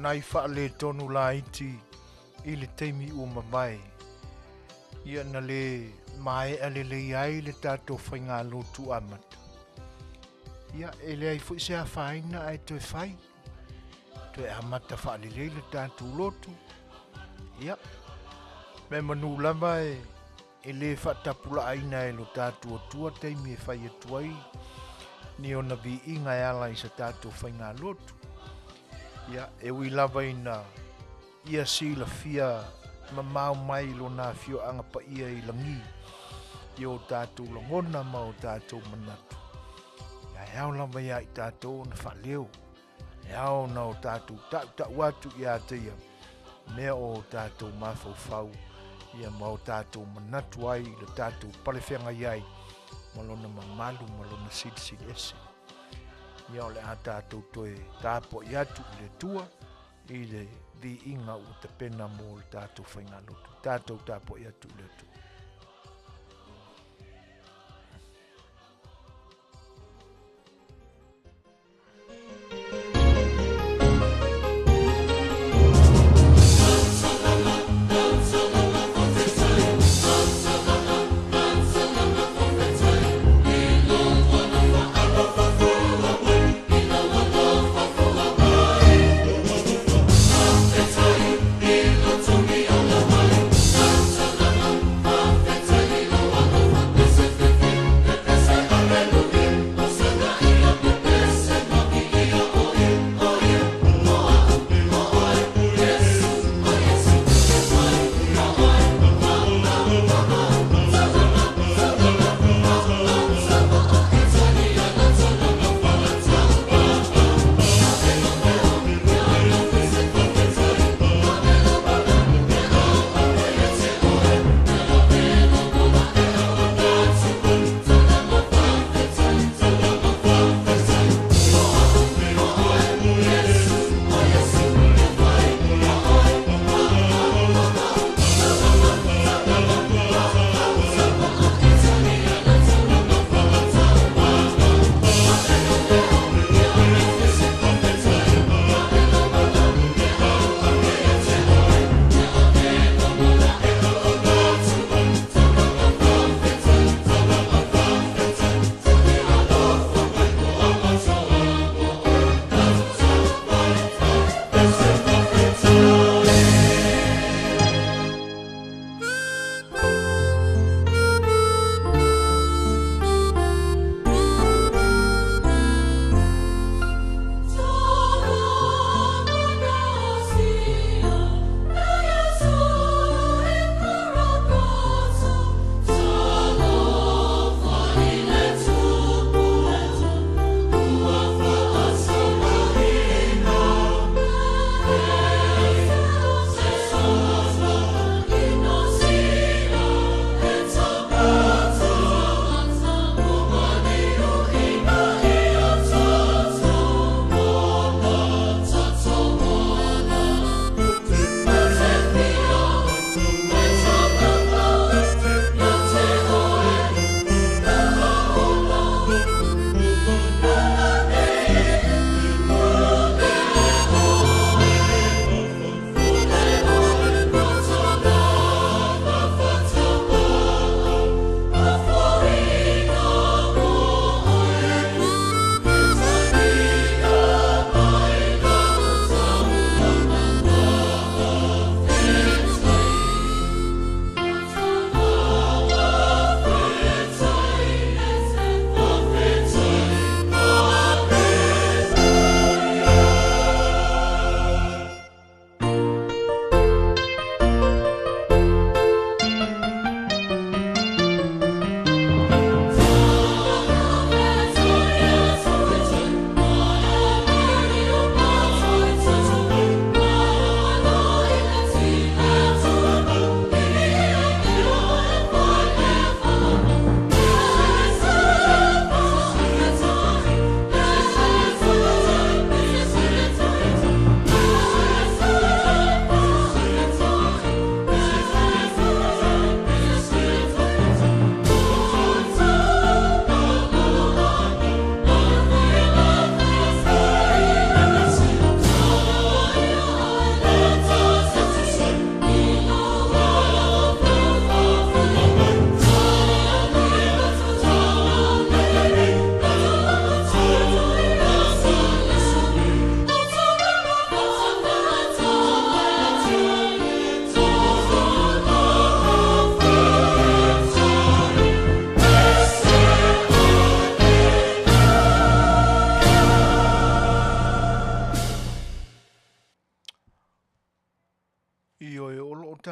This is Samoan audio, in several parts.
Nai faaletonu laiti i le taimi ua mavae, ia na le maea lelei ai le tatou faigalotu amata. Ia e leai foi se afaina ae toe fai, toe amata faalelei le tatou lotu. Ia, meamanu lava e le faatapulaaina e lo tatou Atua taimi e fai atu ai ni ona viiga e ala i sa tatou faigalotu. Ia, e ui lava ina ia silafia mamao mai lona afioaga paia i lagi i o tatou lagona ma o tatou manatu, ae ao lava ia i tatou ona faaleo, e ao ona o tatou tautau atu ia te ia mea o tatou mafaufau ia ma o tatou manatu ai i le tatou palefeagai ai ma lona mamalu ma lona silisili ese. Ia o le a tatou toe tapuai atu i le Atua i le viiga ua tapena mo le tatou faigalotu. Tatou tapuai atu i le Atua.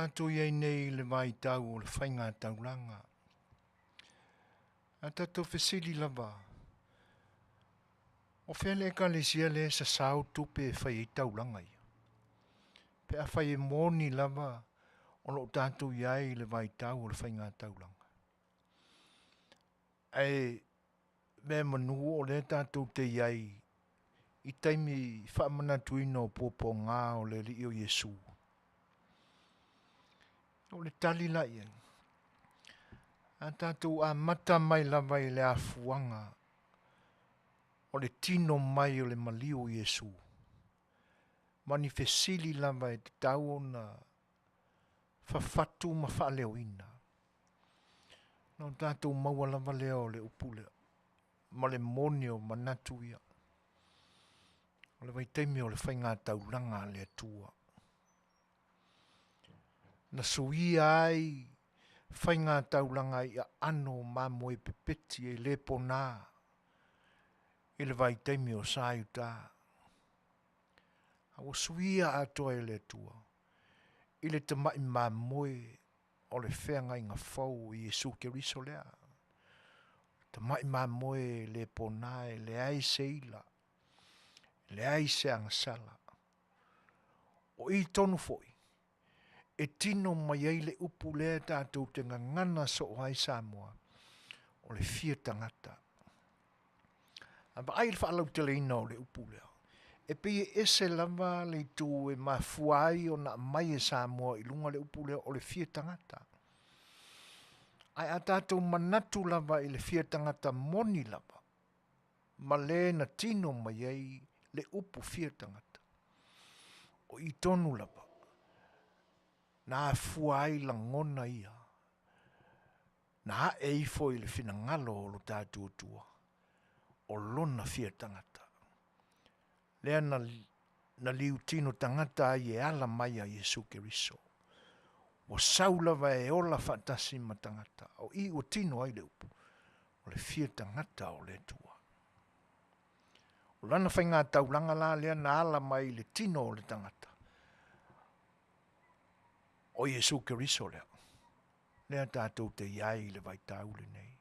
tatou i ai nei i le vaitau o le faiga taulaga, a tatou fesili lava, o fea le ekalesia lea e sasao tupe e fai ai taulaga ia? Pe afai e moni lava o lo o tatou i ai i le vaitau o le faiga taulaga. Ae meamanu o lea tatou te i ai i taimi faamanatuina o puapuaga o le Alii o Iesu. O le tali la i ai, a tatou amata mai lava i le afuaga o le tino mai o le maliu o Iesu, ma ni fesili lava e tatau ona fafatu ma faaleoina, ona o tatou maua lava lea o le upu lea ma le moni o manatu ia. O le vaitaimi o le faiga taulaga a le Atua, na suia ai faiga taulaga i aano o mamoe pepeti e le pona i le vaitaimi o sa i uta, a ua suia atoa e le Atua i le tamai mamoe o le feagaiga fou o Iesu Keriso lea, tamai mamoe e le pona e leai se ila, leai se agasala. O i tonu foi e tino mai ai le upu lea tatou te gagana soo ai Samoa, o le fia tagata. A vaai i le faalauteleina o le upu lea, e pei e ese lava le itu e mafua ai ona aumai e Samoa i luga le upu lea o le fia tagata. Ae a tatou manatu lava i le fia tagata moni lava, ma le na tino mai ai le upu fia tagata, o i tonu lava na afua ai lagona ia na ae ifo i le finagalo o lo tatou Atua o lona fia tagata lea na liutino tagata ai e ala mai ia Iesu Keriso. Ua sau lava e ola faatasi ma tagata, o i ua tino ai le upu o le fia tagata o le Atua. O lana faiga taulaga la lea na ala mai i le tino o le tagata, o Iesu Keriso lea, lea tatou te i ai i le vaitau lenei.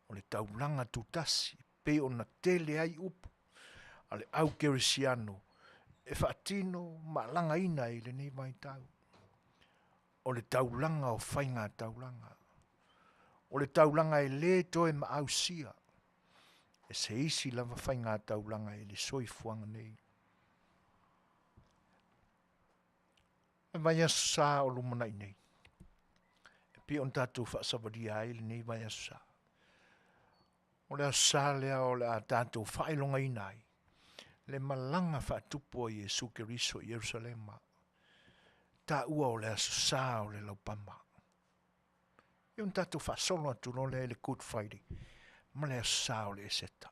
O le taulaga tutasi pei ona tele ai upu a le au kerisiano e faatino ma alagaina ai i lenei vaitau. O le taulaga o faiga taulaga, o le taulaga e le toe maausia e se isi lava faiga taulaga i le soifuaga nei. O le vaiaso sa o lumanai nei, e pei ona tatou faasavalia ai lenei vaiaso sa, o le aso sa lea o le a tatou faailogaina ai le malaga faatupu a Iesu Keriso i Ierusalema, taua o le aso sa o le laupama. Ia ona tatou faasolo atu loa lea i le Good Friday ma le aso sa o le Eseta.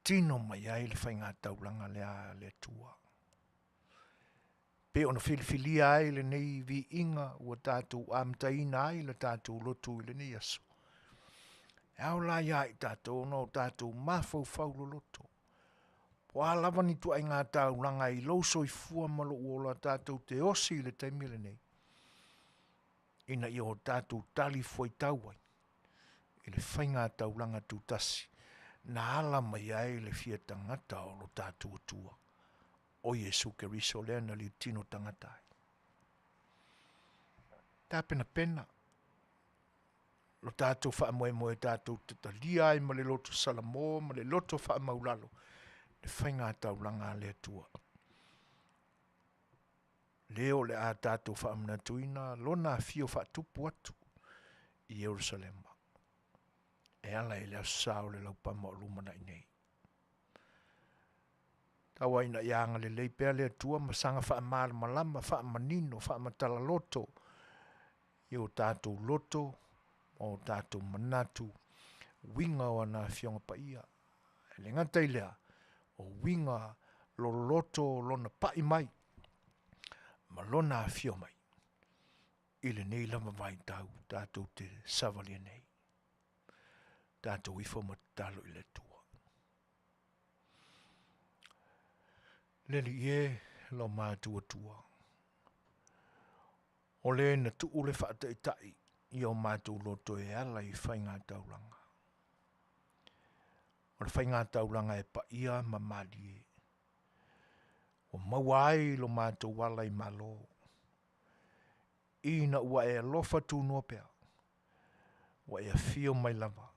Tino mai ai le faiga taulaga lea a le Atua. Pei ona filifilia ai lenei viiga ua tatou amataina ai le tatou lotu i lenei aso. E ao la ia i tatou ona o tatou mafaufau loloto. Po o a lava ni ituaiga taulaga i lou soifua ma lou ola tatou te osi i le taimi lenei, ina ia o tatou talifuaitau ai i le faiga taulaga tutasi na ala mai ai le fia tagata o lo tatou Atua, o Iesu Keriso lea na liutino tagata ai. Tapenapena lo tatou faamoemoe tatou te talia ai ma le loto salamo ma le loto faamaulalo le faiga taulaga a le Atua. Le o le a tatou faamanatuina lona afio faatupu atu i Ierusalema e ala i le aso Sa o le laupama o lumanai nei. Tau ai ina ia agalelei pea le Atua ma saga faamalamalama, faamanino, faamatala loto i o tatou loto ma o tatou manatu uiga o ana Afioga Paia. E le gata i lea, o uiga loloto o lona pai mai ma lona afio mai i lenei lava vaitau tatou te savalia nei. Tatou ifo ma tatalo i le Atua. Le Alii e, lo matua Atua. O le na tuu le faataitai i o matou loto e ala i faigataulaga. O le faigataulaga e paia ma malie. Ua maua ai lo matou ala i malo, ina ua e alofa tunoa pea, ua e afio mai lava,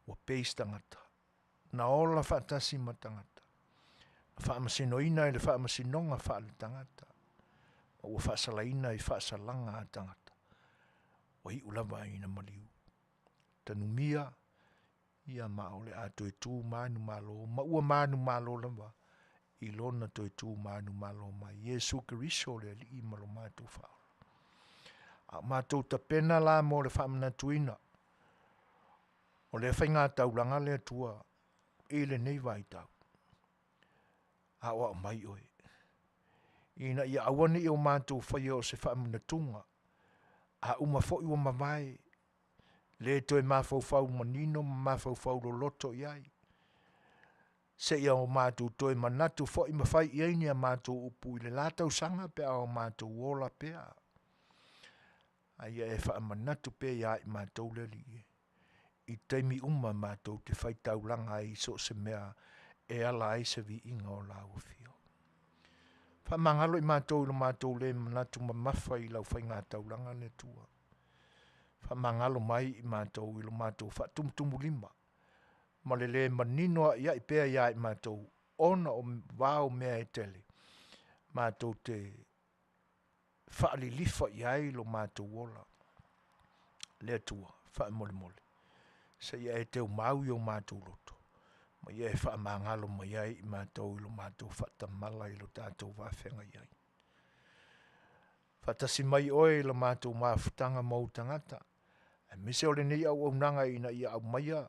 ua pei se tagata, na ola faatasi ma tagata, na faamasinoina i le faamasinoga faale-tagata, ma ua faasalaina i faasalaga a tagata, ua iu lava ina maliu. Tanumia ia ma o le a toe tu manumalo ma ua manumalo lava i lona toe tu manumalo mai, Iesu Keriso o le Alii ma lo matou Faaola. A o matou tapena la mo le faamanatuina o lea faigataulaga le Atua i lenei vaitau, aoao mai oe, ina ia aua ne i o matou faia o se faamanatuga, a uma foi ua mavae, le toe mafaufau manino ma mafaufau loloto i ai, seia o matou toe manatu foi ma fai i ai ni a matou upu i le la tausaga pe a o matou ola pea. A ia e faamanatu pea ia i matou le Alii e, i taimi uma matou te faitaulaga ai i so o se mea e ala ai se viiga o lau Afio. Faamagalo i matou i lo matou le manatu mamafa i lau faigataulaga le Atua, faamagalo mai i matou i lo matou faatumutumulima ma le le manino aiai pea ia i matou ona o vao mea e tele matou te faalilifa i ai lo matou ola. Le Atua, faamolemole, se i e teumau i o matou loto, ma ia e faamagalo mai ai i matou i lo matou faatamala i lo tatou va feagai ai. Faatasi mai oe i lo matou mafutaga ma ou tagata, aemaise o lenei auaunaga ina ia aumaia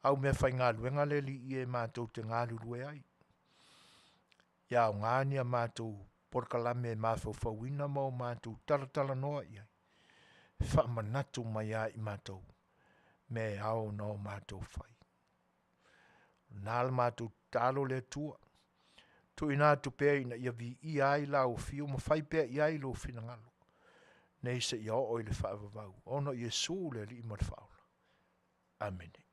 au meafaigaluega le Alii e matou te galulue ai. Ia aoga ni a matou polokalame e mafaufauina ma o matou talatalanoa i ai, faamanatu mai ia i matou mea e ao ona o matou fai. O lena la matou tatalo le Atua, tuuina atu pea ina ia viia ai lau afio ma fai pea i ai lou finagalo, nei seia oo i le faavavau, ona o Iesu le Alii ma le Faaola. Amene.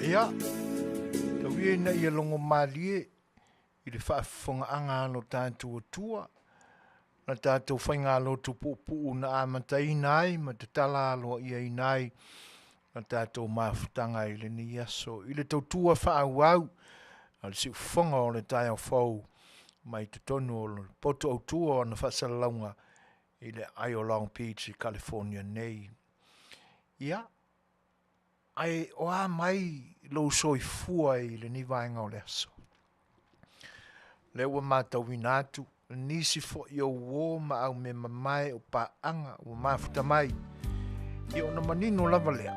Ia, tau ia ina ia logomalie i le faafofogaaga a lo tatou Atua, na tatou faigalotu puupuu na amataina ai ma tatala aloaiaina ai la tatou mafutaga i lenei aso i le tautua faaauau a le siufofoga o le taeao fou mai totonu o le potu autu o ana faasalalauga i le aai o Long Beach i California nei. Ia, ae o a mai lou soifua i lenei vaega o le aso? Lea ua matauina atu nisi foi o uō ma aumea mamae o paaga ua mafuta mai. Ia ona manino lava lea,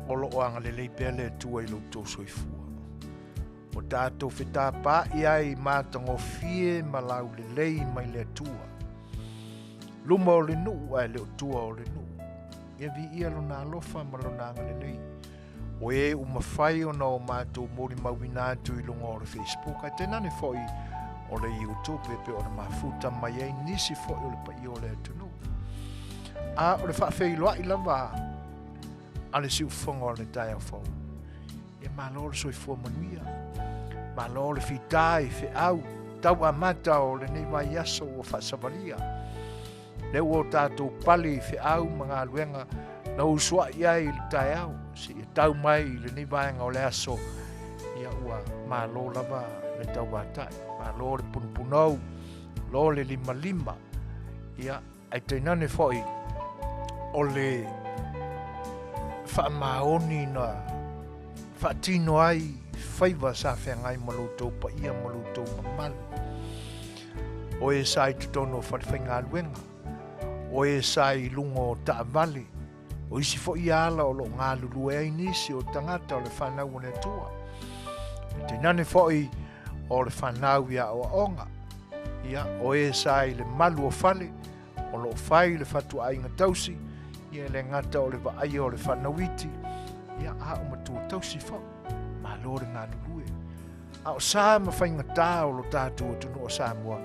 o lo o agalelei pea le Atua i lo outou soifua. Ua tatou fetapaai ai i matagofie ma laulelei mai le Atua. Luma o le nuu ae le o tua o le nuu. Ia viia lona alofa ma lona agalelei. O e ua mafai ona o matou molimauina atu i luga o le Facebook ae tainane foi o le YouTube e pei ona mafuta mai ai nisi foi o le paia o le atunuu. A o le faafeiloai lava a le siufofoga o le taeao fou. Ia malo le soifua manuia, malo le fita i feau tau amata o lenei vaiaso ua faasavalia. Lea ua o tatou pale i feau ma galuega na usuai ai i le taeao seia tau mai i lenei vaega o le aso. Ia ua malo lava le tauatai, malo le punupunou, lo le limalima. Ia ae tainane foi o le faamaoni na faatino ai faiva sa feagai ma lo outou paia ma lo outou mamalu. O e sa i totonu o falefaigaluega, o e sa i luga o taavale, o isi foi ala o lo o galulue ai nisi o tagata o le fanau o le Atua. E tainane foi o le fanau i aoaoga, ia, o e sa i le malu o fale, o lo o fai le fatuaiga tausi, ia e le gata o le vaaia o le fanau iti, ia, a o matua tausi foi. Malo le galulue. A o sa ma faigata o lo tatou atunuu o Samoa,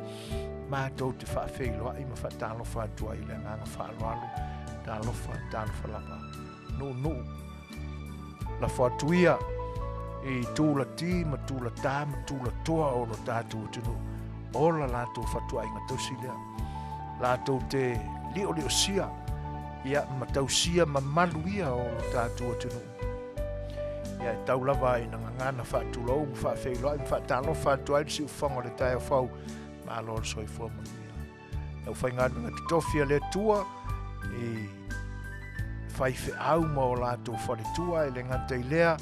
matou te faafeiloai ma faatalofa atu ai i le agaga faaaloalo, talofa, talofa lava. Nuunuu, lafo atu ia i tulati ma tulatā ma tulatoa o lo tatou atunuu, ola latou fatuaiga tausi lea. Latou te lioliosia ia ma tausia mamalu ia o lo tatou atunuu. Ia e tau lava ina gagana faatulou ma faafeiloai ma faatalofa atu ai le siufofoga o le taeao fou. Malo le soifua manuia. Le aufaigaluega totofi a le Atua i faifeau ma o latou faletua e le gata i lea,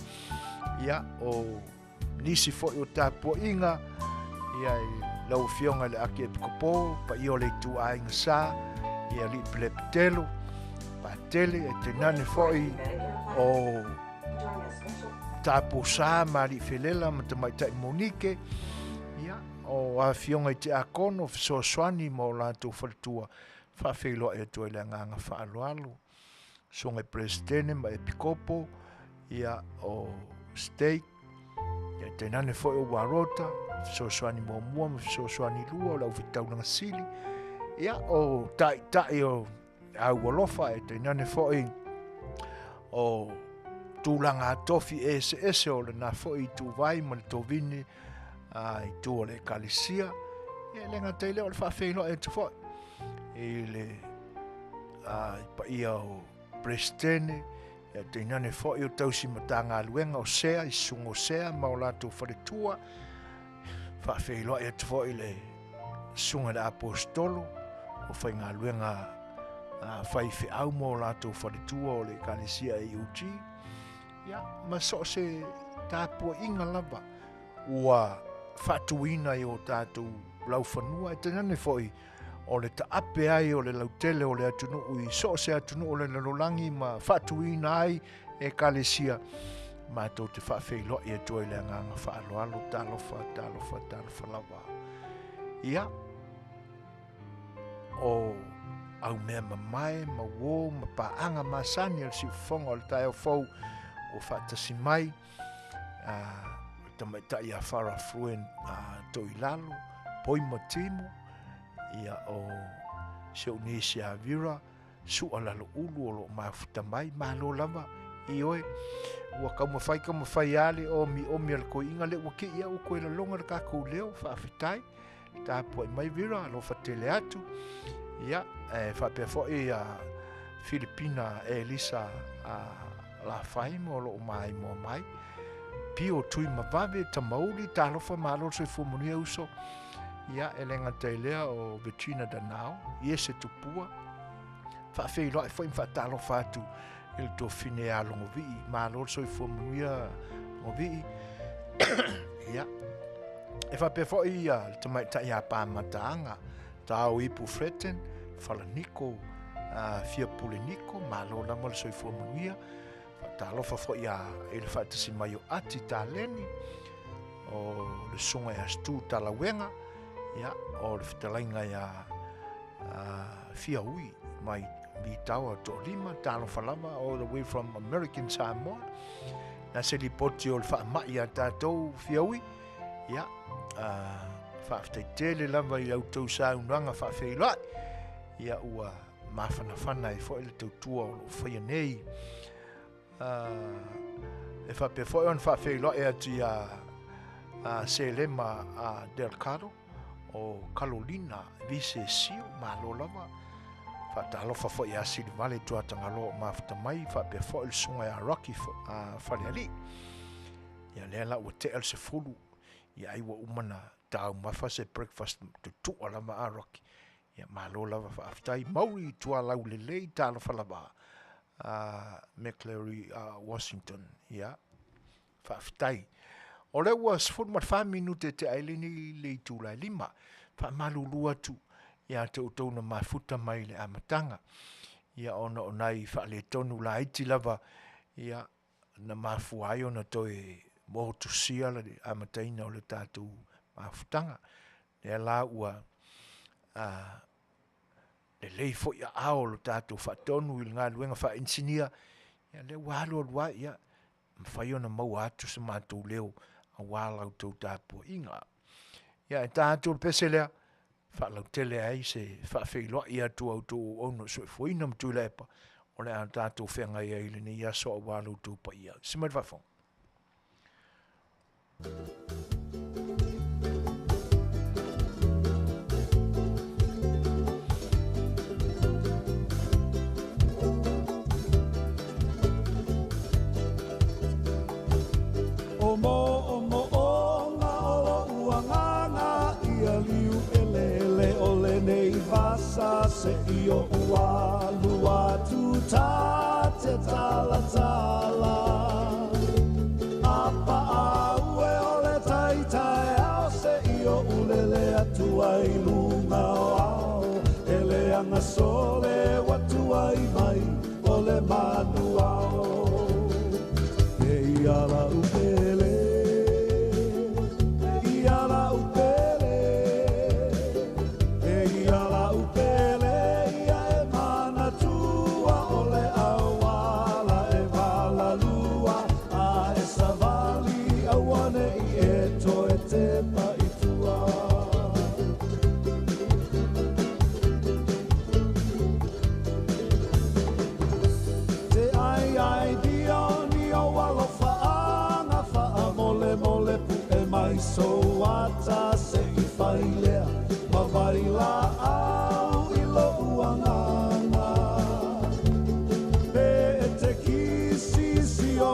ia o nisi foi o tapuaiga ia i lau Afioga i le Akiepikopo, paia o le ituaiga sa, ia alii Pelepetelo, Patele, e tainane foi o Tapusa ma alii Felela ma tamaitai Monike, ia o afioga i tiakono fesoasoani ma o latou faletua, faafeiloai atu ai le agaga faaaloalo. Susuga i Peresetene ma Epikopo, ia o Stake, ia tainane foi o Warota, fesoasoani muamua ma fesoasoani lua o le aufitaulaga sili, ia o taitai o au alofa, e tainane foi o tulaga tofi eseese o lena foi ituvai ma le tovine i tua o le ekalesia. Ia e le gata i lea o le faafeiloai atu foi i le i paia o Peresetene, ia tainane foi o tausi matagaluega o Sea, i susuga o Sea ma o latou faletua. Faafeiloai atu foi i le susuga i le Aposetolo o faigaluega faifeau ma o latou faletua o le ekalesia AOG, ia ma so o se tapuaiga lava ua faatuina i o tatou laufanua, e tainane foi o le taape ai o le lautele o le atunuu i so o se atunuu o le lalolagi ma faatuina ai ekalesia. Matou te faafeiloai atu ai le agaga faaaloalo, talofa, talofa, talofa lava. Ia, o au mea mamae ma uō ma paaga masani a le siufofoga o le taeao fou ua faatasi mai, le tamaitai ia Farah Fruen Toilalo, Poima Timo, ia o si ou niece ia Vera, Sua Lalo Ulu o lo o mafuta mai, malo lava i oe. Ua taumafai taumafai lava le omiomi a le toeaina lea ua te i au ua toe lagona le tatou leo, faafetai. Tapuai mai Vera, alofa tele atu. Ia, e faapea foi ia Filipina Elisa Lafai mo lo o maimoa mai. Pio Tui Mavave, Tamauli, talofa malo le soifua manuia uso. Ia, e le gata i lea o Virginia Danao, Iese Tupua, faafeiloai foi ma faatalofa atu i le tuafafine ia Logovii, malo le soifua manuia Logovii. Ia, e faapea foi ia le tamaitai ia Pamataaga, Tao Ipu Fretton, Falaniko, Fia Pule Niko, malo lava le soifua manuia. Faatalofa foi ia i le faatasi mai o Ati Taleni, o le susuga ia Stu Talauega, ia, o le fetalaiga ia Fia Ui mai Vitaoa Toalima, talofa lava, all the way from American Samoa. Na se lipoti o le faamai ia tatou Fia Ui, ia, faafetai tele lava i au tou saunoaga faafeiloai, ia ua mafanafana ai foi le tautua o lo o faia nei. E faapea foi ona faafeiloai atu ia Selema Delgado o Carolina Visesio, malo lava. Faatalofa foi ia Silivale Tuatagaloa o mafuta mai, faapea foi le susuga ia Rocky Falealii. Ia lea la ua tea le 10, ia ai ua uma na taumafa se breakfast tutua lava a Rocky. Ia malo lava faafetai, mauri tualau lelei, talofa lava McCleary Washington. Ia faafetai. O lea ua 14 minute te ai lenei le itula e 5. Faamalulu atu ia te outou na mafuta mai le amataga. Ia ona o nai faaletonu laiti lava, ia na mafua ai ona toe motusia le amataina o le tatou mafutaga. Lea la ua lelei foi aao o le tatou faatonu i le galuega faa-inisinia, ia lea ua alu alu ai, ia mafai ona maua atu se matou leo aua la outou tapuaiga. Ia e ta atu le pese lea, faalautele ai se faafeiloai atu a outou auauna o Soifuaina ma Tuilaepa, o le a tatou feagai ai i lenei aso aua lo outou paia. Se mai le faafofoga. asa se i o ua lua tu ta te talatala. A pa au e o le taitai ao se i o ulele atu ai lunga o ao. E le anga sole watu ai mai o le manu ao. E ia la upele, e ia la upele, e ia la upele, ia e manatua o le auala e valalua, a e savali auane i e toe te paitua. Te ai ai dio ni o alofa anga wha mole mole pu e mai so ata se i whailea ma vai la au i lo uanganga. Pe e te kisi si o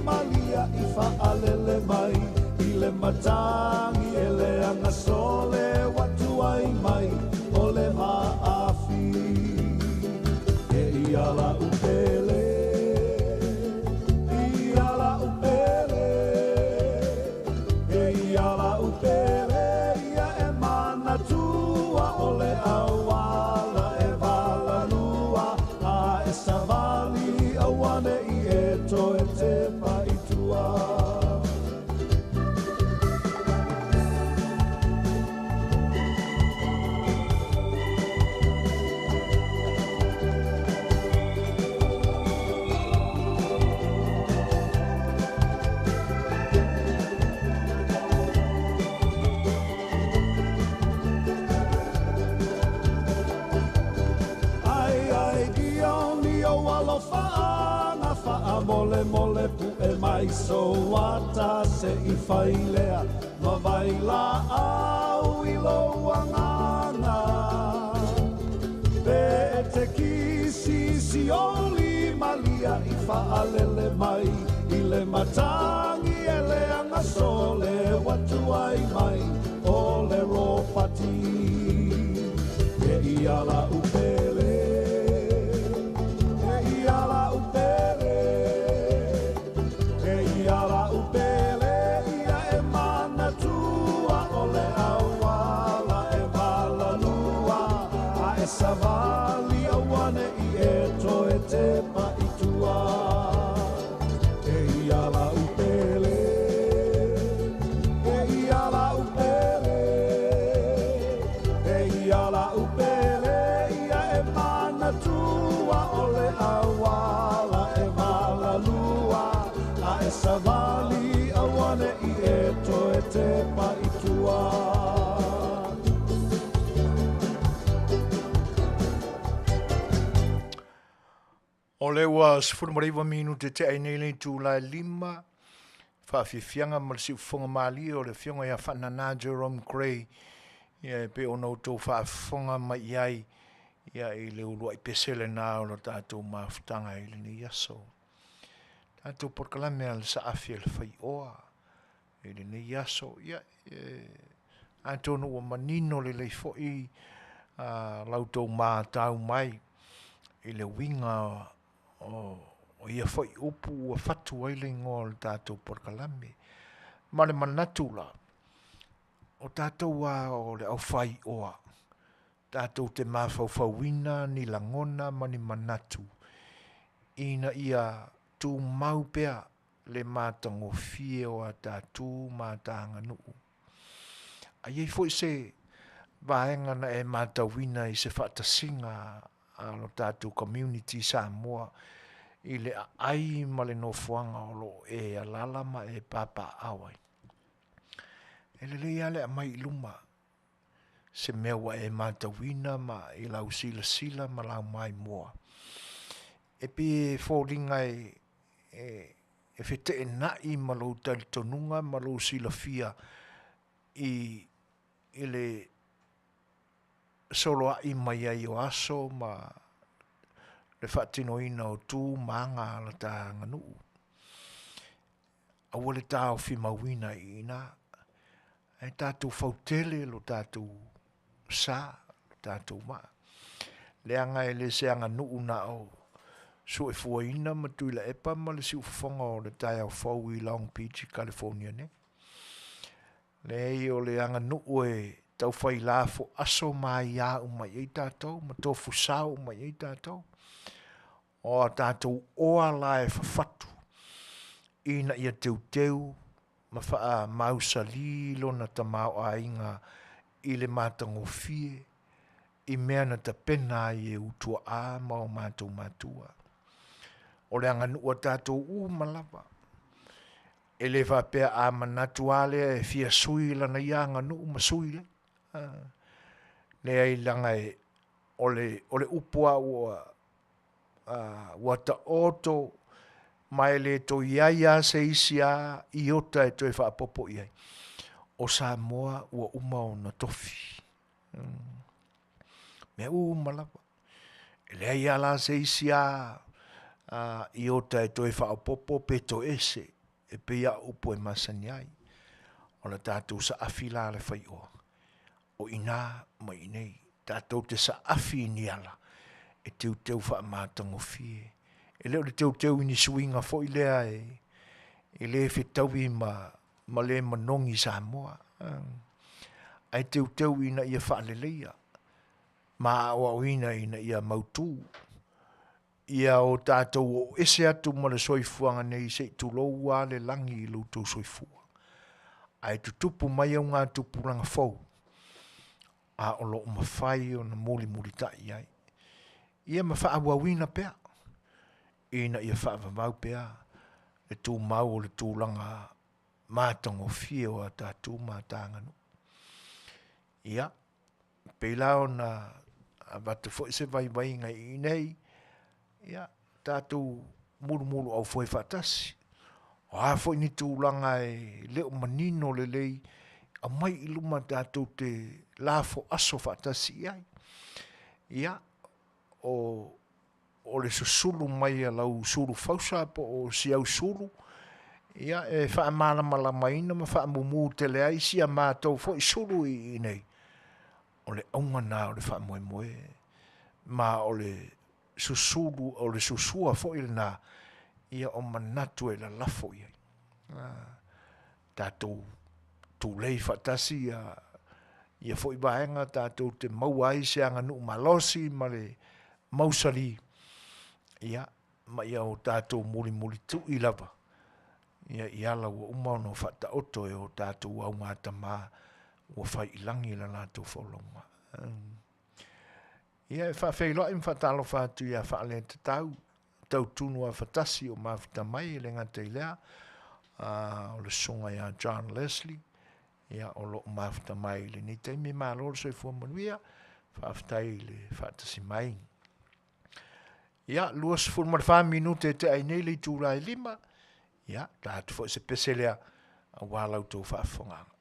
malia i whaalele mai i le matangi e le anga sole watu ai mai o le maafi. E ia la upele, ia la upele, e ia la upele, ia e manatua o le auala e valalua, a e savali auane i e toe te paitua. Ai ai dio ni o alofa anga wha mole mole pu e mai so ata se i whailea ma vai la au i lo anganga. Pe e te kisi si oli malia i whaalele mai i le matangi e le anga sole watu ai mai o le ropati. E ia la upele, e ia la upele, e ia la upele, ia e manatua o le auala e valalua, a e savali auane i e toe te paitua. E ia la upele, e ia la upele, e ia la upele, ia e manatua o le auala e valalua, a e savali auane i e toe te paitua. O le ua 19 minute te ai nei le tū lai 5, whaafiafianga ma le siufonga malie o le fionga ia whanana Jerome Gray, ia e pe ona utou whaafonga mai iai, ia i le ulua i pesele nā o lo tātou mafutanga i le nei aso. Tātou porkalame al sa afi el whai oa i le nei aso, ia e atonu ua manino le leifoi, lautou mātau mai i le winga o ia foi upu ua fatu ai le ingoa o le tātou porkalame. Ma le manatu la, o tātou a o le au whai oa, tātou te mafaufauina ni langona ma ni manatu, ina ia tū mau pea le mātangofie o a tātou mātānganuu. A iei foi se vaenga na e mātauina i se whaatasinga a lo tātou community Samoa i le ai ma le nofoanga o lo e alala ma e papa awai. E le lei ale a mai i luma se mea ua e mātauina ma i lau sila sila ma lau mai mua. E pi e fōlinga e whete e nai ma lou talitonunga ma lou silafia i le solo ai mai ai o aso ma le whaatinoina o tū maanga ala tā nganuu. Aua le tā o whimauina i ina, e tātou fautele lo tātou sa, lo tatou vaa. Leaga e le se aganuu na o Suefuaina ma Tuilaepa ma le siufofoga o le taeao fou i Long Beach i California nei. Leai o le aganuu e taufai lafoaso ma aia uma i ai tatou ma tofusao uma i ai tatou. O a tatou oa la e fafatu ina ia teuteu ma faamausali lona tamaoaiga i le matagofie i mea na tapena ai e ou tuaa ma o matou matua. O le aganuu a tatou uma lava, e le faapea a manatu a lea e fia sui lana ia aganuu ma sui lea. Leai leaga o le upu a ua taoto ma e le toe i ai a se isi a iota e toe faaopopo i ai, o Samoa ua uma ona tofi. Mea uma lava, e leai a la se isi a iota e toe faaopopo pe toese e pei a o upu e masani ai. O le tatou saafi la le faioa o i ina ma i inei tatou te saafi i niala e teuteu faamatagofie. E le o le teuteu i ni suiga foi lea e le fetaui ma le manogi Samoa, ae teuteu ina ia faaleleia ma aoaoina ina ia mautu ia o tatou oo ese atu ma le soifuaga nei se i tulou a le lagi i lo outou soifua, ae tutupu mai augatupulaga fou a o lo o mafai ona mulimulitai i ai ia ma faaauauina pea ina ia faavavau pea le tumau o le tulaga matagofie o a tatou ma ta aganuu. Ia, e pei la ona avatu foi se vaivaiga i inei, ia tatou mulumuluaufoe faatasi. O a foi ni tulaga e le o manino lelei, aumai i luma tatou te lafo aso faatasi i ai. Ia, o le susulu mai a lau sulu fausa po o si au sulu, ia e faamalamalamaina ma faamumu tele ai si a matou foi sulu i inei, o le auga lena o le faamoemoe ma o le susulu o le susua foi lena ia o manatu e lalafo i ai. Tatou tulei faatasi ia foi vaega tatou te maua ai se aganuu malosi ma le mausali, ia ma ia o tatou mulimulitui lava i ala ua uma ona faataoto e o tatou augatama ua fai i lagi la latou folauga. Ia e faafeiloai ma faatalofa atu ia Faaleatatau Tautunuafatasi o mafuta mai e le gata i lea o le susuga ia John Leslie ia o lo o mafuta mai i lenei taimi, malo le soifua manuia, faafetai i le faatasi mai. Ia, 24 minute e tea ai nei le itula e 5, ia ta atu foi se pese lea aua la outou faafofogaaga.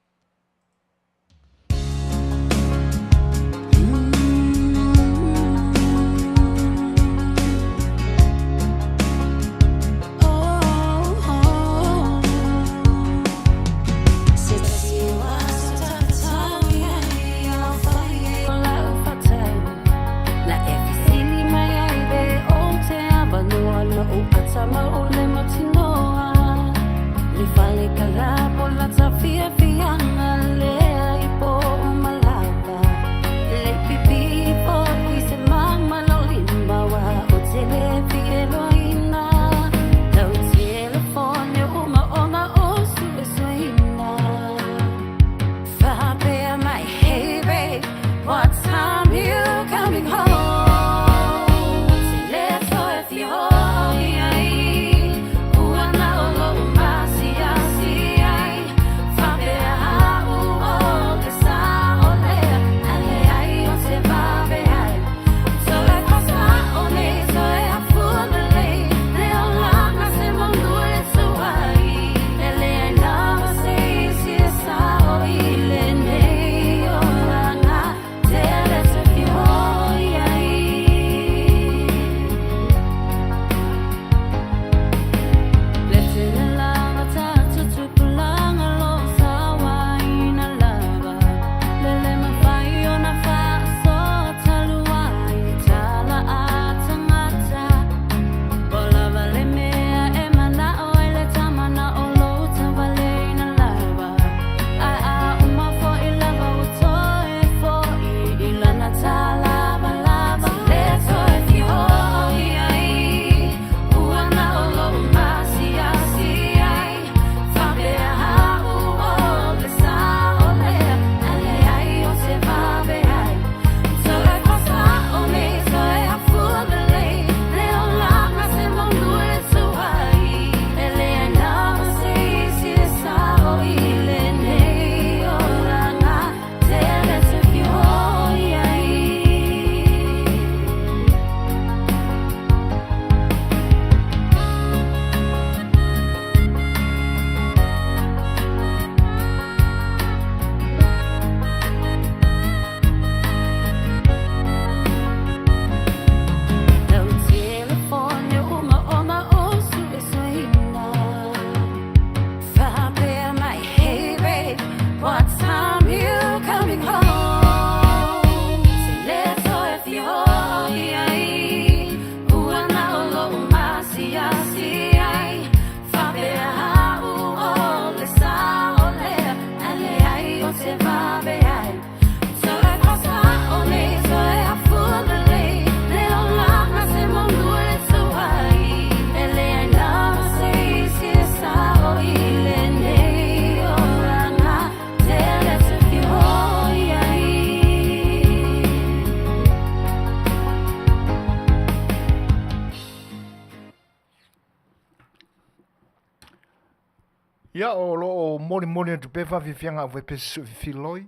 Ia, o lo o molimoli atu pea faafiafiaga a aufaipisinisi soifiloi,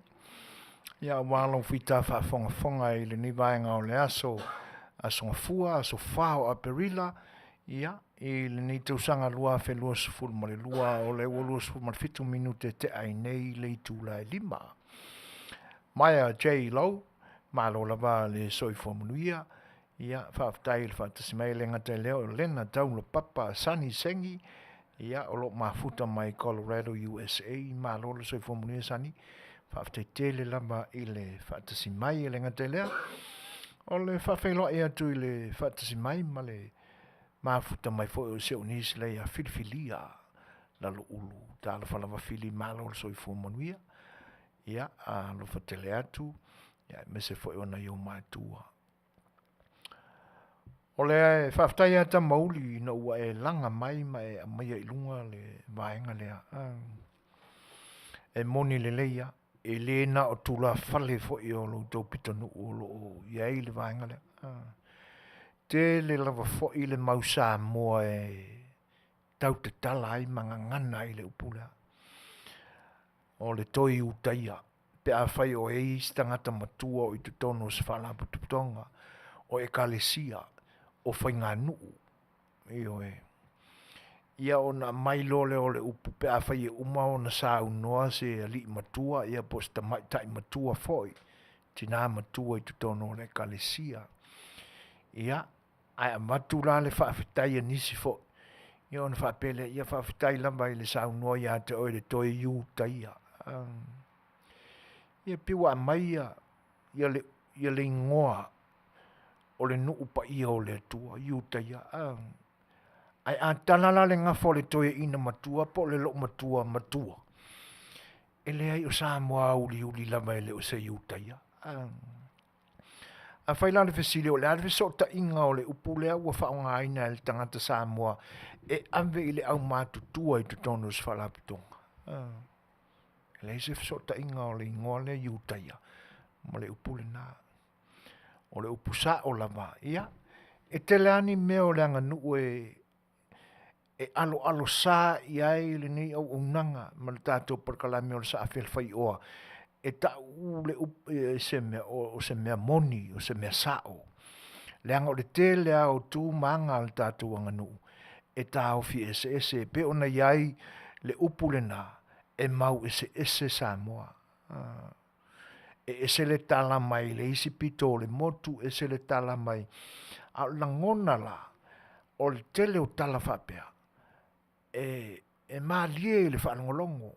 ia aua lou fita faafogafoga i lenei vaega o le aso, Aso Gafua, aso 4 o Aperila, ia, i lenei tausaga 2022, o lea ua 27 minute tea ai nei le itula e 5. Maia J. Lo, malo lava le soifua manuia. Ia faafetai i le faatasi mai, e le gata i lea o Lena Taulapapa Sonny Sengi, ia o lo o mafuta mai Colorado USA, malo le soifua manuia Sonny. Faafetai tele lava i le faatasi mai. E le gata i lea, o le faafeiloai atu i le faatasi mai ma le mafuta mai foi o si ou niece lea ia Filifilia Laloulu. Talofa lava Fili, malo le soifua manuia. Ia alofa tele atu aemaise foi o nai ou matua. O le faafetai ia Tamauli ina ua e laga mai ma e aumaia i luga le vaega lea. E moni lelei lava, e le na o tulafale foi o lo outou pitonuu o lo o i ai le vaega lea. Tele lava foi le mau Samoa e tautatala ai ma gagana ai le upu lea, o le toe Iutaia pe afai o i ai isi tagata matua o i totonu o se faalapotopotoga, o ekalesia, o faiganuu, ioe. Ia ona aumai loa lea o le upu pe afai e uma ona saunoa se alii matua ia po o se tamaitai matua foi, tina matua i totonu o le ekalesia, ia ae avatu la le faafetai a nisi foi, ia ona faapea lea, ia faafetai lava i le saunoa ia te oe le toe Iutaia. Ia pei ua aumai ia le igoa o le nuu paia o le Atua, Iutaia. Ae a tala la le gafa o le toeaina matua po o le loomatua matua, e leai o Samoa auliuli lava e le o se Iutaia. Afai la o le fesili o le a le fesootaiga o le upu lea ua faaaogaina e le tagata Samoa e ave i le aumatutua i totonu o se faalapotopotoga, e leai se fesootaiga o le igoa lea Iutaia ma le upu lena. O le upu sao lava, ia, e tele lava ni mea o le aganuu e aloalosa i ai lenei auaunaga ma le tatou polokalame o le Saafialefaioa e tau le upu se mea o se mea moni o se mea sao, leaga o le tele lava o tu ma aga o le tatou aganuu e taofi eseese e pei ona i ai le upu lena, e mau eseese Samoa. E ese le tala mai le isi pito o le motu ese le tala mai, a o lagona la, o le tele o tala faapea, e malie i le faalogologo,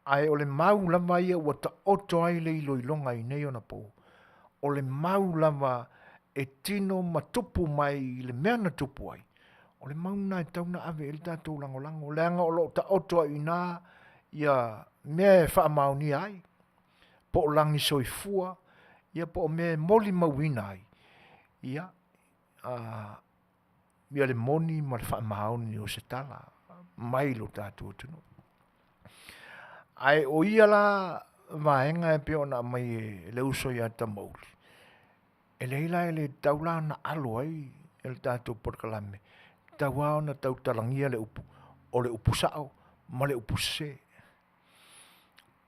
ae o le mau lava ia ua taoto ai le iloiloga i nei ona po, o le mau lava e tino ma tupu mai i le mea na tupu ai, o le mau lena e tatau ona ave i ai le tatou lagolago leaga o lo o taoto ai i ina ia mea e faamaonia ai, po o lagi soifua, ia po o mea e molimauina ai ia le moni ma le faamaoni o se tala mai lo tatou atunuu. Ae o ia la vaega e pei ona aumai e le uso ia Tamauli, e leai la e le tatau la ona alo ai le tatou polokalame, e tatau lava ona tautalagia le upu, o le upu sao ma le upu sese.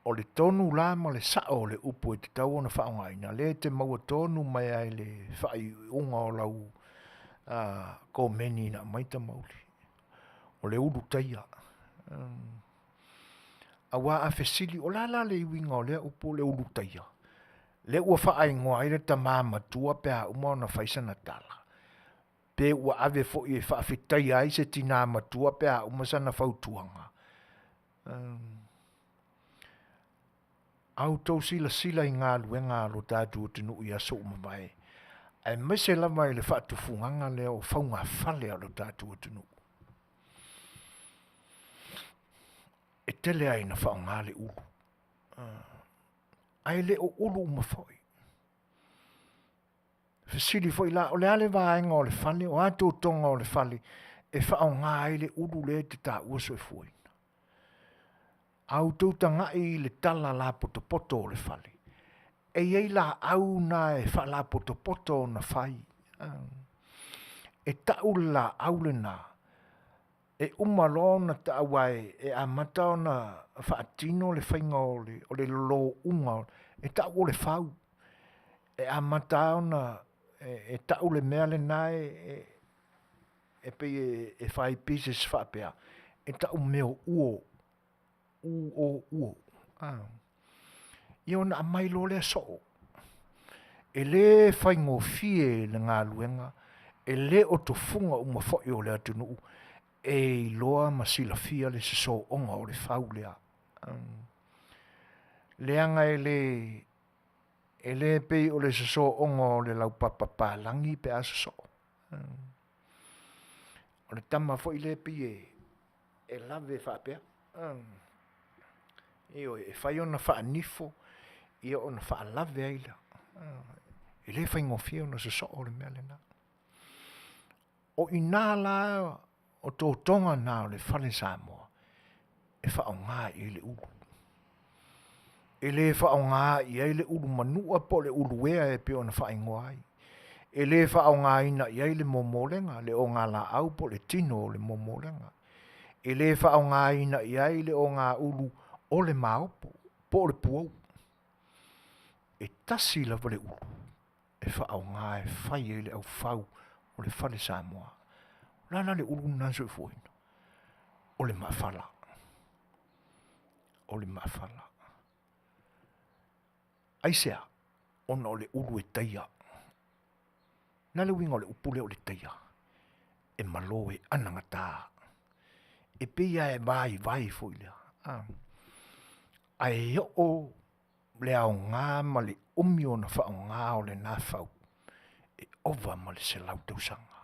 O le tonu la ma le sao o le upu e tatau ona faaaogaina, lea e te maua tonu mai lava i le faaiuiuga o lau komeni na aumai Tamauli, o le Ulutaia. Aua a fesili, o le a la le uiga o lea upu o le Ulutaia? Lea ua faaigoa ai le tama matua pe a uma ona fai sana tala, pe ua ave foi e faafetaia ai se tina matua pe a uma sana fautuaga? A outou silasila i galuega a lo tatou atunuu i aso ua mavae aemaise lava i le faatufugaga lea o faugafale a lo tatou atunuu, e tele lava ina faaaoga le ulu, ae le o ulu uma foi. Fesili foi la, o le a le vaega o le fale, o a totoga o le fale e faaaoga ai le ulu lea e te taua soifuaina? A outou tagai i le tala lapotopoto o le fale, e i ai laau na e faalapotopoto ona fai, e tau le laau lena. E uma loa ona ta'u ae e amata ona faatino le faiga o le o le lolo'uga e ta'u o le fau. E amata a ona e ta'u le mea lena e e pei e five pieces faapea e ta'u mea o uo, u o uo a. Ia ona aumai loa lea so'o. E le faigofie le galuega, e le o tufuga uma foi o le atunuu e iloa ma silafia le soso'oga o le fau lea, leaga e le e le pei o le soso'oga o le laupapa palagi pe a soso'o. O le tama foi lea e pei e lave faapea, ioe, e fai ona faanifo ona faalave ai lea. E le faigofie ona soso'o le mea lena. O i ina la o totoga na o le Fale Samoa e faaaoga i ai le ulu. E le faaaoga i ai le ulu manua po o le uluea e pei ona faaigoa ai. E le faaaogaina i ai le momolega, le ogalaau po o le tino o le momolega. E le faaaogaina i ai le ogaulu o le maopo po o le puou. E tasi lava le ulu e faaaoga e fai ai le aufau o le Fale Samoa. O le a la le ulu lena soifuaina? O le maafala, o le maafala. Aisea? Ona o le ulu e taia. O le a le uiga o le upu lea o le taia? E malo e anagata, e pei lava e vaivai foi lea a, ae o'o le aoga ma le umi ona faaaoga o lena fau e ova ma le 100 tausaga,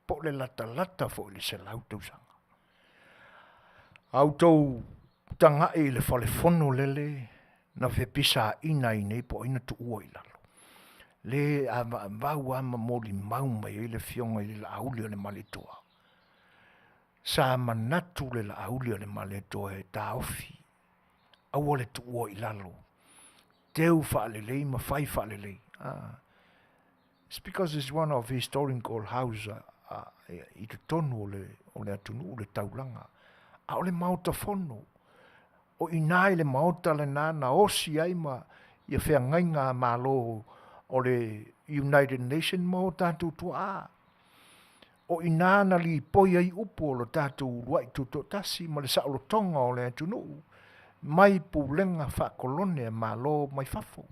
po o le latalata foi i le 100 tausaga. A outou tagai i le fale fono lele na fepisaina ai nei po o ai na tuua i lalo, le avaavau a ma molimau mai ai le afioga ia Laauli Malietoa, sa manatu le Laauli a le Malietoa e taofi aua le tuua i lalo, teu faalelei ma fai faalelei. It's because it's one of historical house i totonu o le atunuu le taulaga, a o le Maota Fono. O i ina i le Maota lena na osi ai ma ia feagaiga a Malo o le United Nation ma o tatou tuaa. O i ina na lipoi ai upu o le tatou uluai tutoatasi ma le saolotoga o le atunuu mai pulega faakolone a Malo mai fafo.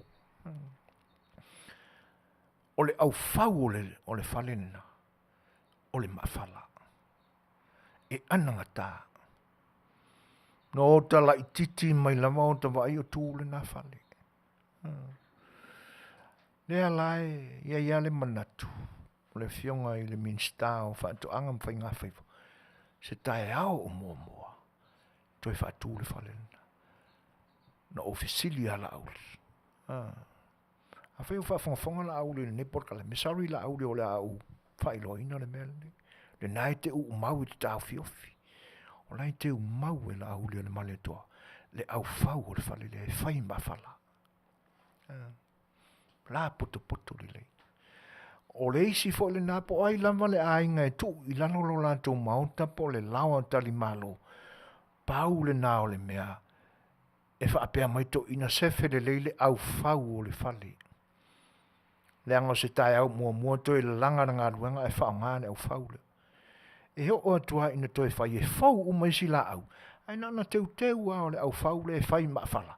O le aufau o le fale lena o le maafala e anagata. Na ota laititi mai lava o ta vaai o tu lena fale. Lea la e i ai lava le manatu o le afioga i le Minisita o Faatoaga ma Faigafaiva, se taeao o muamua toe faatu le fale lena. Na ou fesili ia Laauli, afai o faafogafoga Laauli i lenei polokalame, sorry Laauli o le a ou faailoaina le mea lenei, lena e te uumau i le taofiofi, o la e teumau e Laauli a le Malietoa le aufau o le fale lea e fai ma fala lapotopoto lelei. O le isi foi lena po o ai lava le aiga e tuu i lalo lo latou maota po o le laoa talimalo, pau lena o le mea e faapea mai toeaiina, sefe lelei le aufau o le fale, leaga o se taeao muamua toe lalaga le galuega ae faaaoga le aufau lea. E oo atu lava ina toe fai e fou uma isi laau, ae na ona teuteu lava o le aufau lea e fai maafala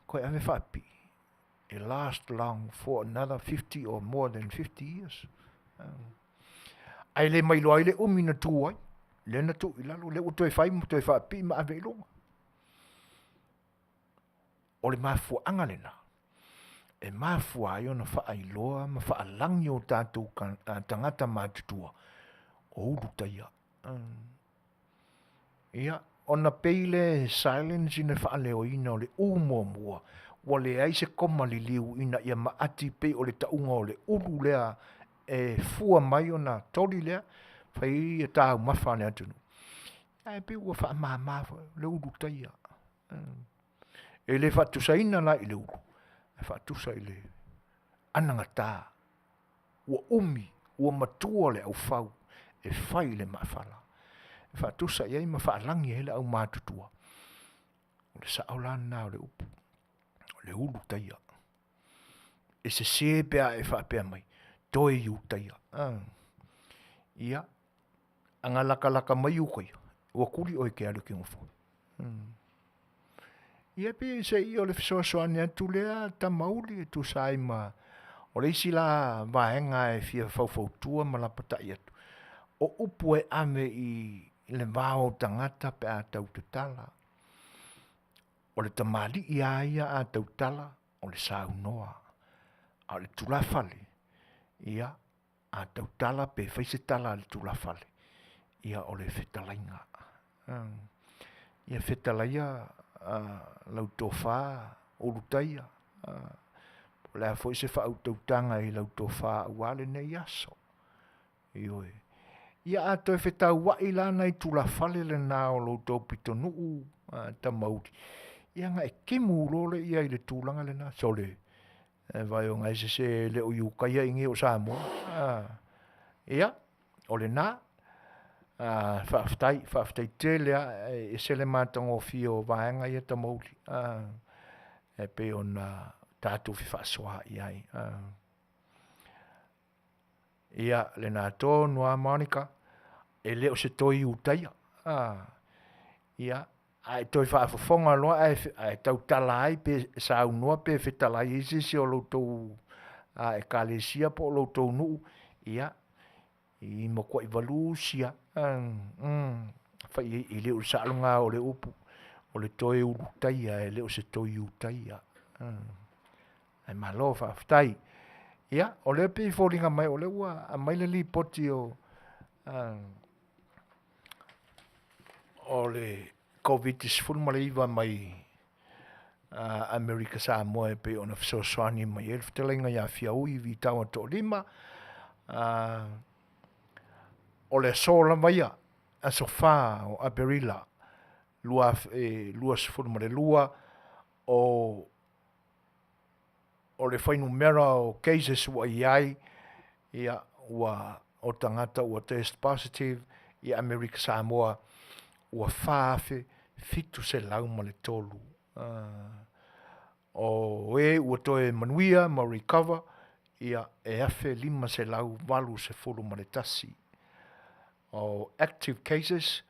toe ave faapipii, e last long for another 50 or more than 50 years. Ae le ma iloa ai le umi na tu ai, lea na tuu i lalo, lea ua toe fai ma toe faapipii ma ave i luga. O le mafuaaga lena e mafua ai ona faailoa ma faalagi o tatou tagata matutua o Ulutaia. Ia, ona pei lea e silent sina faaleoina o le U muamua, ua leai se koma liliu ina ia maati pei o le tauga o le ulu lea e fua mai ona toli lea fai ai taumafa a le atunuu, ae pei ua faamama foi le Ulutaia. E le faatusaina la i le ulu, ae faatusa i le anagata ua umi ua matua le aufau e fai i le maafala. e faatusa i ai ma faalagi ai le aumatutua. O le sao la lena o le upu, o le ulutaia. E sese pe a e faapea mai, toe Iutaia. Ia, a na latalata mai Utaia, ua tuli oe e te alu e te nofo. Ia pei se i o le fesoasoani atu lea Tamauli e tusa ai ma. O le isi la vaega e fia faufautua ma lapatai atu, o upu e ave i le va o tagata pe a tautatala. O le tamalii a ia a tautala o le saunoa, a o le tulafale, ia a tautala pe fai se tala a le tulafale, ia o le fetalaiga. Ia fetalaia lau tofa Ulutaia, po o le a foi se faautautaga i lau tofa aua lenei aso. Ioe, ia a toe fetauai la nai tulafale na o lo outou pitonuu Tamauli, ia ona e timu loa lea i le tulaga lena, sole, vaai o na e sese e le o Iutaia i inei o Samoa. Ia, o lena, faafetai, faafetai tele lava e ese le matagofie o vaega ia Tamauli e pei ona tatou fefaasoaai ai. Ia lena tonu lava Monica, e le o se toe Iutaia ia a e toe faafofoga loa ae tautala ai pe saunoa pe fetalai ai se isi o lo outou ekalesia po o lo outou nuu, ia e matuai valusi lava. Fai i ai e le o le sao lena o le upu, o le toe Ulutaia e le o se toe Iutaia. Ae malo faafetai. Ia o lea e pei e foliga mai o lea ua aumai le lipoti o le Koviti-19 mai Amerika Samoa e pei ona fesoasoani mai ai le fetalaiga ia Fiaui Vitaoa Toalima, o le aso lava ia, aso 4 o Aperila 2022, o le fuainumera o cases ua i ai o tagata ua test positive i Amerika Samoa ua 4703. O e ua toe manuia ma recover, ia e 1581. O active cases,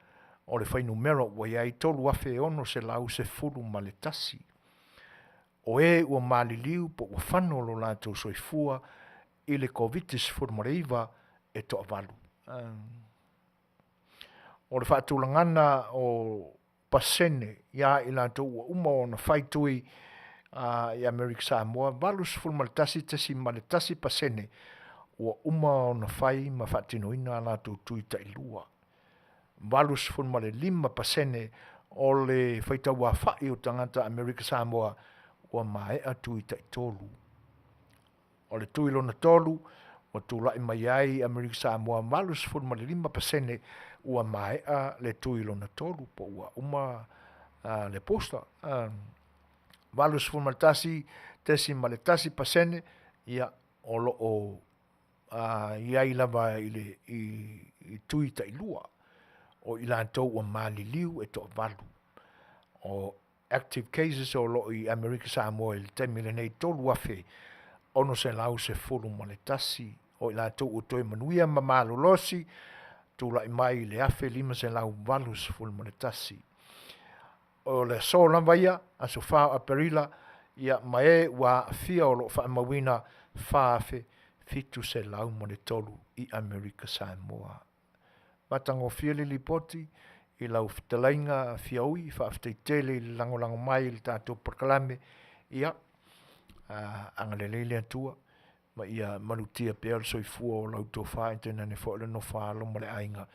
o le fuainumera ua i ai, e 3611. O e ua maliliu po ua fano lo latou soifua i le Koviti-19, e toa-valu. O le faatulagaga o pasene ia i latou ua uma ona fai tui i Amerika Samoa, 81.1% ua uma ona fai ma faatinoina a latou tui tailua. 85% o le faitau aofai o tagata Amerika Samoa ua maea tui tai-tolu. O le tui lona tolu ua tulai mai ai Amerika Samoa, 85% ua maea le tui lona tolu po ua uma le booster. 81.1% ia o lo o i ai lava i tui tailua. O i latou ua maliliu e toavalu. O active cases o lo o i Amerika Samoa i le taimi lenei e 3611. O i latou ua toe manuia ma malolosi, tulai mai i le 1581. O le aso lava ia aso 4 o Aperila ia ma e ua aafia o lo o faamauina, e 4703 i Amerika Samoa. Matagofie le lipoti i lau fetalaiga Fiaui, faafetai tele i le lagolago mai i le tatou polokalame. Ia agalelei le Atua ma ia malutia pea le soifua o lau tofa ae tainane foi le nofo a alo ma le aiga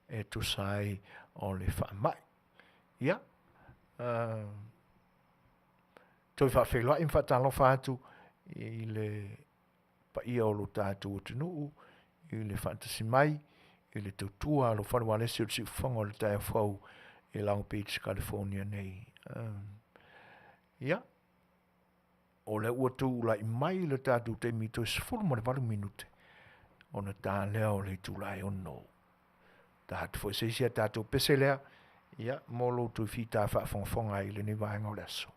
e tusa ai o le faamai. Ia, toe faafeiloai ma faatalofa atu i le paia o lo tatou atunuu i le faatasi mai i le tautua alofa ualesi o le siufofoga o le taeao fou i Long Beach, California nei. Ia, o lea ua tulai mai le tatou taimi toe 18 minute ona ta lea o le itula e 6:00. Taha atu foi se isi a tatou pese lea, ia, mo lo outou fita faafogafoga ai i lenei vaega o le aso.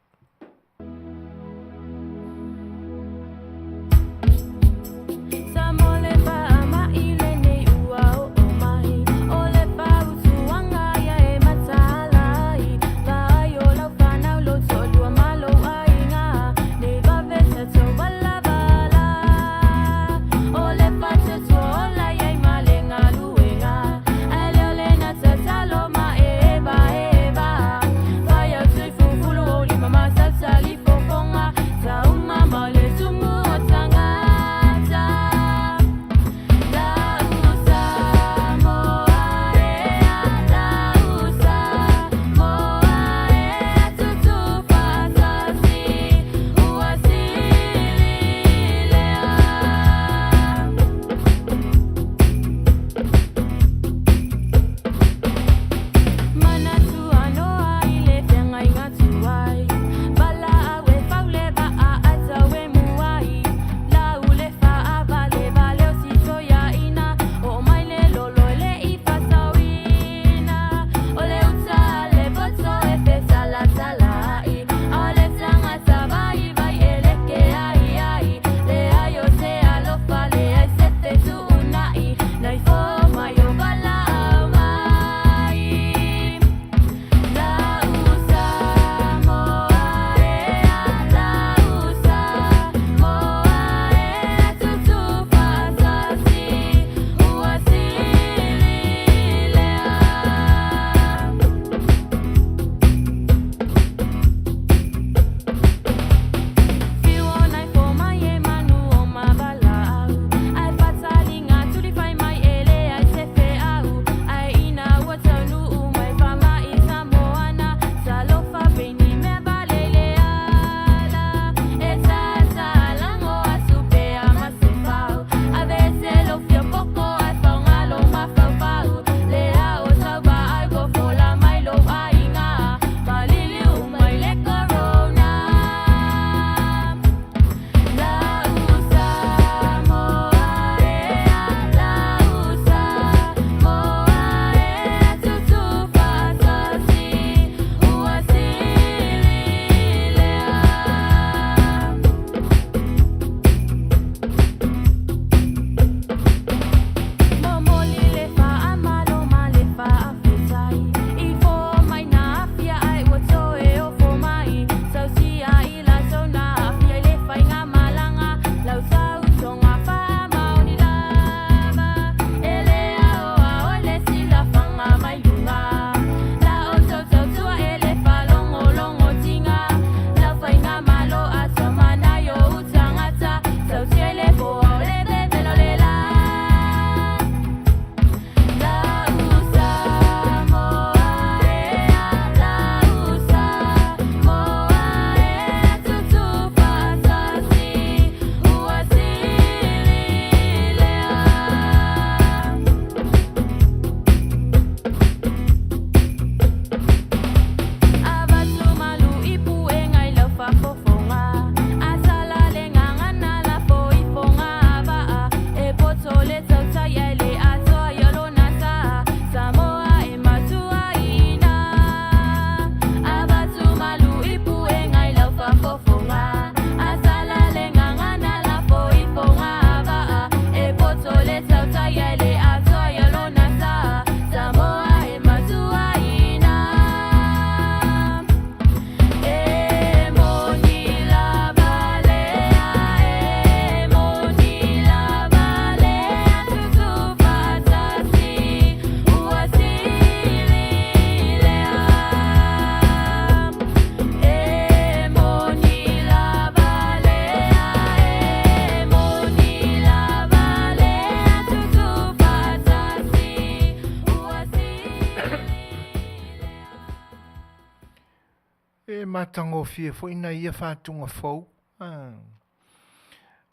E matagofie foi nai ia faatuga fou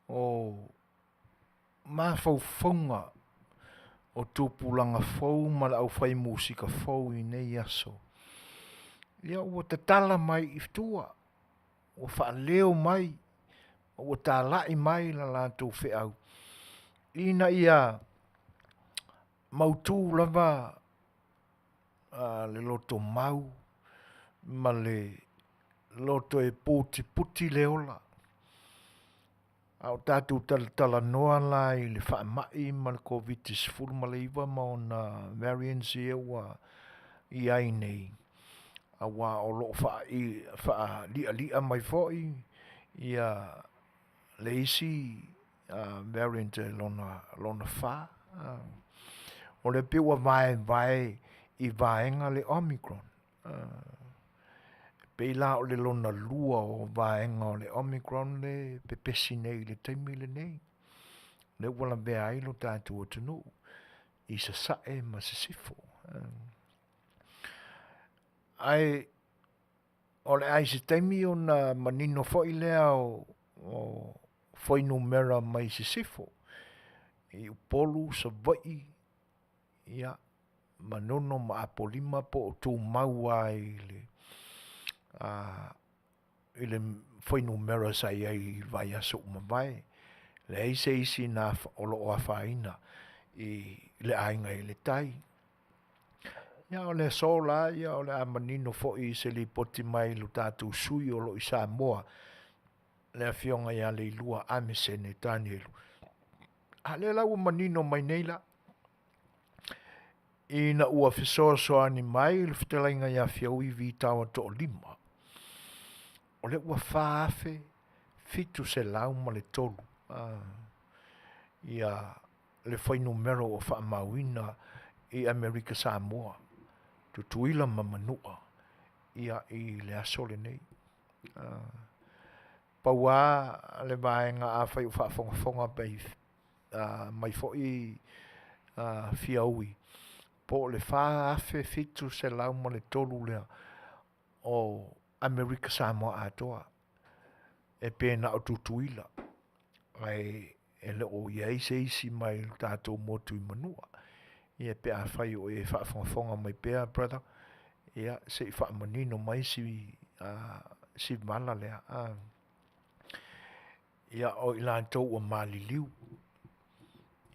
o mafaufauga o tupulaga fou ma le aufai musika fou i nei aso. Ia ua tatala mai i tua, ua faaleo mai, ua talai mai la latou feau ina ia mautu lava. le lotomau ma le loto e putiputi le ola. A o tatou talatalanoa la i le faamai ma le Koviti-19 ma ona variants ia ua i ai nei, aua o lo o faali'ali'a mai foi le isi variant lona fa. O lea e pei ua vaevae i vaega le Omicron. E pei la o le lona lua o vaega o le Omicron lea e pepesi nei i le taimi lenei, lea ua lavea ai lo tatou atunuu i sasae ma sisifo. Ae o le a i se taimi ona manino foi lea o fuainumera mai sisifo i Upolu, Savaii, ia Manono ma Apolima po o tumau lava i le fuainumera sa i ai i le vaiaso ua mavae. Leai se isi na o lo o afaina i le aiga i le Tai. Ia o le aso la o le a manino foi i se lipoti mai le tatou sui usufono o lo o i Samoa le Afioga ia Leilua Amisene Tanielu, a o lea la ua manino mai nei la, ina ua fesoasoani mai le fetalaiga ia Fiaui Vitaoa Toaolima, o lea ua 4703 le fuainumera ua faamauina i Amerika Samoa, Tutuila ma Manua i le aso lenei. Pau lava le vaega afai o faafogafoga mai foi Fiaui, po o le 4703 lea o Amerika Samoa atoa, e pe na o Tutuila, ae e le o i ai se isi mai le tatou motu i Manua. Ia pe afai o e faafogafoga mai pea brother, ia se i faamanino mai si vala lea. Ia o i latou ua maliliu,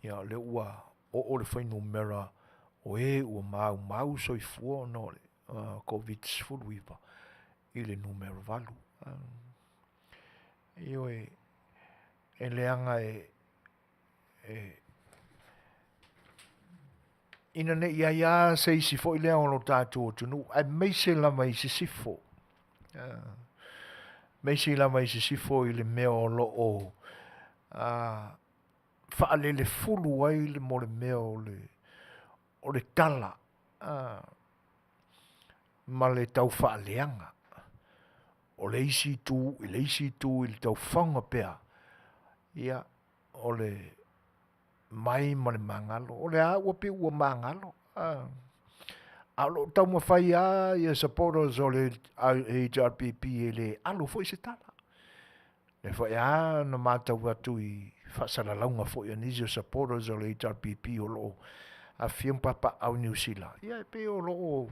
ia o lea ua oo le fuainumera o e ua maumau soifua ona o le Koviti-19 i le numera 8. Ioe, e leaga ina ne i i ai lava se isi foi lea o lo tatou atunuu aemaise lava i sisifo, aemaise lava i sisifo i le mea o lo o faalelefulu ai le mea o le tala ma le taufaaleaga o le isi itu i le isi itu i le tau faoga pea o le mai ma le magalo. O lea lava ua pei ua magalo, a o lo o taumafai lava supporters o le HRPP e le alo foi se tala. O lea foi lava na matau atu i faasalalauga foi a nisi o supporters o le HRPP o lo o afifio ma papaaao i Niu Sila, ia e pei o lo o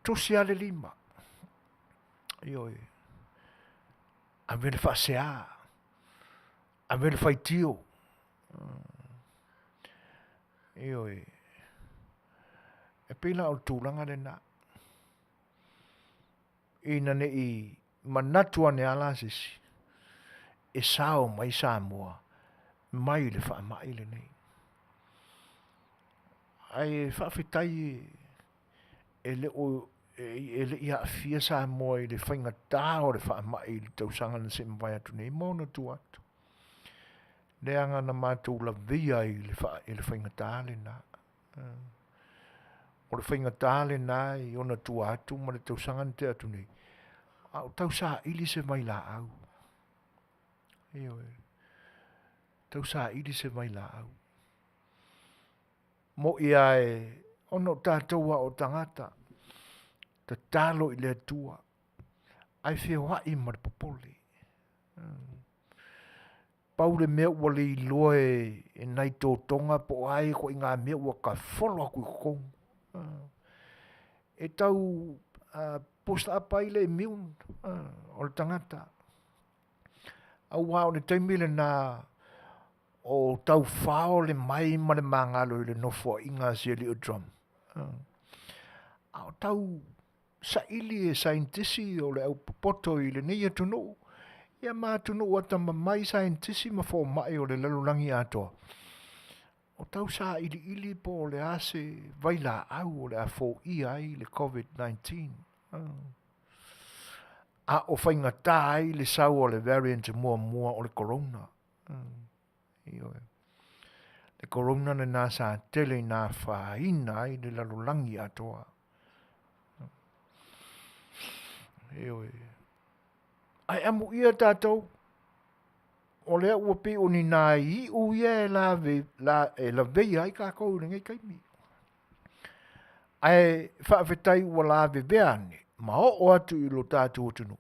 tusi lava le lima, ioe, ave le faasea, ave le faitio, ioe. E pei la o le tulaga lena, ina ne i manatu ane lava la se isi, e sao mai Samoa mai le faamai lenei. Ae faafetai e le i aafia Samoa i le faigata o le faamai i le tausaga na se i mavae atu nei ma ona tua atu, leaga na matou lavea ai i le faigata lena. O le faigata lena i ona tua atu ma le tausaga na tea atu nei, a o tausaili se vailaau, ioe, tausaili se vailaau. Mo'i lava ona o tatou lava o tagata, tatalo i le Atua ae feoai ma le popole. Pau le mea ua le iloa e nai totoga po o a ituaiga mea ua tafolo atu i totonu, e tau boost up ai le immune o le tagata, aua o le taimi lena o tau fao le mai ma le magalo i le nofoaiga a si alii o Trump. A o tau saili e saienitisi o le au popoto i lenei atunuu, ia ma atunuu atamamai saienitisi ma fomai o le lalolagi atoa, o tau sailiili po o le a se vailaau o le a foia ai le COVID-19, a o faigata ai le sau o le variant muamua o le Corona. Ioe. Le Corona lena sa tele ina afaina ai le lalolagi atoa. Ioe. Ae amuia tatou, o lea ua pei o ni nai iu ia e lave, la, e laveia ai tatou i lenei taimi. Ae faafetai ua lavevea ane ma oo atu i lo tatou atunuu,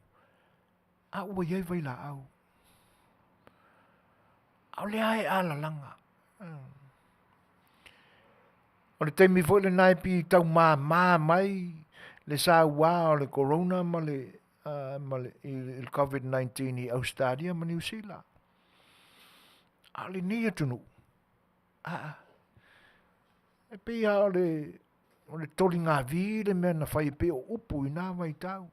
a ua i ai vailaau. A o lea e alalaga. O le taimi foi lena e pei e tau mama mai le saua o le Corona ma le i le COVID-19 i Ausetalia ma Niu Sila. A o lenei atunuu, aa, e pei lava o le toligavi le mea na fai e pei o upu i na vaitau.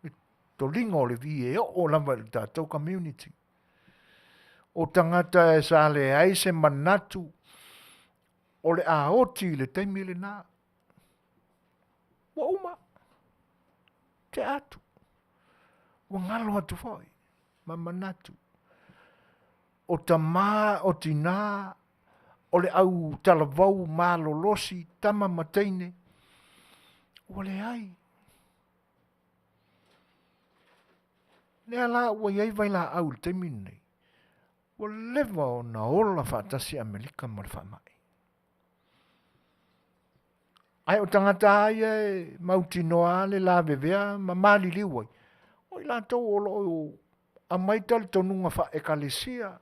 Le toliga o le vi e oo lava i le tatou community. O tagata sa leai se manatu o le a oti i le taimi lena, ua uma, tea atu, ua galo atu foi ma manatu. O tama, o tina, o le autalavou malolosi, tama ma teine, ua leai. Lea la ua i ai vailaau i le taimi lenei, ua leva ona ola faatasi Amerika ma le faamai. Ae o tagata lava ia e mautinoa le lavevea ma maliliu ai, o i latou o lo o aumai talitonuga faale-Ekalesia,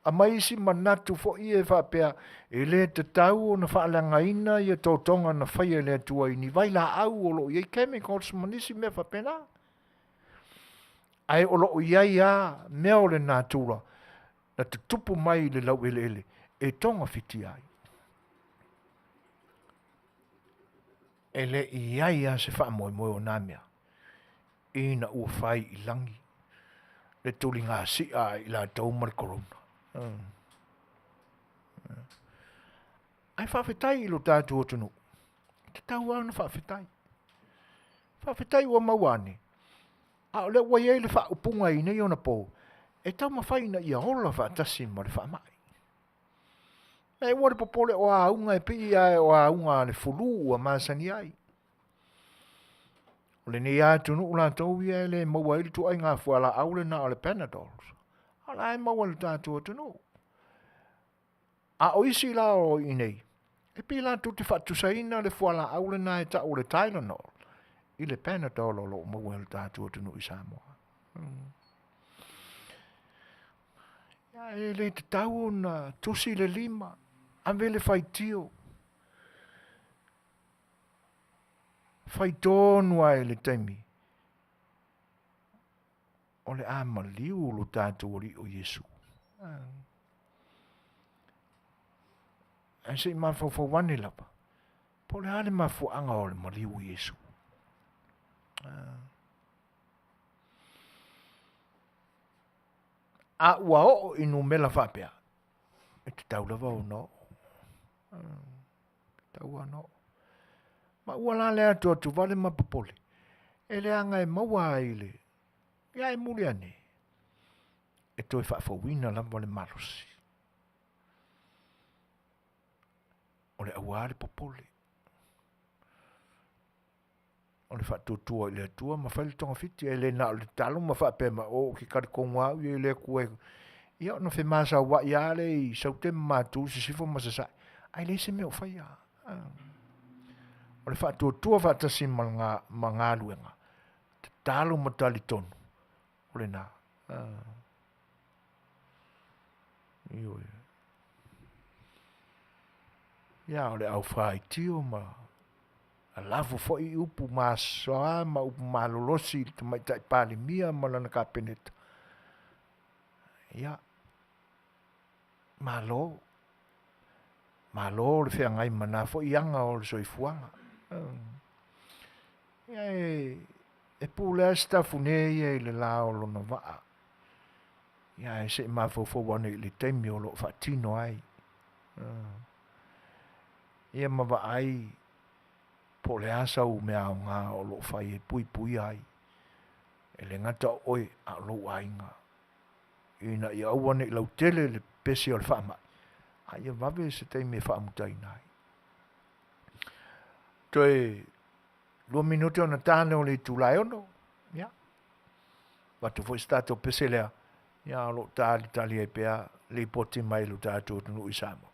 aumai isi manatu foi ia e faapea e le tatau ona faaleagaina totoga na faia e le Atua i ni vailaau o lo o i ai chemicals ma nisi mea faapena. Ae o lo o i ai lava mea o le natura na tutupu mai i le laueleele e togafiti ai. E le i i ai lava se faamoemoe o na mea ina ua fai i lagi le tuligasia ai latou ma le Corona. Ae faafetai i lo tatou atunuu, e tatau lava ona faafetai. Faafetai ua maua ane, a o lea ua i ai le faaupuga i nei ona po, e taumafai ina ia ola faatasi ma le faamai. Ae aua le popole o auga e pei lava o auga a le flu ua masani ai. O lenei lava atunuu latou ia e le maua ai le ituaiga fualaau lena o le panadol, a o la e maua e le tatou atunuu. A o isi la o i inei, e pei latou te faatusaina le fualaau lena e tau o le Tylenol i le Panadol o lo o maua e le tatou atunuu i Samoa. E le tatau ona tusi le lima, ave le faitio, fai tonu lava i le taimi o le a maliu lo tatou Alii o Iesu. Ae se i mafaufau ane lava, po o le a le mafuaaga o le maliu o Iesu. A ua oo i numera faapea, e tatau lava ona oo. Tatau ona oo. Ma ua la le atuatuvale ma popole, e leaga e maua ai i le, ia ae muli ane, e toe faafouina lava le malosi. O le aua le popole, o le faatuatua i le Atua ma fai le togafiti, e le na o le tatalo ma faapea mai, oh ou te talitonu lava au ia i le Atua e, ia ona femasauai lava lea i Saute ma Matu i Sisifo ma Sasae, ae leai se mea o faia. O le faatuatua faatasi ma galuega, tatalo ma talitonu, o lena. Ioe. Ia o le au faitio ma lalafo foi upu masoa ma upu malolosi i le Tamaitai Palemia ma lana Kapeneta, ia, malo. Malo le feagai ma na foi aga o le soifuaga. Ia e, e pule lava Sitafune ia i le la o lona vaa. Ia ae se i mafaufau ane i le taimi o lo o faatino ai. Ia ma vaai po o le a sau mea aoga o lo o fai e puipuia ai e le gata o oe a o lou aiga ina ia aua ne i lautele le pepesi o le faamai a ia vave se taimi e faamutaina ai. Toe 2 minute ona ta lea o le itula e 6, ia, avatu foi se tatou pese lea, ia a o lo o talitali ai pea lipoti mai lo tatou atunuu i Samoa.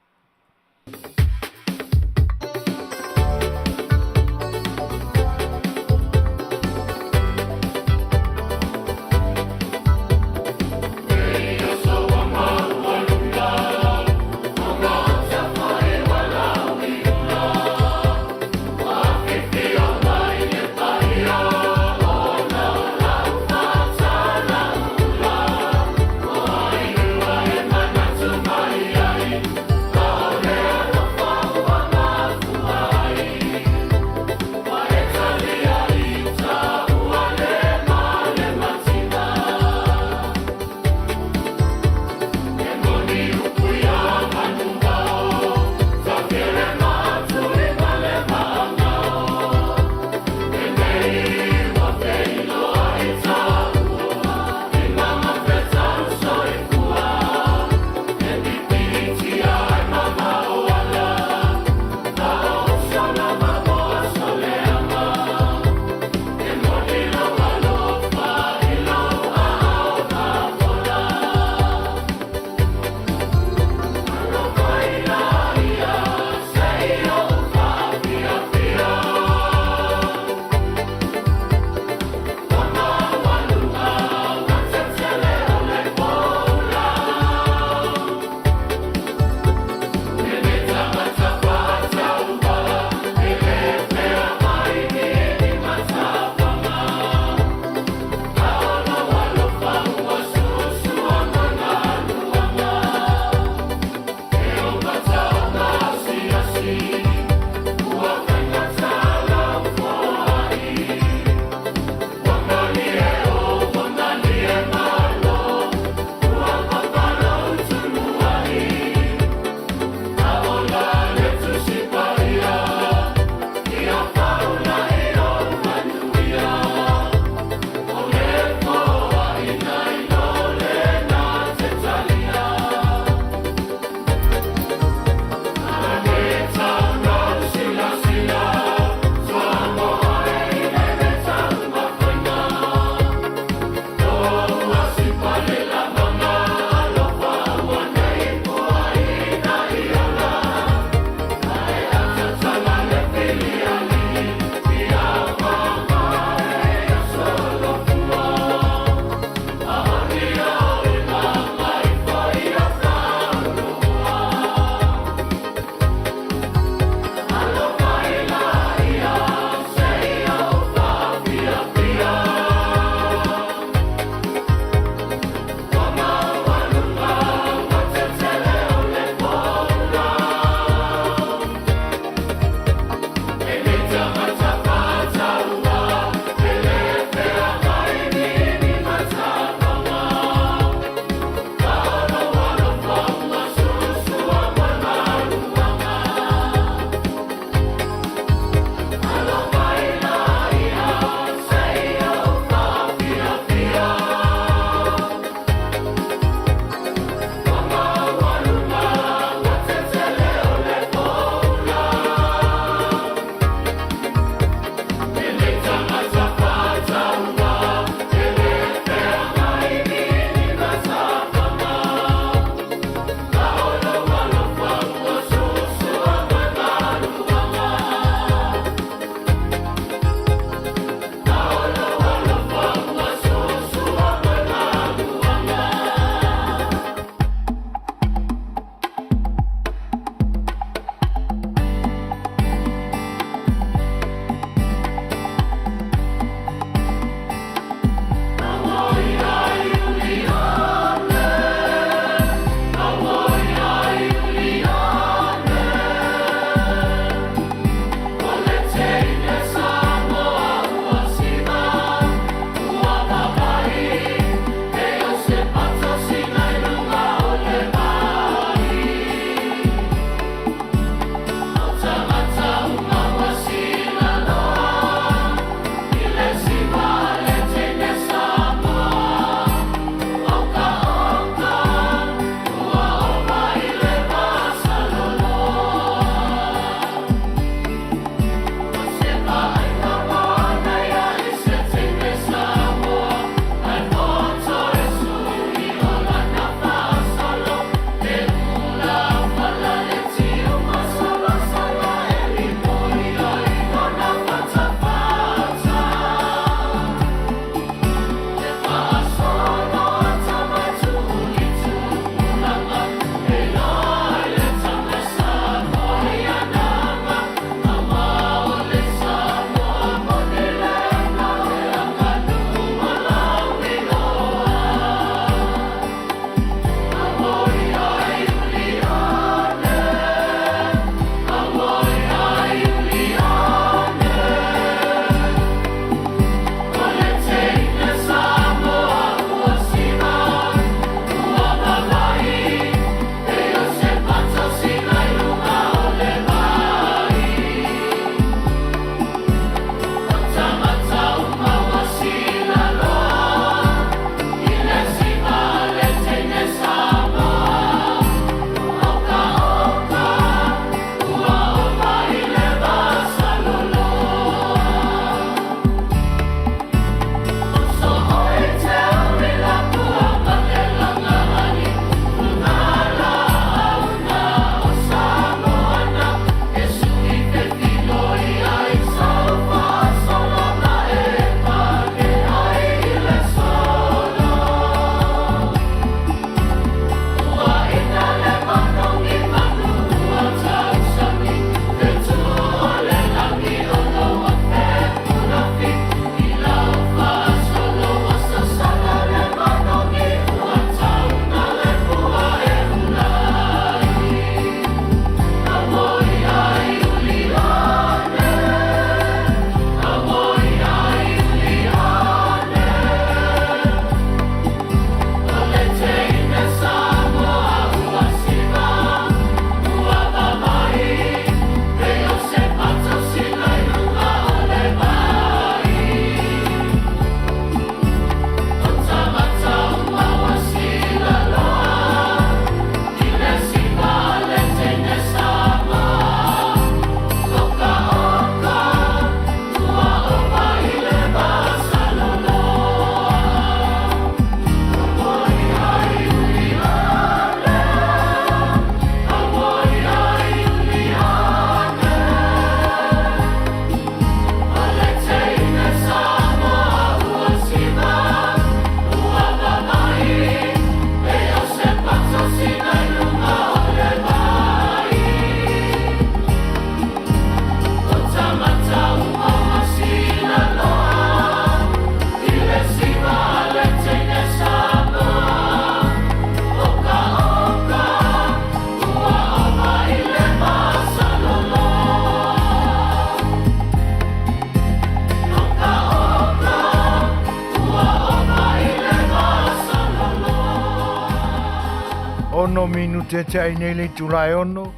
Ono minute te ai nei le itula e 6.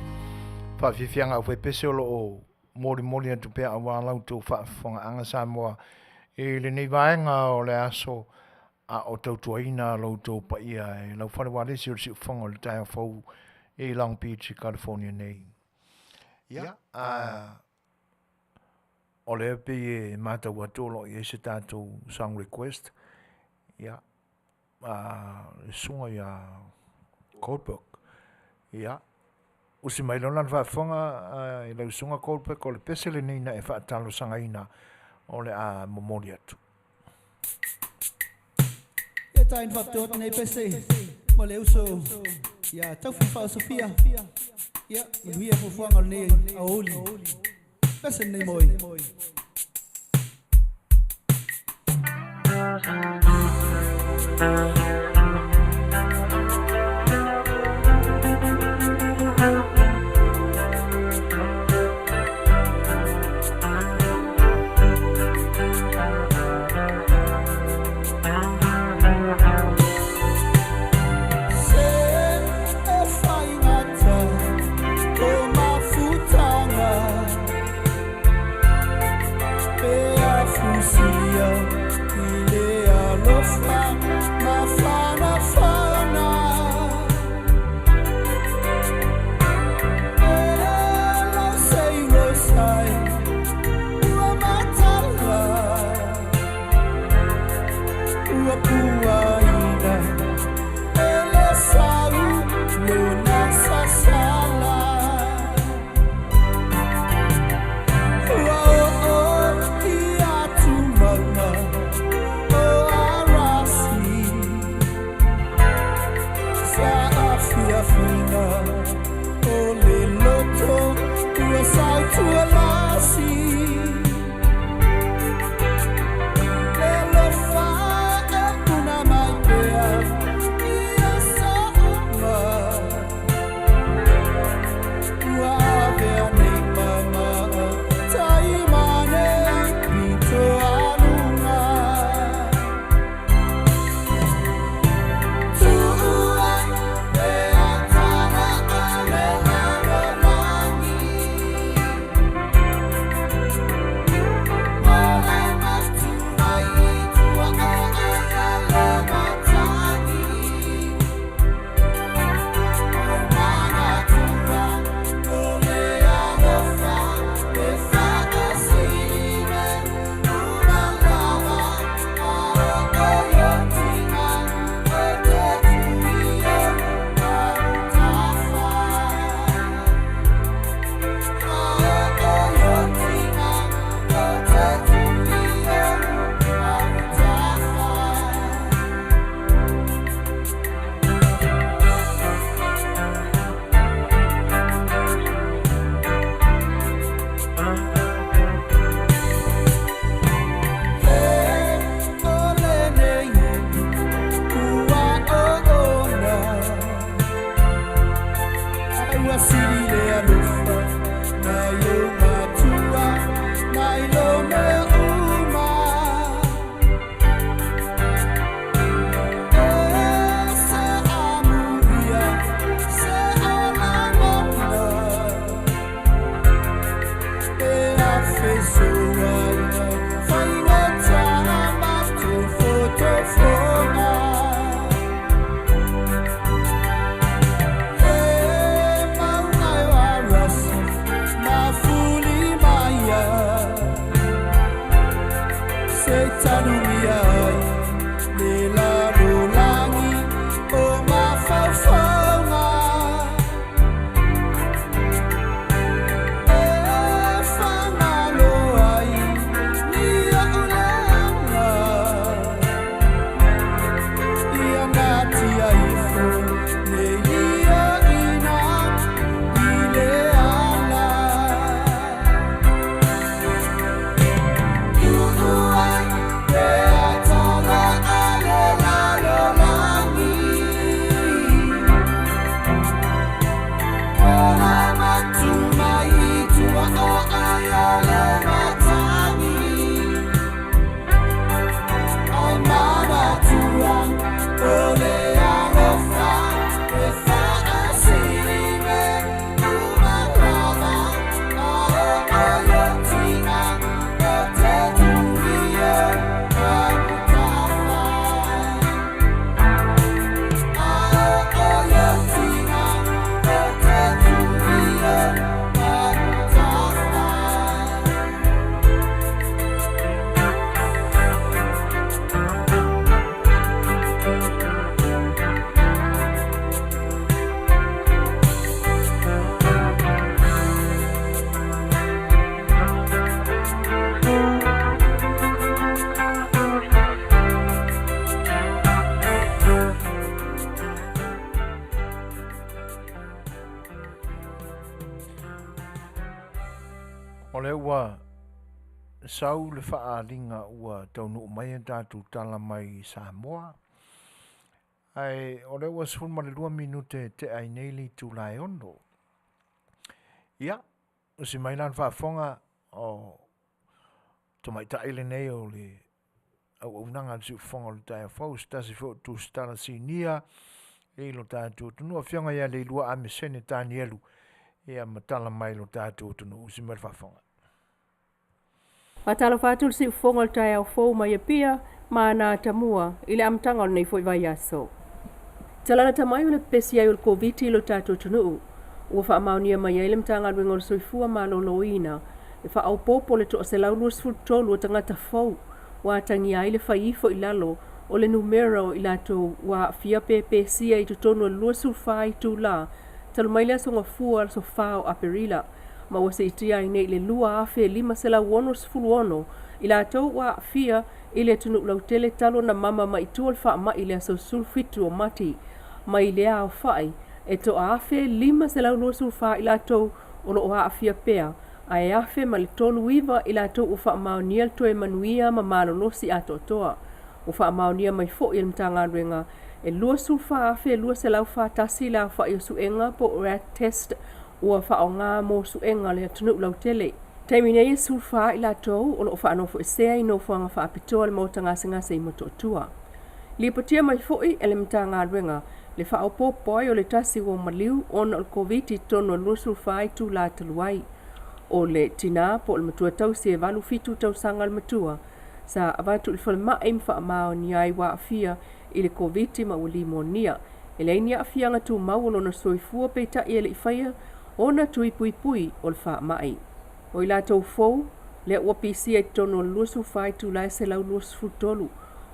Faafiafiaga au faipese o lo o molimoli atu pea auā la outou faafofogaaga Samoa i lenei vaega o le aso a o tautuaina lo outou paia e lau fale ualesi o le siufofoga o le taeao fou i Long Beach i California nei. Ia, a o lea pei e matau atu o lo o i ai se tatou song request. Ia, a le susuga ia Goldberg. Ia, usi mai loa lana faafofoga i lau susuga Goldberg o le pese lenei na e faatalosagaina o le a momoli atu. E tain faapitoa atu nei pese ma le uso ia Taufi Faaosofia. Ia, manuia fuafuaga o lenei aoauli. Pese lenei moi. Se e faigata ko mafutaga pe afusia i le alofa ma. O lea ua sau le faaaliga ua taunuu mai a tatou tala mai Samoa. Ae o lea ua 12 minute e tea ai nei le itula e 6. Ia, usi mai la le faafofoga o tamaitai lenei o le auaunaga a le Siufofoga o le Taeao Fou, se tasi foi o tusitala sinia i lo tatou atunuu, Afioga ia Leilua Amesene Tanielu, ia ma tala mai lo tatou atunuu. Usi mai le faafofoga. Faatalofa atu le siufofoga o le taeao fou mai Apia ma Ana Tamua i le amataga o lenei foi vaiaso. Talalata mai o le pepesi ai o le Koviti i lo tatou atunuu, ua faamaonia mai ai le Matagaluega o le Soifua Maloloina le faaopoopo o le 123 o tagata fou ua atagia ai le fai ifo i lalo o le numera o i latou ua aafia pe pesia i totonu o le 24 itula talu mai le aso Gafua aso 4 o Aperila, ma ua siitia ai nei i le 2,566 i latou ua aafia i le atunuu lautele talu ona mama mai i tua le faamai i le aso 17 o Mati. Mai lea aofai, e toa 1,524 i latou o loo aafia pea, ae 1,039 i latou ua faamaonia le toe manuia ma malolosi atoatoa. Ua faamaonia mai foi e le Matagaluega e 24,241 le aofai o suega po o rat test ua faaaoga mo suega o le atunuu lautele. Taimi nei e 14 i latou o loo faanofoesea i nofoaga faapitoa le maota gasegase i Motootua. Lipotia mai foi e le Matagaluega le faaopoopo ai o le tasi ua maliu ona o le Koviti i totonu o le 24 itula talu ai. O le tinā po o le matua tausi e 87 tausaga le matua sa avatu i le falemai ma faamaonia ai ua aafia i le Koviti ma ua limonia. E leai ni aafiaga tumau o lona soifua, peitai e le i faia ona tui puipui o le faamai. O i latou fou lea ua pisia i totonu o le 24 itula e 123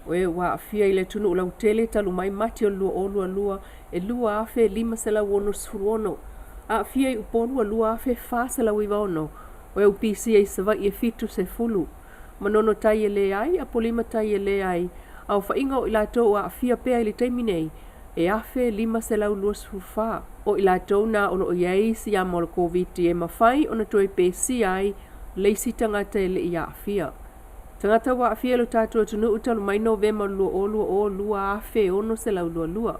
o e ua aafia i le atunuu lautele talu mai Mati o le 2022 e 2,566, aafia i Upolu 2,496, o e ua pisia i Savaii e 70, Manono tai e leai, Apolima tai e leai. Aofaiga o i latou ua aafia pea i le taimi nei e 1,524. O i latou na o loo i ai siama o le Koviti e mafai ona toe pesia ai le isi tagata e le i aafia. Tagata ua aafia i lo tatou atunuu talu mai Novema 2020 2,622.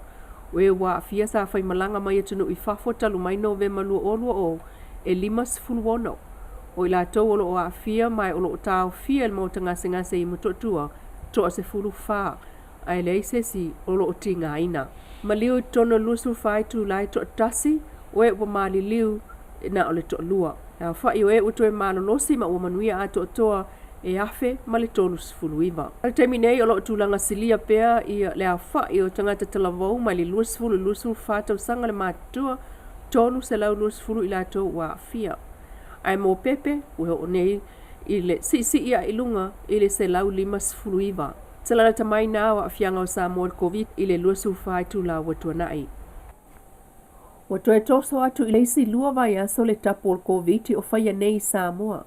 O e ua aafia sa faimalaga mai atunuu i fafo talu mai Novema 2020 e 56. O i latou o loo aafia ma o loo taofia i le maota gasegase i Motootua toa 14, ae leai se isi o loo tigaina. Maliu i totonu o le 24 itula e toatasi, o e ua maliliu na o le toalua. Le aofai o e ua toe malolosi ma ua manuia atoatoa e 1,039. I le taimi nei o loo tulaga silia pea ia le aofai o tagata talavou mai le 20 i le 24 tausaga le matutua, 320 i latou ua aafia. Ae mo pepe ua oo nei i le siisii ae i luga i le 159. Talalata mai na o aafiaga o Samoa i le Covid i le 24 itula ua tuanai. Ua toe toso atu i le isi 2 vaiaso le tapu o le Koviti o faia nei i Samoa.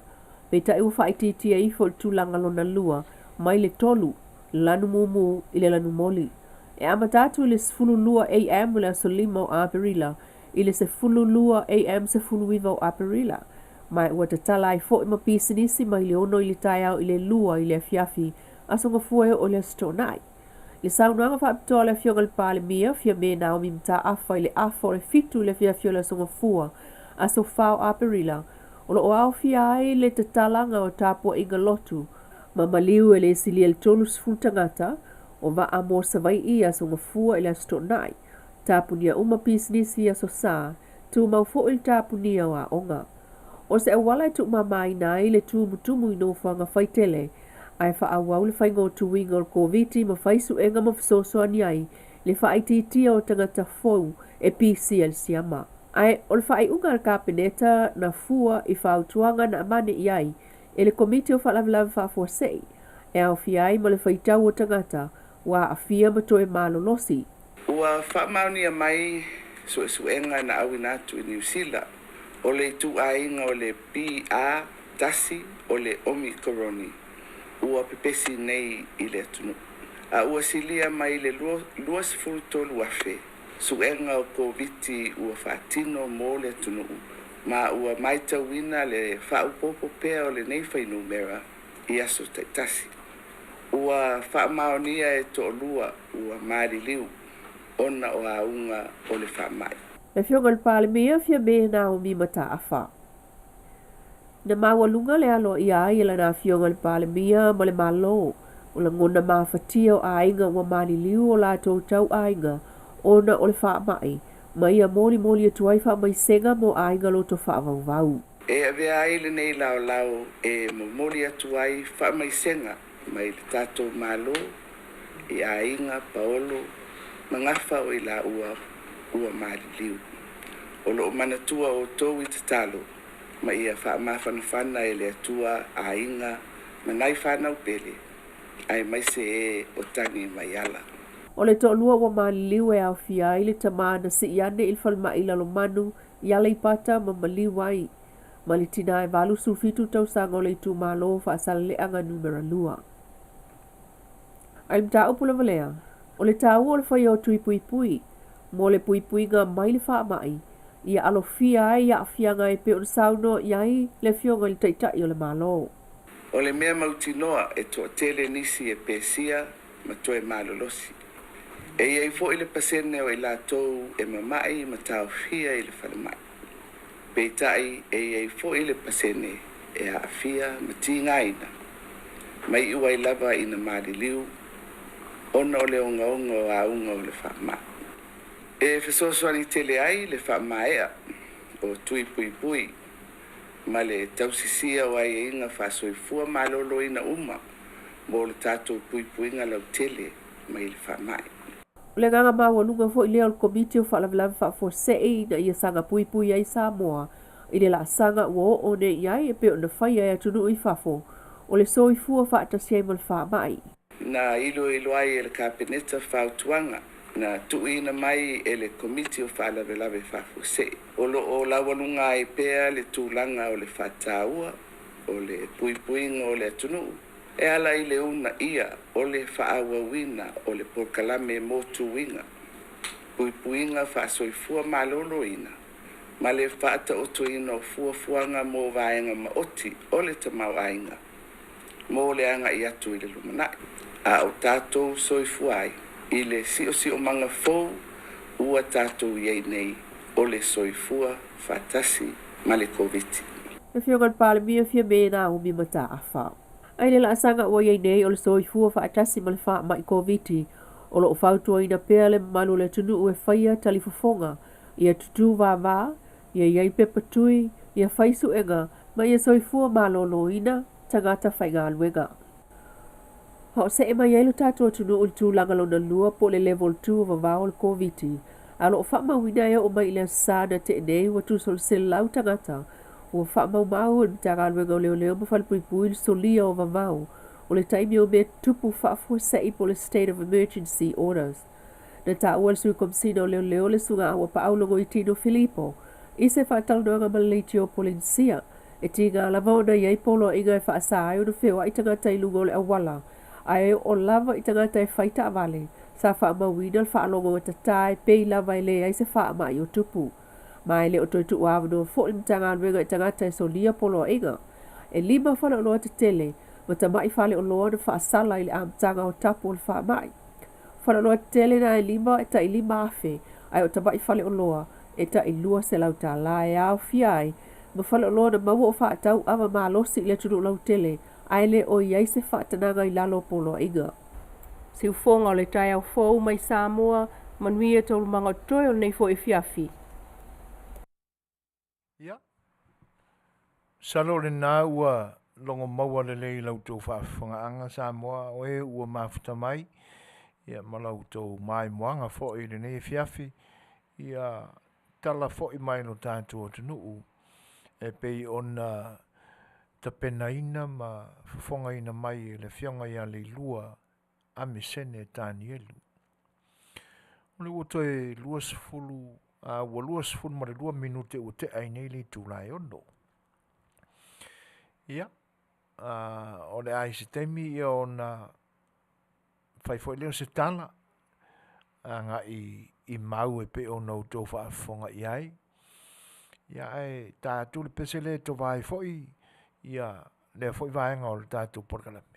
Peitai ua faaitiitia ifo i le tulaga lona lua mai le 3 lanu mumu i le lanu moli. E amata atu i le 12 AM o le aso 5 o Aperila i le 12 AM 19 o Aperila. Ma ua tatala ai foi ma pisinisi mai le 6 i le taeao i le 2 i le afiafi aso Gafua e oo i le aso Toonai. Le saunoaga faapitoa le Afioga i le Palemia, Fiame Naomi Mataafa i le afa o le 7 i le afiafi o le aso Gafua, aso 4 o Aperila, o loo aofia ai le tatalaga o tapuaiga lotu ma maliu e le silia i le 30 tagata o vaa mo Savaii aso Gafua i le aso Toonai. Tapunia uma pisinisi aso Sa, tumau foi le tapunia o aoga. O se auala e tuumamaina ai le tumutumu i nofoaga faitele, ae faaauau le faiga o tuiga o le Koviti ma fai suega ma fesoasoani ai le faaitiitia o tagata fou e pisia i le siama. Ae o le faaiuga a le Kapeneta na fua i fautuaga na avane i ai e le Komiti o Faalavelave Faafuasei e aofia ai ma le faitau o tagata ua aafia ma toe malolosi. Ua faamaonia mai suesuega na auina atu i Niu Sila o le ituaiga o le BA1 o le Omikoroni ua pepesi nei i le atunuu. A ua silia mai le 23,000 suega o Koviti ua faatino mo le atunuu Ma ua matauina le faaopoopo pea o lenei fuainumera i aso taitasi. Ua faamaonia e toalua ua maliliu ona o auga o le faamai. Le Afioga i le Palemia Fiame Naomi Mataafa. Na maualuga le aloaia ai e lana Afioga i le Palemia ma le Malo o lagona mafatia o aiga ua maliliu o latou tauaiga ona o le faamai, ma ia molimoli atu ai faamaisega mo aiga loto faavauvau. E avea ai lenei laolao e momoli atu ai faamaisega mai le tatou Malo i aiga paolo ma gafa o i laua ua maliliu. O loo manatua outou i tatalo ma ia faamafanafana e le Atua aiga ma nai fanau pele aemaise e o tagi mai ala. O le toalua ua maliliu e aofia ai le tama na sii ane i le falemai i Lalomanu i Aleipata ma maliu ai ma le tinā e 87 tausaga o le itumalo o Faasaleleaga Numera 2. Ai le mataupu lava lea, o le taua o le faia o tui puipui mo le puipuiga mai le faamai, ia alofia ai aafiaga e pei ona saunoa i ai le Afioga i le Taitai o le Malo. O le mea mautinoa e toatele nisi e pesia ma toe malolosi. E i ai foi le pasene o i latou e mamai ma taofia i le falemai. Peitai e i ai foi le pasene e aafia ma tigaina, ma iu ai lava ina maliliu ona o le ogaoga o auga o le faamai. E fesoasoani tele ai le faamaea o tui puipui ma le tausisia o aiaiga faasoifua maloloina uma mo le tatou puipuiga lautele mai le faamai. O le agaga maualuga foi lea o le Komiti o Faalavelave Faafuasei ina ia saga puipui ai Samoa i le laasaga ua oo nei i ai e pei ona faia e atunuu i fafo o le soifua faatasi ai ma le faamai. Na iloilo ai e le Kapeneta fautuaga na tuuina mai e le Komiti o Faalavelave Faafuasei. O loo laualuga ai pea le tulaga o le faataua o le puipuiga o le atunuu e ala i le uunaia o le faaauauina o le polokalame mo tuiga, puipuiga faasoifua maloloina ma le faataotoina o fuafuaga mo vaega maoti o le tamaoaiga mo le agai atu i le lumanai. A o tatou soifua ai i le siosiomaga fou ua tatou i ai nei o le soifua faatasi ma le Koviti. Le Afioga i le Palemia Fiame Naomi Mataafa. Ai le laasaga ua i ai nei o le soifua faatasi ma le faamai Koviti, o loo fautuaina pea le mamalu o le atunuu e faia talifofoga, ia tutū vavā, ia i ai pepa tui, ia fai suega, ma ia soifua maloloina tagata faigaluega. Hoosee mai ai lo tatou atunuu i le tulaga lona lua po o le level 2 o vavao o le Koviti, a o loo faamauina e oo mai i le Aso Sa na tea nei ua tusa o le 100 tagata ua faamaumau e le Matagaluega o Leoleo ma Falepuipui le solia o vavao o le taimi o mea tutupu faafuasei po o le State of Emergency Orders. Na taua e le Sui Komesina o Leoleo le Susuga Auapaau Logoitino Filipo i se faatalanoaga ma le Leitio Polenisia e tiga lava ona i ai poloaiga e faasa ai ona feoai tagata i luga o le auala ae oo lava i tagata e fai taavale sa faamauina le faalogo tatā e pei lava e leai se faamai o tupu. Ma e le o toe tuuavanoa foi le Matagaluega i tagata e solia poloaiga. E 5 faleoloa tetele ma tamai faleoloa na faasala i le amataga o tapu o le faamai. Faleoloa tetele na e 5 e tai 5,000 ae o tamai faleoloa e tai $200 e aofia ai ma faleoloa na maua o faatau ava malosi i le atunuu lautele ae le o i ai se faatanaga i lalo o poloaiga. Siufoga o le taeao fou mai Samoa, manuia taualumaga o totoe o lenei foi afiafi. Ia, masalo o lena ua logo maua lelei i la outou faafofogaaga Samoa o e ua mafuta mai, ia ma la outou maimoaga foi i lenei afiafi, ia tala foi mai lo tatou atunuu e pei ona tapenaina ma fofogaina mai e le Afioga ia Leilua Amesene Tanielu. O le ua toe 20, ua 22 minute ua tea ai nei le itula e 6. Ia, o le a i se taimi ia ona fai foi lea o se tala agai i mau e pei ona outou faafofoga i ai. Ia ae ta atu le pese lea e tova ai foi ia lea foi vaega o le tatou polokalame.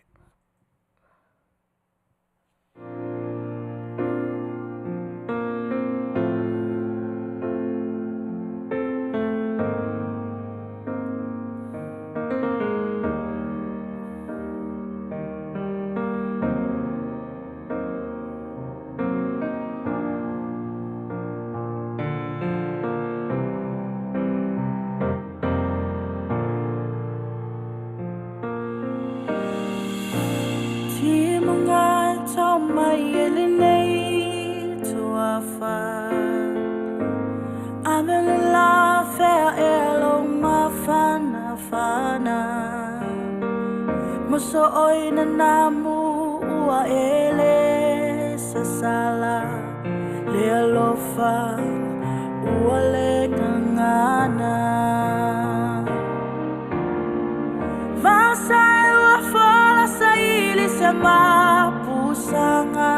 Moso oi na namu ua ele sasala le alofa ua le ngangana Vasa ua fola sa ili se mapusanga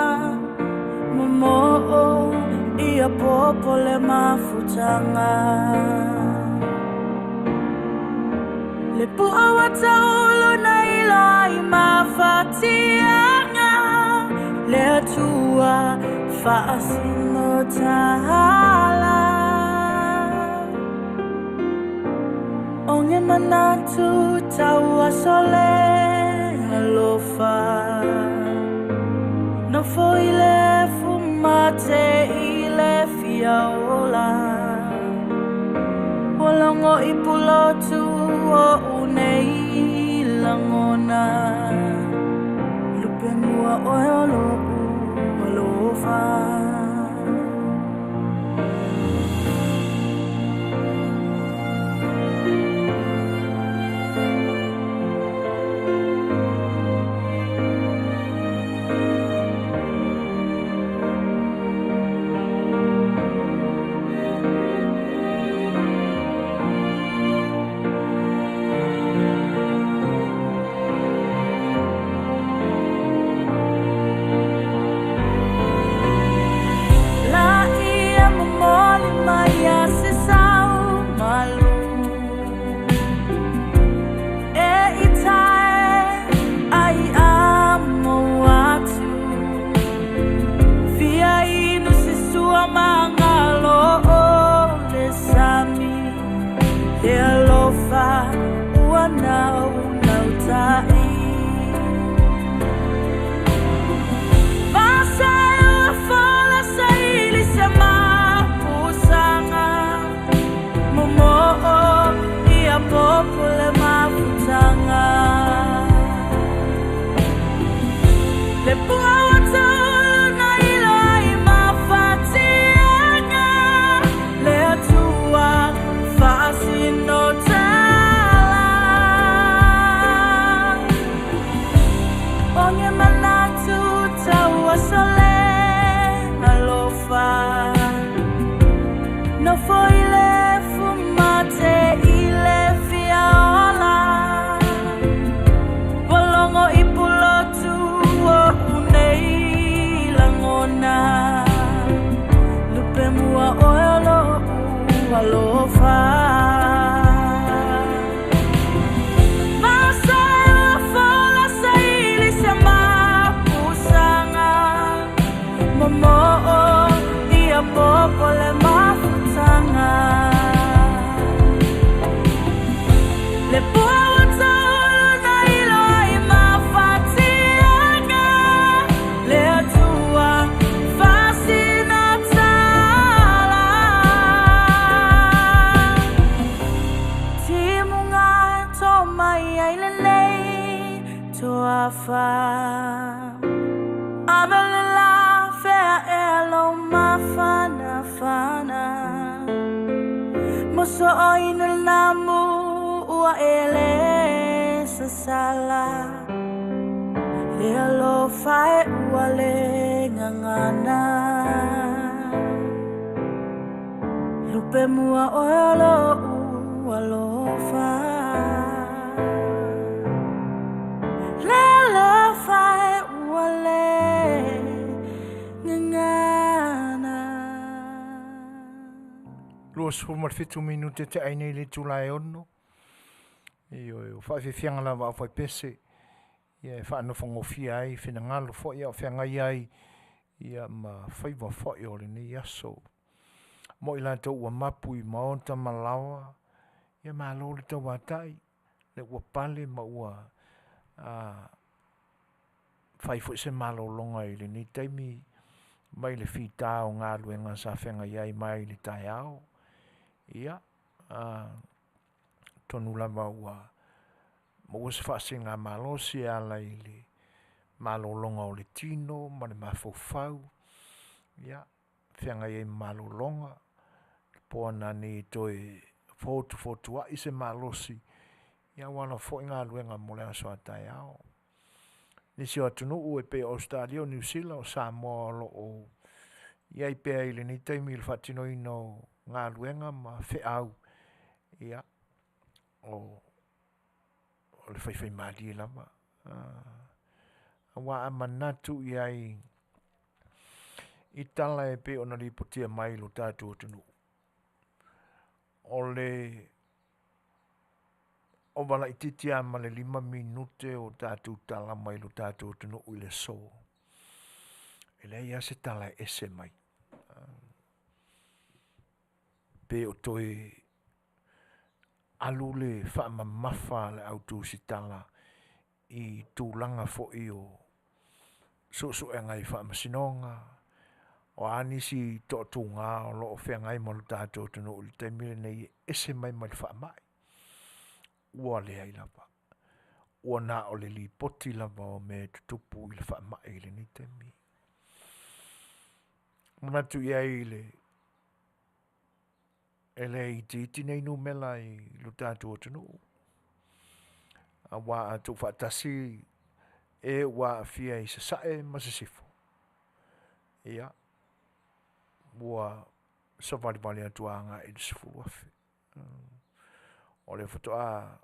Momo'o ia popo le mafutanga Le pua wa taulu na ilo i mafatianga Le atua faasino tahala Onge manatu tau asole alofa No foile fumate i le fiaola Walongo i pulotu o unei langona Lupe mua oe o lo'u alofa. 27 minute te'a ai nei le itulā e 6. Ioe, o fa'afiafiaga lava a aufaipese ia e fa'anofogofie ai finagalo fo'i a o feagai ai ia ma faiva fo'i o lenei aso. Mo i latou ua mapu i maota ma laoa, ia malo le tauata'i lea ua pale ma ua fai foi se malologa i lenei taimi mai le fitā o galuega sa feagai ai mai le taeao. Ia atonu lava ua maua se faasiligamalosi e ala i le malologa o le tino ma le mafaufau, ia feagai ai ma malologa po o a nanei e toe fotufotua'i se malosi aua lava foi galuega mo le aso a taeao. Nisi o atunuu e pei o Ausetalia o Niusila o Samoa o lo'o i ai pea i lenei taimi i le faatinoina o galuega ma feau, ia o le faifaimalie lava. Auā a manatu i ai i tala e pei ona lipotia mai i lo tatou atunuu, o le ova laitiiti a ma le 5 minute o tatou tala mai lo tatou atunuu i le aso, e leai a se tala e ese mai, pe o toe alu le faamamafa a le au tusitala i tulaga foi o suesuega i faamasinoga, o a nisi toatuga o loo feagai ma lo tatou atunuu i le taimi lenei e ese mai ma le faamai? Ua leai lava, ua na o le lipoti lava o mea e tutupu i le faamai i lenei taimi. Manatu i ai i le e le itiiti nei numera i lo tatou atunuu, auā a tuufaatasi e ua aafia i Sasae ma Sisifo, ia ua savalivali atu agai le 10,000. O lea faatoa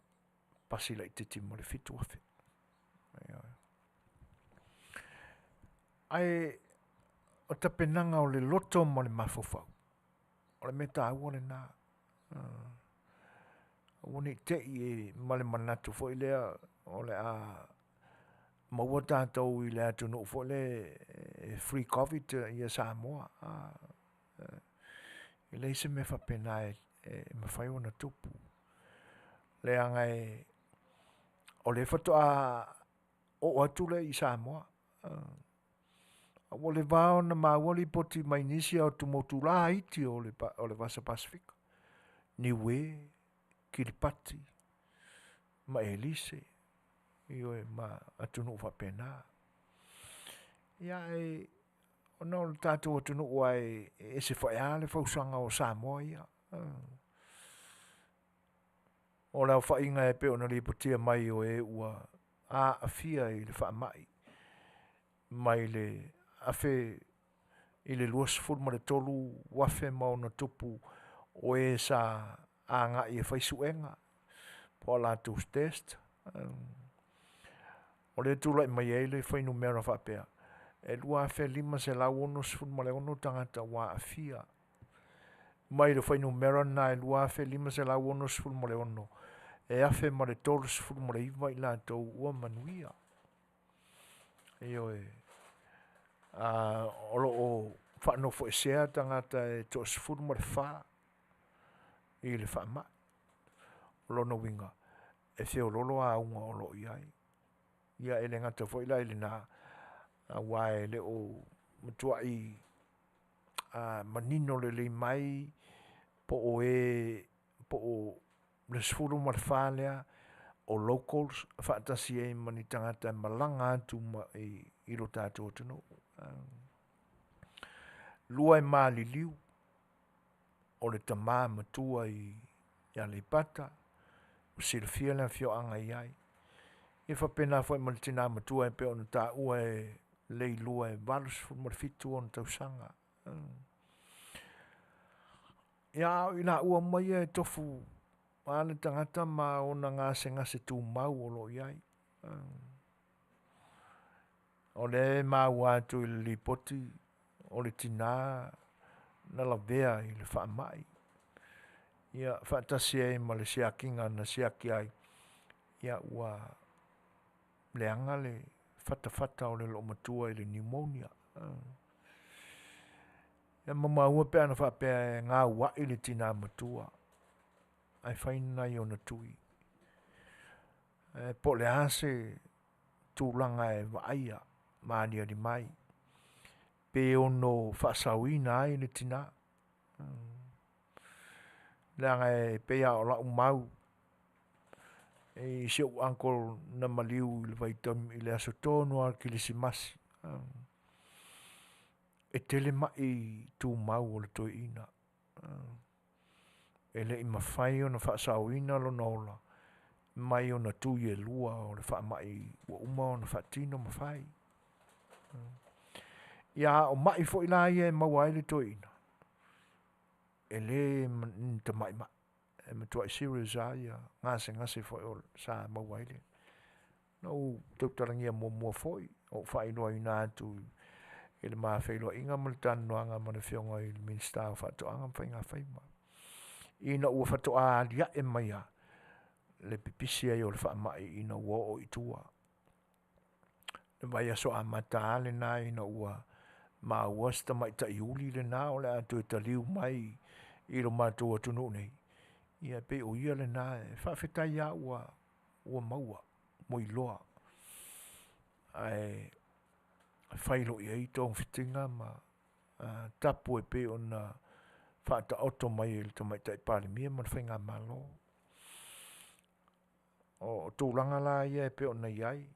pasi laitiiti ma le 7,000. Ioe. Ae o tapenaga o le loto ma le mafaufau o le mea taua lena, aua nei tei ma le manatu foi lea o le a maua tatou i le atunuu foi lea e free covid ia Samoa. E leai se mea faapena e mafai ona tupu leaga e o lea faatoa oo atu lea i Samoa. Ua leva a ona maua lipoti mai nisi o atumotu laiti o le Vasa Pasefika, Niue, Kilipati ma Elise, ioe ma atunuu faapena. Ia ae ona o le tatou atunuu lava e ese foi a le fausaga o Samoa ia. O le aofaiga e pei ona lipotia mai o e ua aafia i le faamai mai le afe i le 23 afe ma ona tupu o e sa agai e fai suega po o latou test. O lea e tulai mai ai le fuainumera faapea e 2,566 tagata ua aafia mai le fuainumera lena e 2,566 e 1,039 i latou ua manuia. Ioe. O loo faanofoesea tagata e toa-14 i le faamai. O lona uiga e feololo auga o loo i ai. Ia e le gata foi la i lena auā e le o matuai manino lelei mai po o e po o le 14 lea o locals faatasi ai ma ni tagata e malaga atu i lo tatou atunuu. Lua e maliliu, o le tama matua i Aleipata ua silafia le afioaga e i ai, e faapena foi ma le tina matua e pei ona taua e Leilua e 87 ona tausaga. Ia a o i laua uma ia e tofu a le tagata ma ona gasegase tumau o lo o i ai. O lea e maua atu i le lipoti o le tina na lavea i le faamai. Ia faatasi ai ma le siakiga na siaki ai, ia ua leaga le fatafata o le loomatua i le pneumonia. Ia maumau e pe ana faapea e gauai le tina matua ae fai nai ona tui. Ae po o le a se tulaga e vaaia ma aliali mai, pe ono faasaoina ai le tina. Leaga e pei lava o lau mau i si ou uncle na maliu i le vaitaimi i le aso tonu lava o le Kerisimasi, e tele mai tumau o le toeaina. E le i mafai ona faasaoina lona ola mai ona tui e lua o le faamai ua uma ona faatino ma fai. Ia a o mai foi la ia e maua ai le toeaina, e le o ni tamai mai, e matuai serious lava gasegase foi sa maua ai le… Na ou tautalagia muamua foi ma ou faailoaina atu i le ma feiloaiga ma le talanoaga ma le Afioga i le Minisita o Faatoaga ma Faigafaiva, ina ua faatoa alia'e mai lava le pipisi ai o le faamai ina ua oo i tua. Le vaiaso amata lava lena ina ua maua si tamaitai uli lena o le a toe taliu mai i lo matou atunuu nei, ia pei o ia lena e faafetai lava ua maua, ua iloa, ae fai loa i ai togafitiga ma tapu e pei ona faataoto mai e le Tamaitai Palemia ma le faigamalo. O tulaga la ia e pei ona i ai,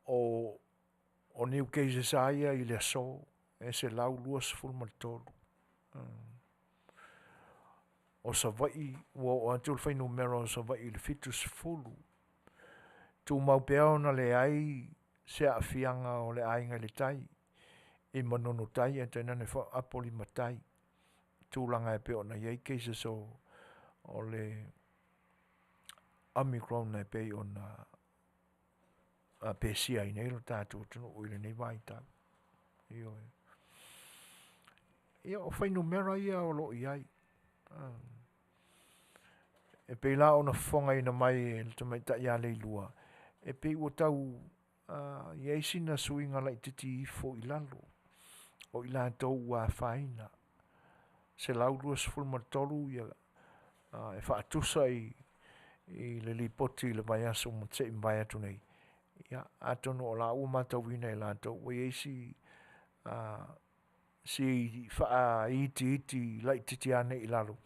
o new cases lava ia i le aso, e 123. O Savaii ua oo atu le fuainumera o Savaii i le 70. E tumau pea ona leai se aafiaga o le Aiga i le Tai i Manono Tai ae tainane foi Apolima Tai i tulaga e pei ona i ai cases o le Omicron e pei ona pesia ai nei lo tatou atunuu i lenei vaitau. Ioe. Ia o fuainumera ia o lo o i ai. E pei la ona fofogaina mai e le tamaitai ia Leilua, e pei ua tau i ai sina suiga laitiiti ifo i lalo o i latou ua afaina, 123 e faatusa i le lipoti i le vaiaso na se i mavae atu nei, ia atonu o la ua matauina e latou ua i ai si faaitiiti laitiiti ane i lalo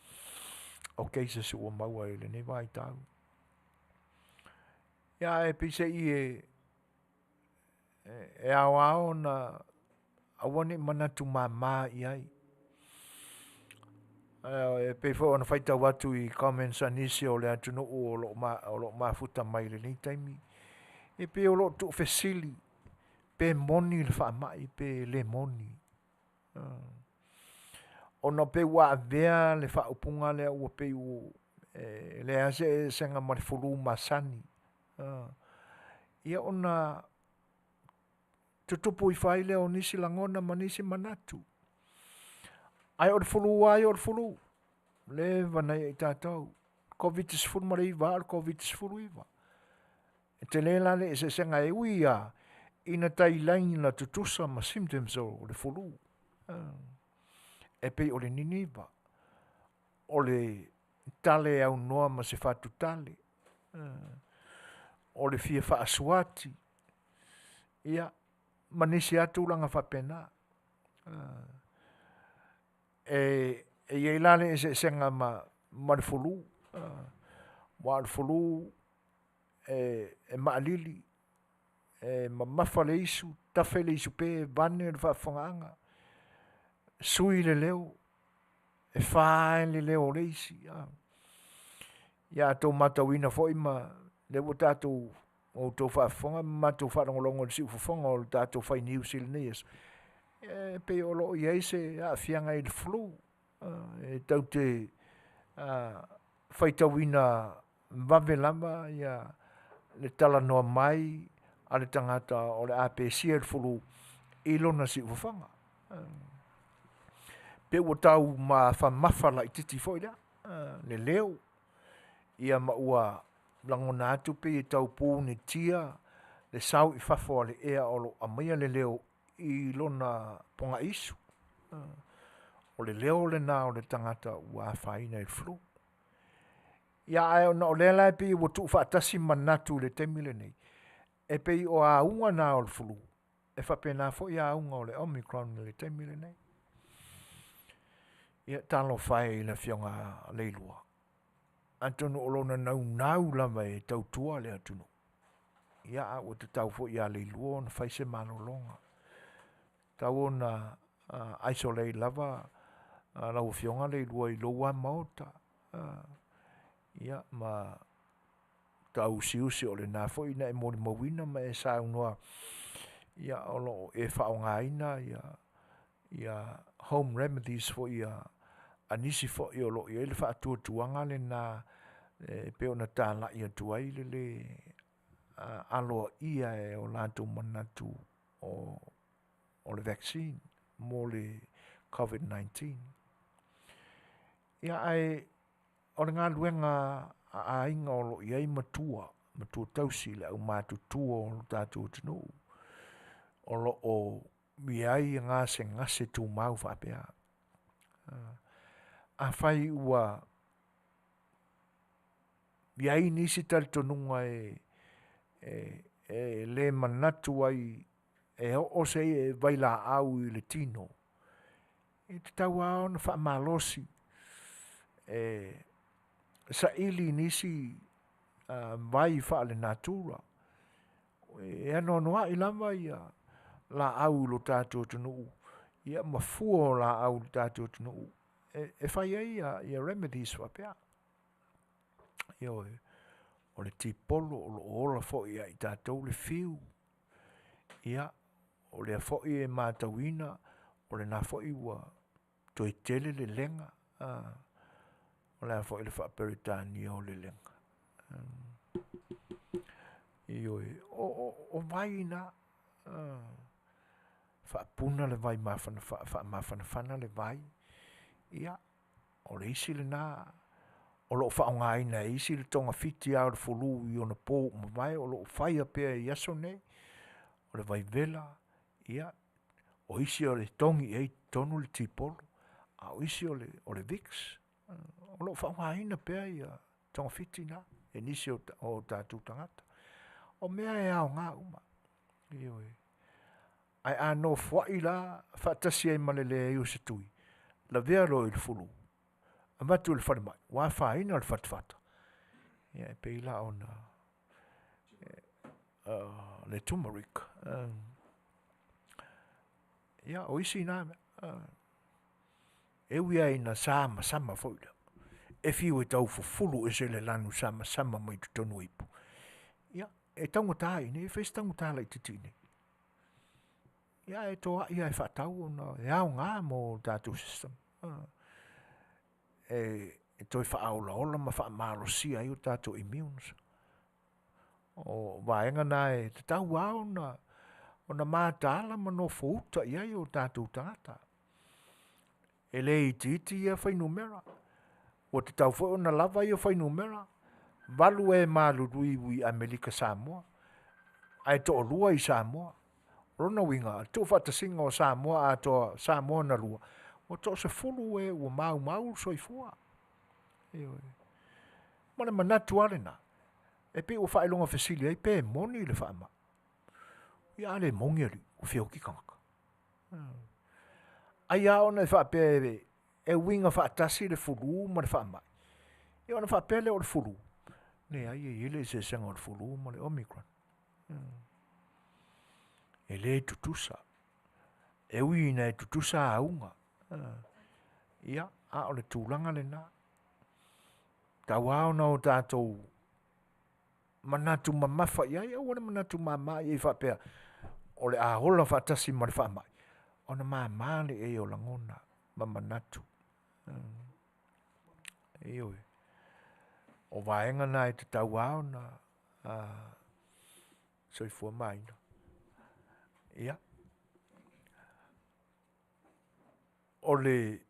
o cases ua maua i lenei vaitau. Ia ae peiseai e ao lava ona aua ne i manatu mama i ai. E pei foi ona faitau atu i comments a nisi o le atunuu o lo o mafuta mai i lenei taimi, e pei o lo o tuufesili pe moni le faamai pe le moni. Ona pei ua avea le faaupuga lea ua pei ua e leai lava se eseesega ma le flu masani. Ia ona tutupu ifo ai lea o nisi lagona ma nisi manatu. Ae o le flu lava ia o le flu, ua leva ona ia i tatou, Koviti-19 a o le Koviti-19. E tele la le eseesega e ui lava ina tailai tutusa ma symptoms o le flu. E pei o le niniva, o le tale e aunoa ma se fatutale, o le fia faasuati, ia ma nisi lava tulaga faapena. E i ai la le eseesega ma le flu, aua o le flu e maalili, e mamafa le isu, tafe le isupe vaeane le faafofogaaga, sui le leo, e fa le leo o le isi. Ia a outou matauina foi ma lea ua tatou outou faafofoga ma matou faalogologo i le siufofoga o le tatou fai news i lenei aso, e pei o lo o i ai se aafiaga i le flu, e tou te faitauina vave lava le talanoa mai a le tagata o le a pesia i le flu i lona siufofoga. Pe ua tau mafamafa laitiiti foi lea le leo, ia ma ua lagona atu pei e tau punitia le sau i fafo o le ea o lo o aumaia le leo i lona pogaisu. O le leo lena o le tagata ua afaina i le flu. Ia ae ona o lea la e pei ua tuufaatasi manatu i le taimi lenei, e pei o auga na o le flu, e faapena foi auga o le Omicron i le taimi lenei. Ia talofa e i le afioga ia Leilua, atonu o lona naunau lava e tautua le atunuu, ia ae ua tatau foi ia Leilua ona fai se malologa. E tatau ona isolate lava lau afioga Leilua i lou lava maota, ia ma tau usiusi o lena foi na e molimauina ma e saunoa ia o lo o e faaaogaina ia home remedies foi a nisi foi o lo o i ai le faatuatuaga lena e pei ona talai atu ai le le aloaia e o latou manatu o le vaccine mo le Covid-19. Ia ae o le galuega a aiga o lo o i ai matua, matua tausi le aumatutua o le tatou atunuu, o lo o i ai gasegase tumau faapea. Afai ua i ai nisi talitonuga e le manatu ai e oo se vailaau i le tino, e tatau lava ona faamalosi e saili nisi vai faalenatura. E anoanoai lava laau i lo tatou atunuu ia ma fua o laau i le tatou atunuu e fai ai remedies faapea. Ioe. O le tipolo o lo o ola foi ia i tatou le fiu, ia, o lea foi e matauina o lena foi ua toe tele le lega, o le a foi le faa-Peretania o le lega? Ioe, o vai na, faapuna le vai faamafanafana le vai, ia, o le isi lena o lo o faaaogaina e isi le togafiti lava o le flu i onapo ua mavae o lo o faia pea i aso nei, o le vaivela, ia, o isi e togi i ai i totonu le tipolo, a o isi o le vicks. O lo o faaaogaina pea togafiti na e nisi o tatou tagata. O mea e aoga uma, ioe. Ae a nofoai la faatasi ai ma le leai o se tui, lavea loa i le flu, avatu i le falemai, ua afaina le fatafata, ia e pei la ona le turmeric. Ia o isi na mea. E ui lava ina samasama foi lea, e fiu e taufufulu ese le lanu samasama mai totonu o ipu, ia e taugata i inei, e fai si taugata laitiiti i inei. Ia ae toai lava e faatau ona e aoga mo tatou system e toe faaolaola ma faamalosia ai o tatou immune. O vaega na e tatau lava ona mataala ma nofouta i ai o tatou tagata. E le itiiti ia fuainumera, ua tatau foi ona lava ia fuainumera, 8 e maliliu i Amerika Samoa ae toalua i Samoa. O lona uiga, o le tuufaatasiga o Samoa atoa, Samoa na lua, ua toasefulu e ua maumau le soifua. Ioe. Ma le manatu lava lena, e pei ua faailoga fesili ai pe moni le faamai. Ia a le moni alii, ua feoti tagata. Ai lava ona e faapea e uiga faatasi le flu ma le faamai, ia ona faapea lea o le flu, leai e i ai le eseesega o le flu ma le Omicron. E le tutusa. E ui ina e tutusa auga, ia, a o le tulaga lena. E tatau lava ona o tatou manatu mamafa i ai, aua le manatu mama i ai faapea o le a ola faatasi ma le faamai, ona mama lea i ai o lagona ma manatu. Ioe. O vaega na e tatau lava ona soifua ma ia ola. Ia, o le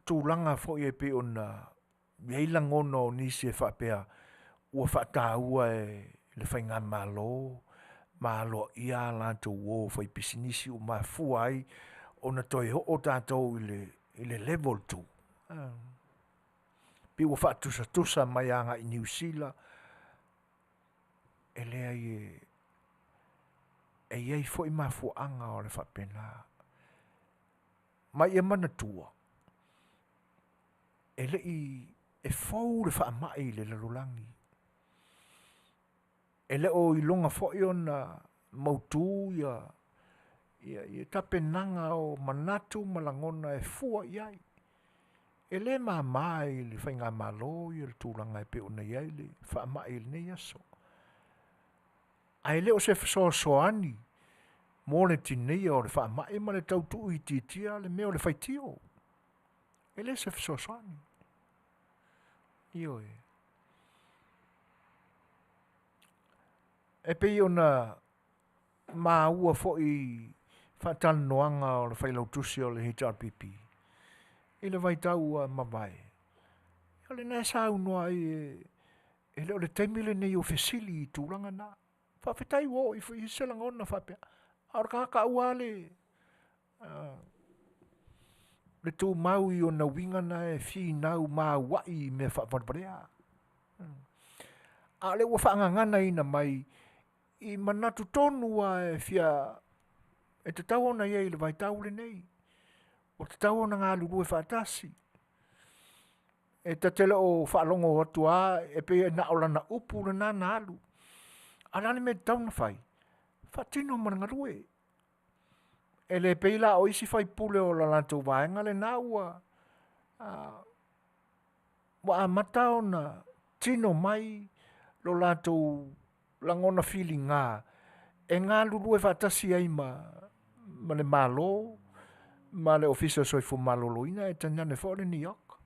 tulaga foi e pei ona i ai lagona o nisi e faapea ua faataua e le faigamalo ma aloaia a latou uo faipisinisi ua mafua ai ona toe oo tatou i le level 2, pei ua faatusatusa mai agai Niu Sila. E leai e i ai foi mafuaaga o le faapena. Ma ia manatua, e le i e fou le faamai i le lalolagi. E le o iloga foi ona mautu ia tapenaga o manatu ma lagona e fua i ai. E le mama i le faigamalo le tulaga e pei ona i ai le faamai i lenei aso. Ae le o se fesoasoani mo le tineia o le faamai ma le tau tuuitiitia le mea o le faitio. E le se fesoasoani. Ioe. E pei ona maua foi i faatalanoaga o le failautusi o le HRPP i le vaitau ua mavae, o lena e saunoa ai e le o le taimi lenei o fesili i tulaga na. Faafetai ua oo i ai se lagona faapea, a o le tagata aua le tumau i ona uiga na e finau ma auai i mea faavalevalea. A o lea ua faagaganaina mai i manatu tonu lava e fia e tatau ona i ai i le vaitau lenei. Ua tatau ona galulue faatasi. E ta te le o faalogo atu lava e pei na o lana upu lena na alu. A o le a le mea e tatau ona fai? Faatino ma le galue. E le pei la o isi sui usufono o le latou vaega lena ua amata ona tino mai lo latou lagona filiga e galulue faatasi ai ma le Malo ma le Ofisa o le Soifua Maloloina ae tainane foi o le NEOC.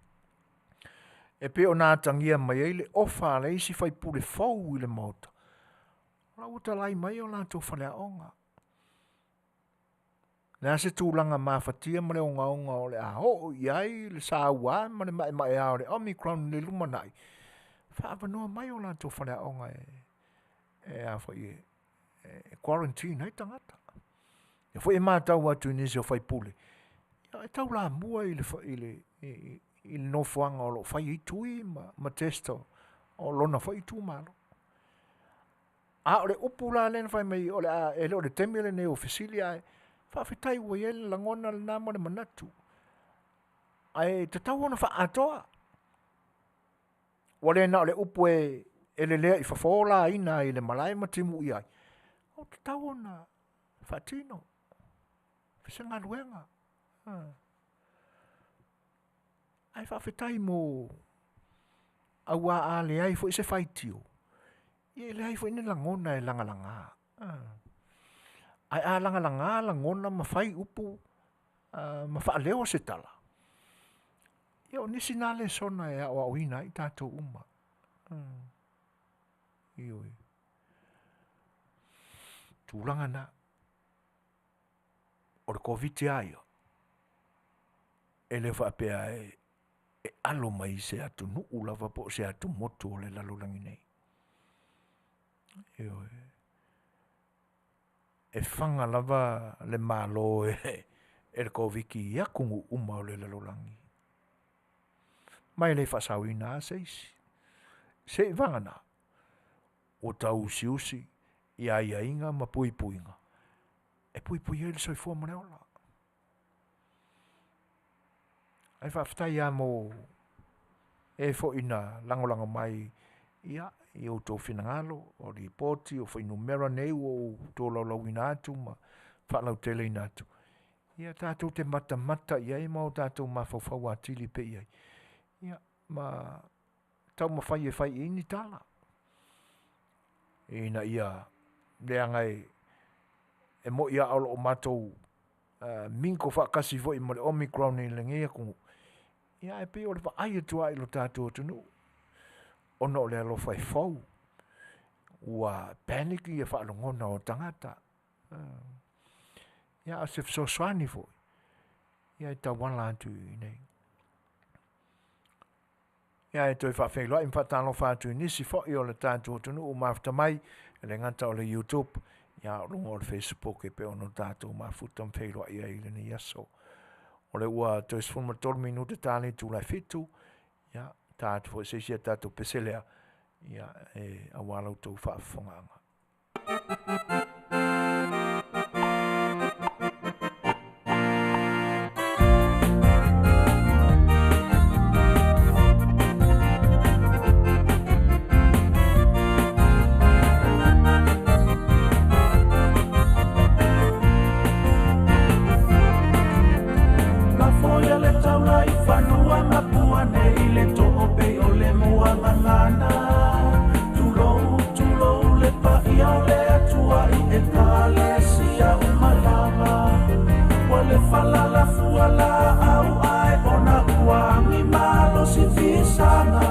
E pei ona atagia mai ai le ofa a le isi sui usufono fou i le Maota, o la ua talai mai o latou faleaoga. O le a se tulaga mafatia ma le ogaoga o le a oo i ai le saua ma le maemaea o le Omicron i le lumanai, faaavanoa mai o latou faleaoga e quarantine ai tagata. O lea foi e matau atu i nisi o sui usufono, e taulamua i le nofoaga o lo o fai ai tui ma test o lona foi itumalo. A o le upu la lea na fai mai o le a, e le o le taimi lenei o fesili ae faafetai ua i ai le lagona lena ma le manatu. Ae tatau ona faaatoa. Ua le na o le upu e lelea i fafo laina ai i le malae ma timuia ai, ua tatau ona faatino se galuega. Ae faafetai mo aua a leai foi se faitio, ia e leai foi ni lagona e lagalaga. Ae a lagalaga lagona ma fai upu ma faaleo se tala, ia o nisi na lesona e aoaoina ai tatou uma. Ioe. Tulaga na. O le Koviti lava ia, e le faapea e alo mai i se atunuu lava po o se atumotu o le lalolagi nei. Ioe. E faga lava le Malo e le Koviti i atunuu uma o le lalolagi. Ma e le faasaoina lava se isi. Seiavagana ua tau usiusi i aiaiga ma puipuiga e puipuia ai le soifua ma le ola. Ae faafetai lava mo e foi na lagolago mai i outou finagalo, o lipoti, o fuainumera nei ua ou tolaulauina atu ma faalauteleina atu, ia tatou te matamata i ai ma o tatou mafaufau atili pea i ai, ia ma taumafai e fai i ai ni tala, ina ia leaga e moni lava o lo o matou mingle faatasi foi ma le Omicron i lenei atunuu, ae pei o le vaai atu lava i le tatou atunuu, ona o le alofa e fou, ua panic le faalogona o tagata. Ia a o se fesoasoani foi, ia e tauala atu i inei. Ia e toe faafeiloai ma faatalofa atu i nisi fo'i o le tatou atunuu mafuta mai e le gata o le YouTube ia o luga o le Facebook e pei ona o tatou mafuta ma feiloai ai i lenei aso. O le ua toe 13 minute ta le itula e 7, ia ta atu foi se isi a tatou pese lea, ia e aua la outou faafofogaaga. Lafo ia le taula i fanua ma pua nei le too pei o le muagagana. Tulou, tulou le paia o le Atua i ekalesia uma lava. Ua le falalafua laau ae ona ua agi malosi fisaga.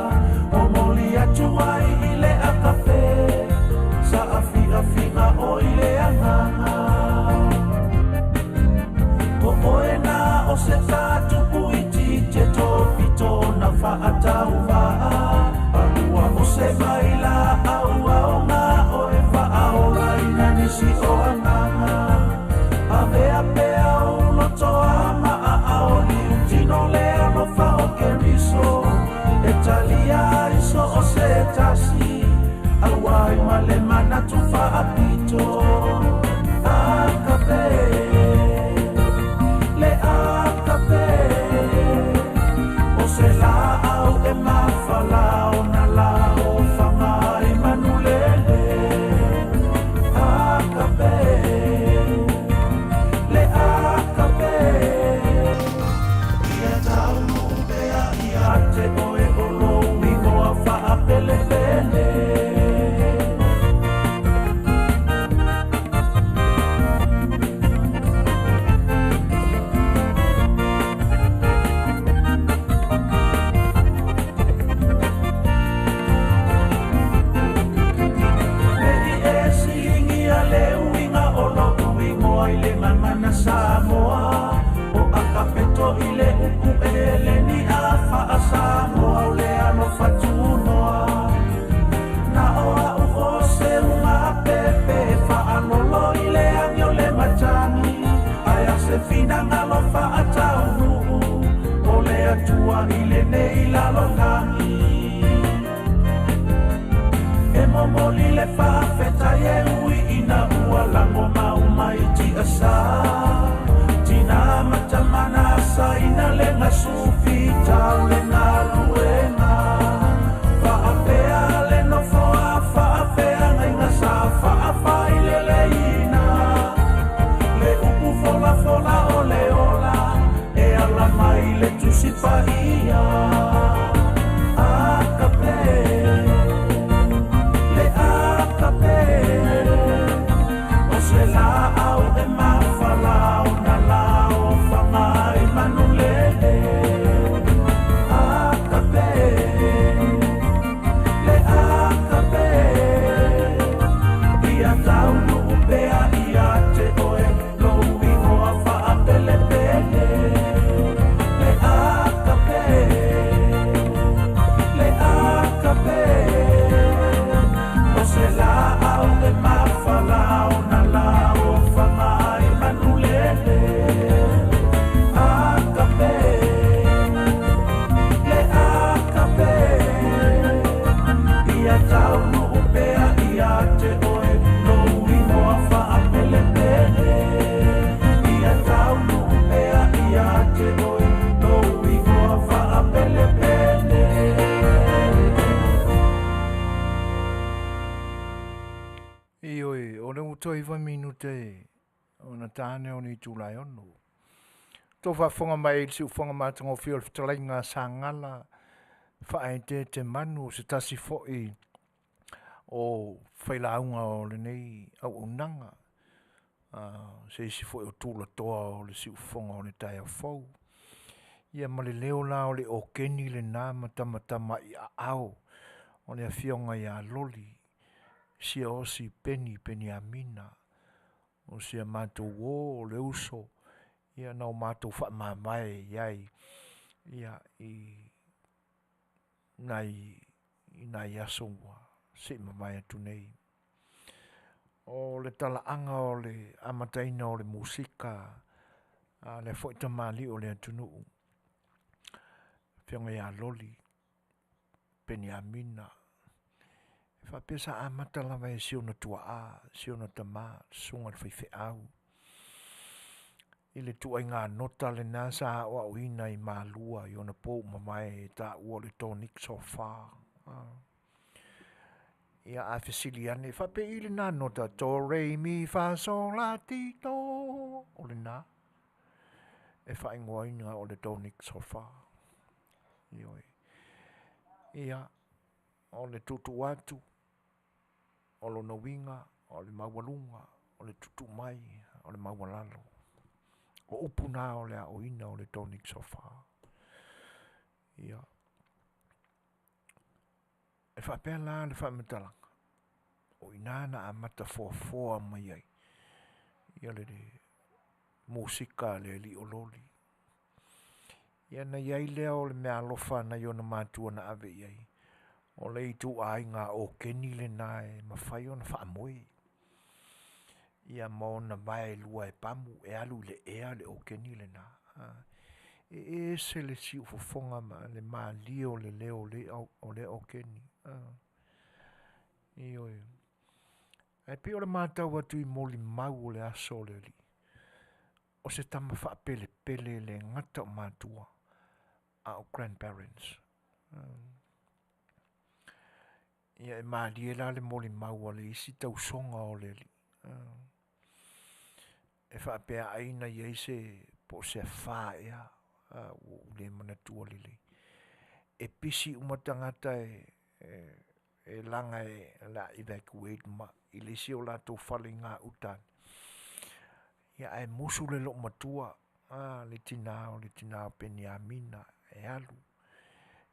Momoli atu ai i le akape, saafiafiga o i le agaga. O oe na o se tatupu i tite topito na faatauvaa. Aua o se mai la au aoga o e faaola ina nisi o agaga. Avea pea o lotoa ma aao liu tino le alofa o Keriso. E talia ai so o se tasi, auai ma le manatu faapito. Akape, le akape, o se laau e mafala o na lao fanga i manulele. Akape, le akape, ia taunu pea ia te oe o lou ingoa faapelepele. Nei e silingia le uiga o lou igoa i le gagana Samoa. O akapeto i le upu eleni a faa-Samoa o le alofa tunoa. Na o au o se unga pepe faalolo i le agi o le matagi. Ae a se finagalo faataunuu o le Atua i lenei lalolagi. E momoli le faafetai e ui ina ua lago mau mai tiasa. Tina matamana saina le gasufi tau le galuega. Faapea le nofoa faafea gaiga sa faafai le leina. Le upu folafola o le ola e ala mai le tusi paia. Akape, le akape, o se laau e mafala o na lao fanga i manulele. Akape, le akape, ia taunu pea ia te oe lou ingoa faapelepele. Le akape, le akape, o se laau e mafala o na lao fanga i manulele. Akape, le akape, ia taunu pea ia te oe lou ingoa faapelepele. Ia taunu pea ia te oe lou ingoa faapelepele. Ioe, o le ua toe 9 minute ona tāne o ni itula e 6. Tō faafofoga mai i le siufofoga matagofie o le fetalaiga a Sagala faaeteete manu o se tasi fo'i o failauga o lenei auaunaga. Se isi fo'i o tulatoa o le siufofoga o le taeao fou. Ia ma le leo la o le okeni lenā ma tamatama i aao o le afioga ia Loli Siaosi Peni Peniamina. O sia matou uō o le uso, ia na o matou faamamae i ai, ia i nai i nai aso ua se'i mavae atu nei. O le talaaga o le amataina o le musika a lea foi tamalii o le atunuu, Afioga ia Loli Peniamina, e faapea sa amata lava e si ona tuaa, si ona tama, le susuga i le faifeau i le ituaiga nota lena sa aoaoina i Malua i onapo ua mavae e taua o le tonic sol-fa. Ia a fesili ane, e faapei lena nota, do-re-mi-fa-sol-la-ti-do, o lena. E faaigoaina o le tonic sol-fa. Ioe. Ia, o le tuutuu atu, o lona uiga o le maualuga, o le tuutuu mai, o le maualalo. O upu na o le aoina o le tonic sol-fa. Ia, e faapea la le faamatalaga, o i ina na amata foafoa mai ai ia le musika a le alii o Loli. Ia na i ai lea o le meaalofa nai ona matua na ave i ai, o le ituaiga okeni lena e mafai ona faamoe, ia ma ona vae e lua e pamu e alu i le ea le okeni lena. E ese le siufofoga ma le malie o le leo o lea okeni. Ioe. Ae pei o le matau atu i molimau o le aso o le alii, o se tama faapelepele e le gata o matua, a o grandparents. Ia e malie la le molimau a le isi tausoga o le alii, e faapea ai na i ai se po o se afa ea, ua ou le manatua lelei, e pisi uma tagata e laga o le a evacuate ma i le isi o latou fale i gauta ia ae musu le loomatua, le tina o le tina o Peniamina e alu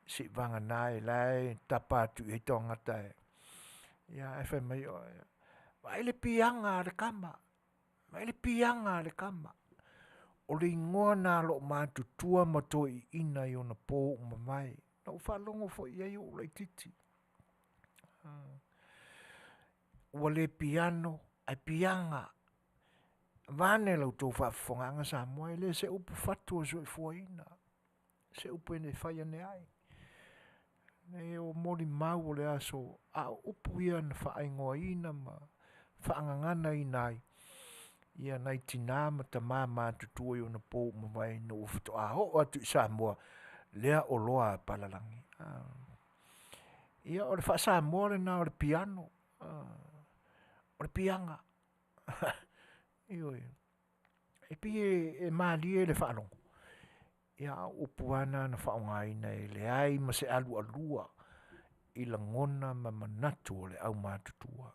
seivagana o la e tapa atu i ai tagata ae fai mai, vaai le piaga a le tama, vaai le piaga a le tama. O le igoa lena a loomatutua ma toeiina i ona po ua mavae. Na ou faalogo foi i ai a ou laitiiti. Ua le piano ae piaga, vaeane la outou faafofogaaga Samoa, e le o se upu fatu o le soifuaina, o se upu e fai ane ai. E o molimau o le aso, a o upu ia na faaigoaina ma faagaganaina ai nai tina ma tama matutua i onapo ua mavae ina ua faatoa oo atu i Samoa lea oloa a palalagi. Ia o le faa-Samoa lena o le piano, o le piaga. Ioe. E pei e malie i le faalogo, a o upu lava na na faaaogaina e leai ma se alualua i lagona ma manatu o le aumatutua.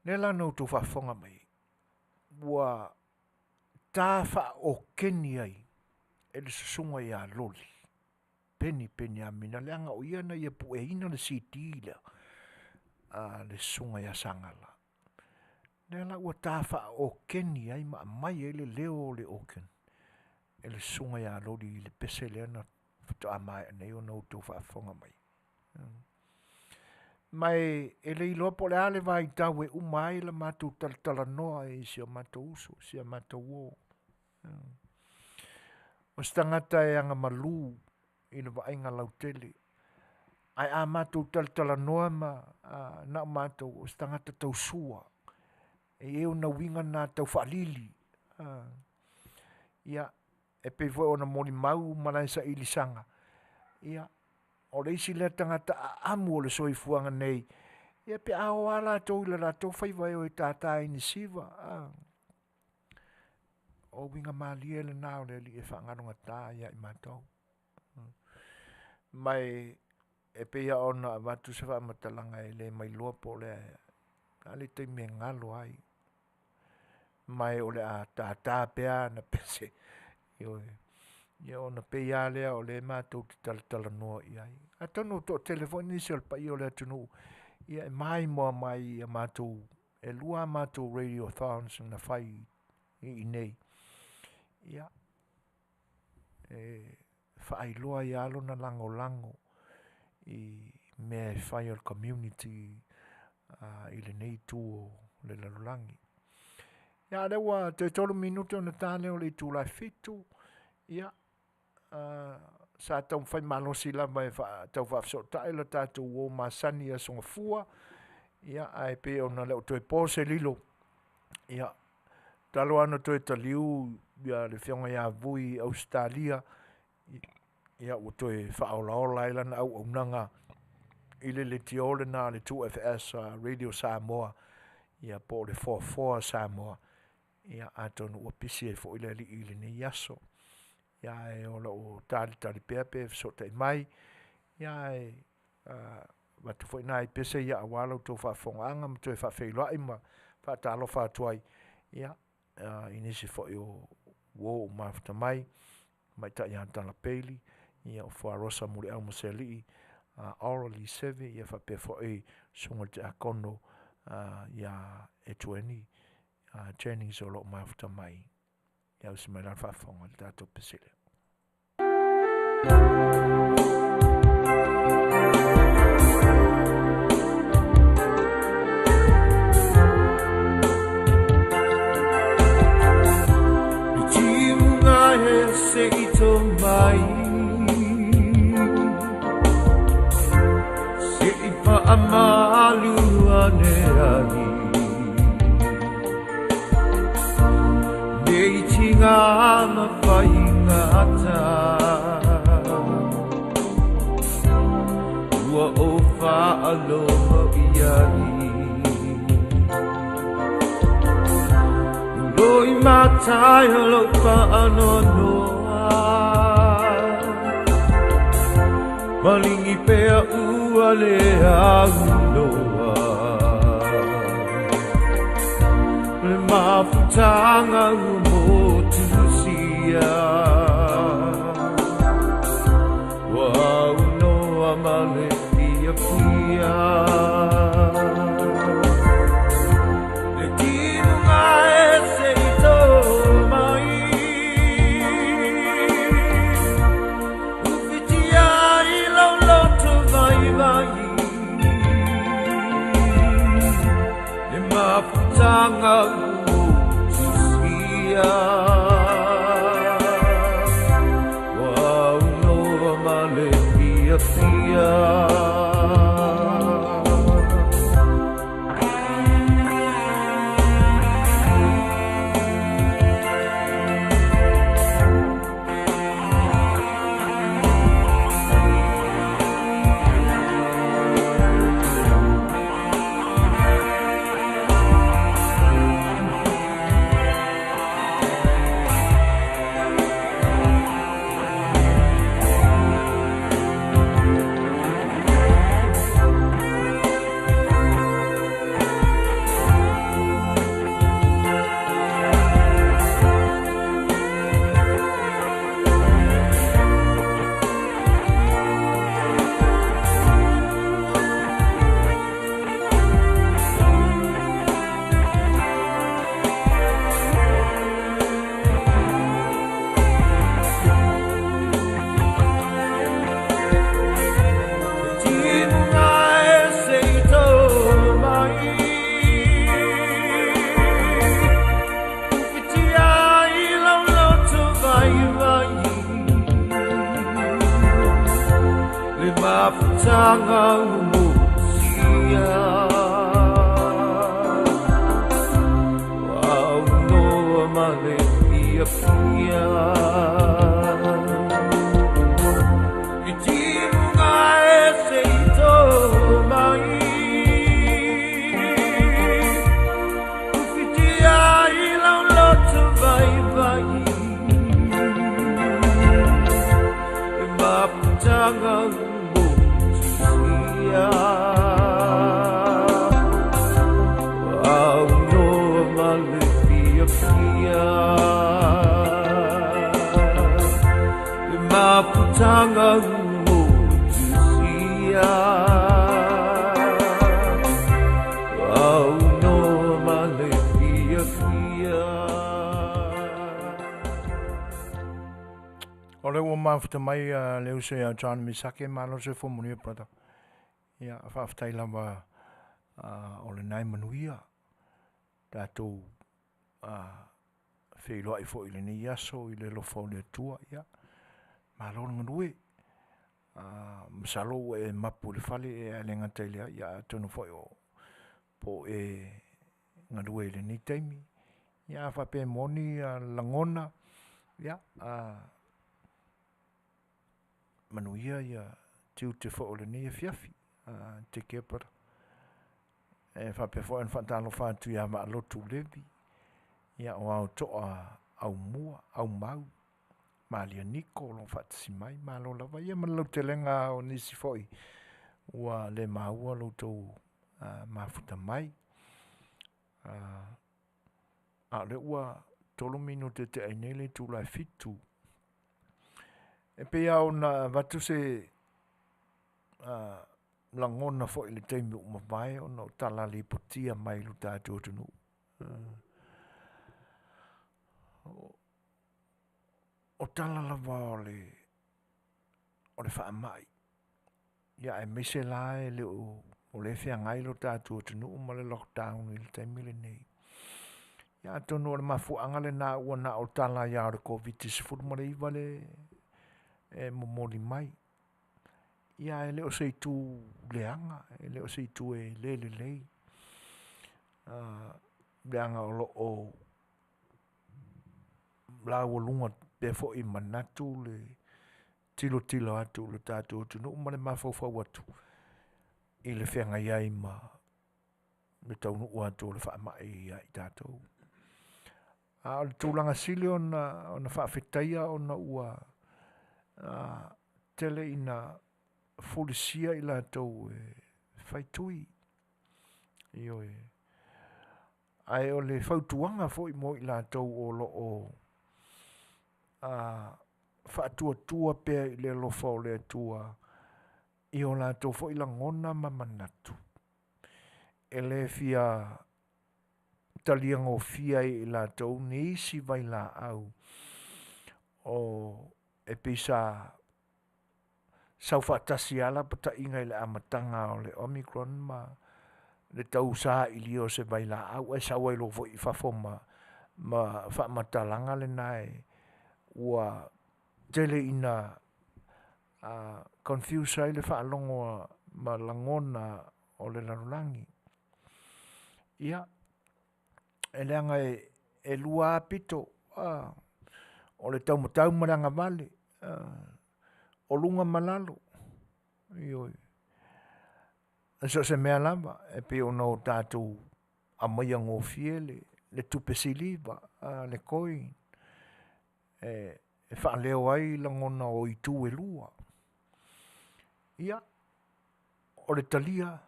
O lea la na outou faafofoga mai, ua ta faa-okeni ai e le susuga ia Loli Peni Peniamina leaga o ia na ia pueina le CD lea a le susuga ia Sagala, lea la ua ta faa-okeni ai ma aumai ai le leo o le oken e le susuga ia Loli i le pese lea na faatoa maea nei ona outou faafofoga mai. Ma e le iloa po o le a le vaitau e uma ai le matou talatalanoa i si o matou uso, si o matou uo. O se tagata e agamalu i le vaaiga lautele, ae a matou talatalanoa ma na o matou, o se tagata tausua, e i ai ona uiga na tau faalili. Ia, e pei foi ona molimau malaesaili saga, ia, o le isi lea tagata aaamu o le soifuaga nei, ia pe a o lava latou i le latou faiva e o e tata i ni siva, o uiga malie lena o le Alii e faagalogata ia i matou. Ma e pei lava ona avatu se faamatalaga e le ma iloa po o le a le taimi e galo ai, ma o le a tata pea ana pese, ioe, ia ona pei lava lea o lea e matou te talatalanoa i ai. Atonu e toatele foi nisi o le paia o le atunuu e maimoa mai i a matou, e 2 a matou radiothons na fai i inei. Ia, e faailoa ai lava lona lagolago i mea e fai a le community i lenei itu o le lalolagi. Ia, a o lea ua toe tolu minute ona ta lea o le itula e fitu, ia, sa taumafai malosi lava e tau faafesootai le tatou uo masani i Aso Gafua, ia, ae pei ona le o toe po se lilo, ia, talu lava ona toe taliu le Afioga ia Vui i Ausetalia, ia ua toe faaolaola ai lana auaunaga i le leitio lena a le 2FS Radio Samoa, ia po o le Foafoa Samoa, ia atonu ua pisi ai foi le alii i lenei aso. Ia ae o lo o talitali pea pe fesootai mai, ia ae avatu foi nai pese ia aua la outou faafofogaaga ma toe faafeiloai ma faatalofa atu ai ia i nisi foi o uo ua mafuta mai, le tamaitai ia Tala Bailey, o Fuarosa Muliaumasealii, Auralee Seve, ia faapea foi le susuga i le Tiakono ia Etueni Jennings o lo o mafuta mai. Ia ausi mai la le faafofoga i le tatou pese lea. Se i tō mai Se i whaamalu ane ai Nei tinga ma whai ngata Ua o whaalomo i ai Loi matai lo whaanonoa Malingi pea ua le aunoa Le mafutanga ua motusia Ua aunoa ma le fia fia Le timuga e se i tō mai Ufitia i lau loto vai vai Le mafutanga ua motusia Ua aunoa ma le fia fia. O lea ua mafuta mai le uso ia John Misake, malo le soifua manuia brother. Ia faafetai lava o lena e manuia tatou feiloai foi i lenei aso i le alofa o le Atua. Ia malo le galue. Masalo ua e mapu i le fale ae le gata i lea, ia atonu foi po o e galue i lenei taimi. Ia a faapea e moni lagona, ia manuia tiute foi o lenei afiafi. Take care brother. E faapea foi ona faatalofa atu ia Vaalotu Levi, ia o ao toa aumua, aumau, Malia Niko o lo o faatasi mai, malo lava. Ia ma le lautelega o nisi foi ua le maua lo outou mafuta mai. A o lea ua 3 minute e tea ai nei le itula e 7. E pei lava ona avatu se lagona foi i le taimi ua mavae ona o tala lipotia mai i lo tatou atunuu. O tala lava o le faamai, ia aemaise la e le o, o lea e feagai lo tatou atunuu ma le lockdown i le taimi lenei. Ia atonu o le mafuaaga lena ua na o tala ai lava o le Koviti-19 lea e momoli mai. Ia ae le o se itu leaga, e le o se itu e le lelei, leaga o lo o laualuga pea foi manatu le tilotilo atu i le tatou atunuu ma le mafaufau atu i le feagai ai ma le taunuu atu o le faamai ia i tatou. A o le tulaga sili ona faafetaia ona ua tele ina fulisia i latou e faitui, ioe. Ae o le fautuaga foi mo i latou o lo o faatuatua pea i le alofa o le Atua i o latou foi lagona ma manatu, e le fia taliagofie ai e i latou nisi vailaau o e pei sa sau faatasi lava lapataiga i le amataga o le Omicron ma le tau sailia o se vailaau ae sau ai loa foi i fafo ma faamatalaga lena ua tele ina confuse ai le faalogo ma lagona o le lalolagi. Ia, e leaga e lua lava pito, o le taumatau ma le agavale, o luga ma lalo, ioe. E so o se mea lava, e pei ona o tatou aumaia gofie le tupe siliva, le coin, e faaleo ai lagona o itu e lua. Ia, o le talia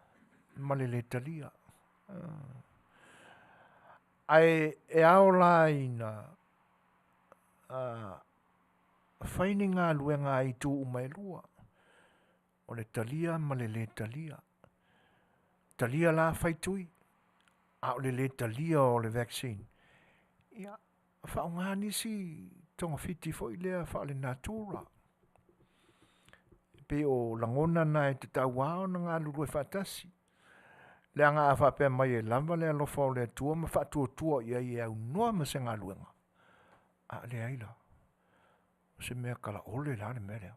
ma le le talia. Ae e ao la ina fai ni galuega a itu uma e lua, o le talia ma le le talia. Talia la fai tui, a o le le talia o le vaccine, ia faaaoga nisi togafiti foi lea faalenatura. E pei o lagona na e tatau lava ona galulue faatasi, leaga a faapea mai e lava le alofa o le Atua ma faatuatua i ai e aunoa ma se galuega, a leai la, o se mea talaole la le mea lea.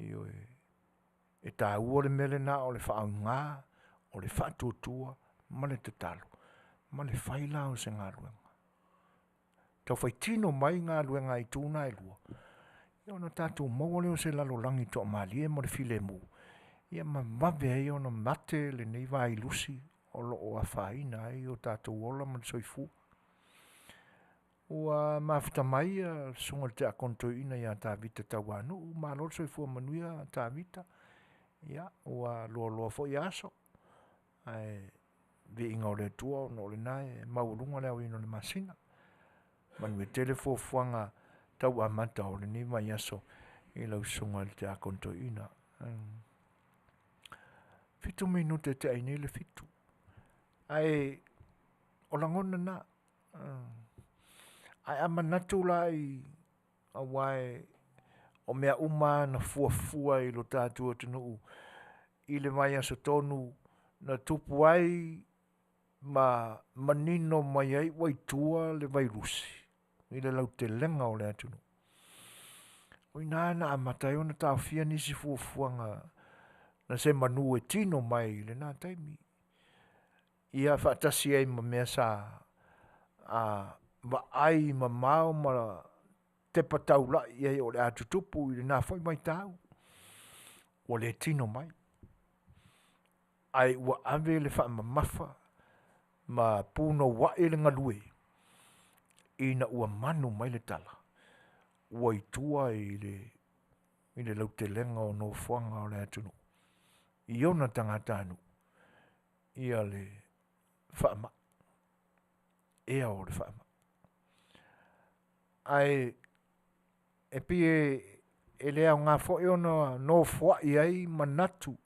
Ioe. E taua le mea lena o le faaaoga o le faatuatua ma le tatalo ma le fai la o se galuega. Tau fai tino mai galuega a itu na e lua, ia ona tatou maua lea o se lalolagi toamalie ma le filemu, ia ma vave ai ona mate lenei vailusi o lo o afaina ai o tatou ola ma le soifua. Ua mafuta mai le susuga i le Tiakono Toeaina ia Tavita Tauanuu, malo le soifua manuia Tavita, ia ua loaloa foi aso, ae viiga o le Atua ona o lena e maualuga le aoina o le masina. Manuia tele fuafuaga tau amata o lenei vaiaso i lau susuga i le Tiakono Toeaina. 7 minute e tea ai nei le 7. Ae o lagona na, ae a manatu la i Auā e o mea uma lava na fuafua i lo tatou atunuu i le vaiaso tonu na tupu ai ma manino mai ai ua i tua le vairusi i le lautelega o le atunuu. O i ina na amata ai ona taofia nisi fuafuaga na se manu e tino mai i lena taimi, ia faatasi ai ma mea sa vaai mamao ma tepa taulai i ai o le a tutupu i lena foi vaitau, ua le tino mai. Ae ua ave le faamamafa ma punouai le galue ina ua manu mai le tala, ua i tua i le lautelega o nofoaga o le atunuu i ona tagatanuu ia le faamai, ea o le faamai. Ae e pei e le aoga foi ona nofoai ai manatu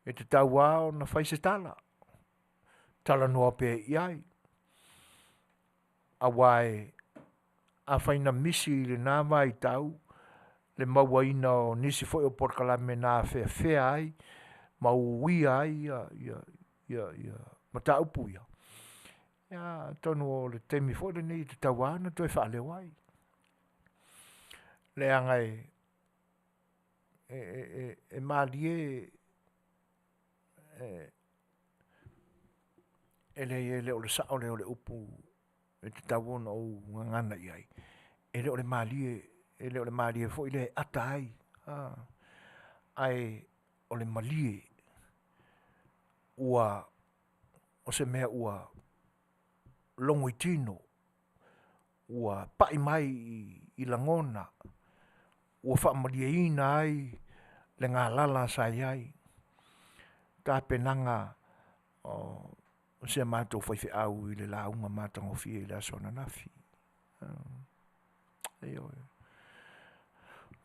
e tatau lava ona fai se tala, talanoa pea i ai, aua afai na misi i lena vaitau le mauaina o nisi foi o polokalame na afeafea ai ma uia ai ia mataupu ia, ia atonu o le taimi foi lenei e tatau lava ona toe faaleo ai. Leaga e malie e leai e le o le sao lea o le upu e tatau ona ou gagana i ai, e le o le malie, e le o le malie foi lea e ata ai, ae o le malie ua o se mea ua logo i tino, ua pai mai i lagona, ua faamalieina ai le galala sa i ai, tapenaga o si a matou faifeau i le lauga matagofie i le aso ananafi. Ioe.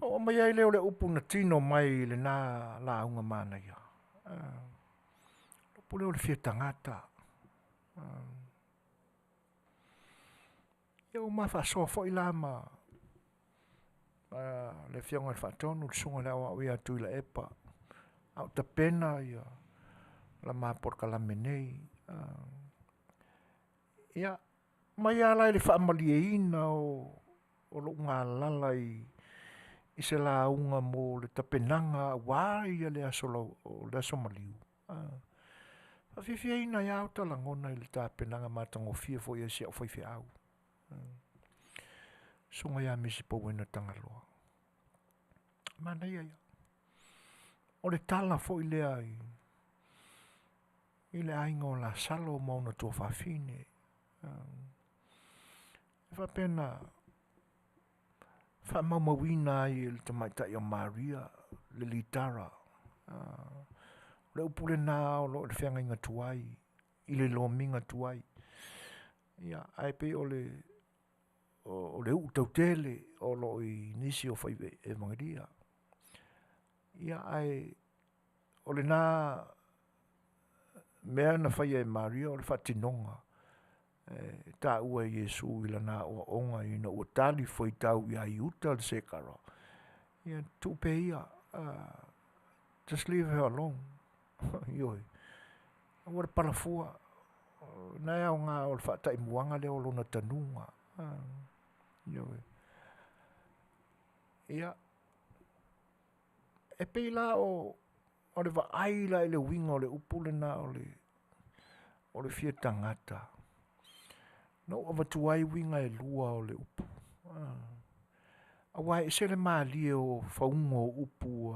Ona oo mai ai lea o le upu na tino mai i lena lauga manaia, o le upu lea o le fia tagata. Ia ua ma faasoa foi la ma le afioga i le Faatonu le Susuga i le Aoao ia Tuilaepa a o tapena la ma polokalame nei. Ia mai lava la i le faamalieina o lou galala i se lauga mo le tapenaga aua le aso maliu, faafiafiaina ai lava ota lagona i le tapenaga matagofie foi a si au faifeau, susuga ia Misi Pauena Tagaloa. Manaia ia. O le tala foi lea i le aiga o Lasalo ma ona tuafafine, e faapea na faamaumauina ai e le tamaitai o Maria le litara. O le upu lena o lo o i le feagaiga tuai, i le lomiga tuai. Ia ae pei o le uu tautele o lo o i nisi o Efengelia. Ia ae o lena mea na faia e Maria o le faatinoga e taua e Iesu i lana aoaoga ina ua talifuaitau ia Iuta le Sekara, ia tuu pea ia, just leave her alone. Ioe, aua le pala fua, o lena e aoga o le faataimuaga lea o lona tanuga. Ioe. Ia, e pei la o le vaai la i le uiga o le upu lena o le fia tagata, na ou avatua ai uiga e lua o le upu, aua e ese le malie o fauga o upu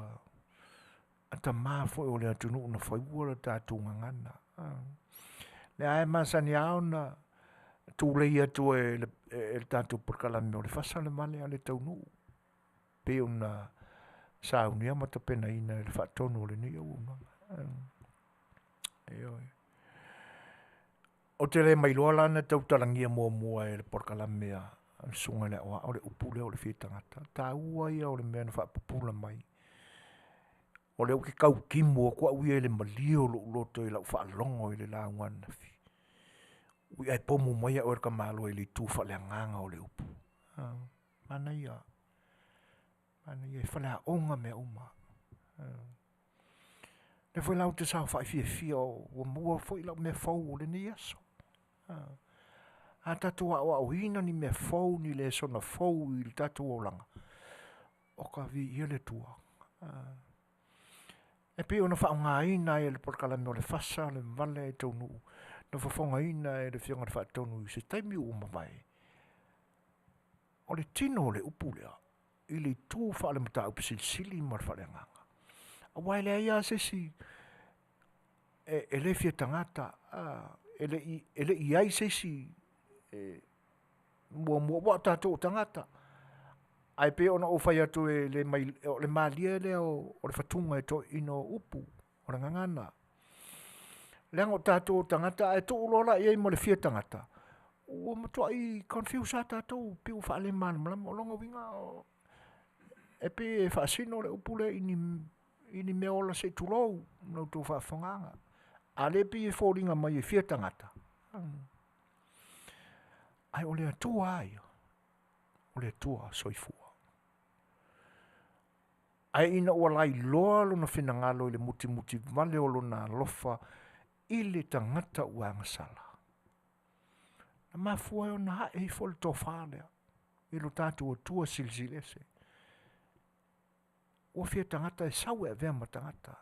a tama foi o le atunuu na faua le tatou gagana. O lea lava e masani lava ona tulei atu e le tatou polokalame o le fasa le vale ae le taunuu, pei ona saunia ma tapenaina e le faatonu o lenei auaunaga. Ioe. Ou te le ma iloa la na tautalagia muamua e le polokalame a le Susuga i le Aoao le upu lea o le fia tagata, taua ia o le mea na faapupula mai. O lea ou te tau timu atu au ia i le malie o lou loto i lau faalogo i le lauga ananafi, ae pomu mai au e le tamaloa i le itu faaleagaga o le upu. Manaia. Manaia e faleaoga mea uma. Lea foi la ou te saofai fiafia ua maua foi lau mea fou o lenei aso. A tatou aoaoina ni mea fou, ni lesona fou i le tatou olaga, o ka viia le Atua. E pei ona faaaogaina ai e le polokalame o le fasa le vale e taunuu na fofogaina e le Afioga i le Faatonu i se taimi ua mavae, o le tino o le upu lea i le itu faale-mataupu silisili ma le faaleagaga. Aua e leai lava se isi e le fia tagata, e le i i ai se isi e muamua, aua o tatou o tagata. Ae pei ona ou fai atu e le mai, o le malie lea o le fatuga e toeaiina o upu, o le gagana. Leaga o tatou o tagata ae tuu loa la i ai ma le fia tagata, ua matuai confuse lava tatou, pei ua faalemalamalama. O lona uiga e pei e faasino le upu lea i ni mea ola se i tulou la outou faafofogaaga. A o lea e pei e foliga mai e fia tagata, ae o le Atua lava ia, o le Atua soifua. Ae ina ua lailoa lona finagalo i le mutimuti vale o lona alofa i le tagata ua agasala, na mafua ai ona ae ifo le tofa lea i lo tatou Atua Silisili Ese. Ua fia tagata e sau e avea ma tagata.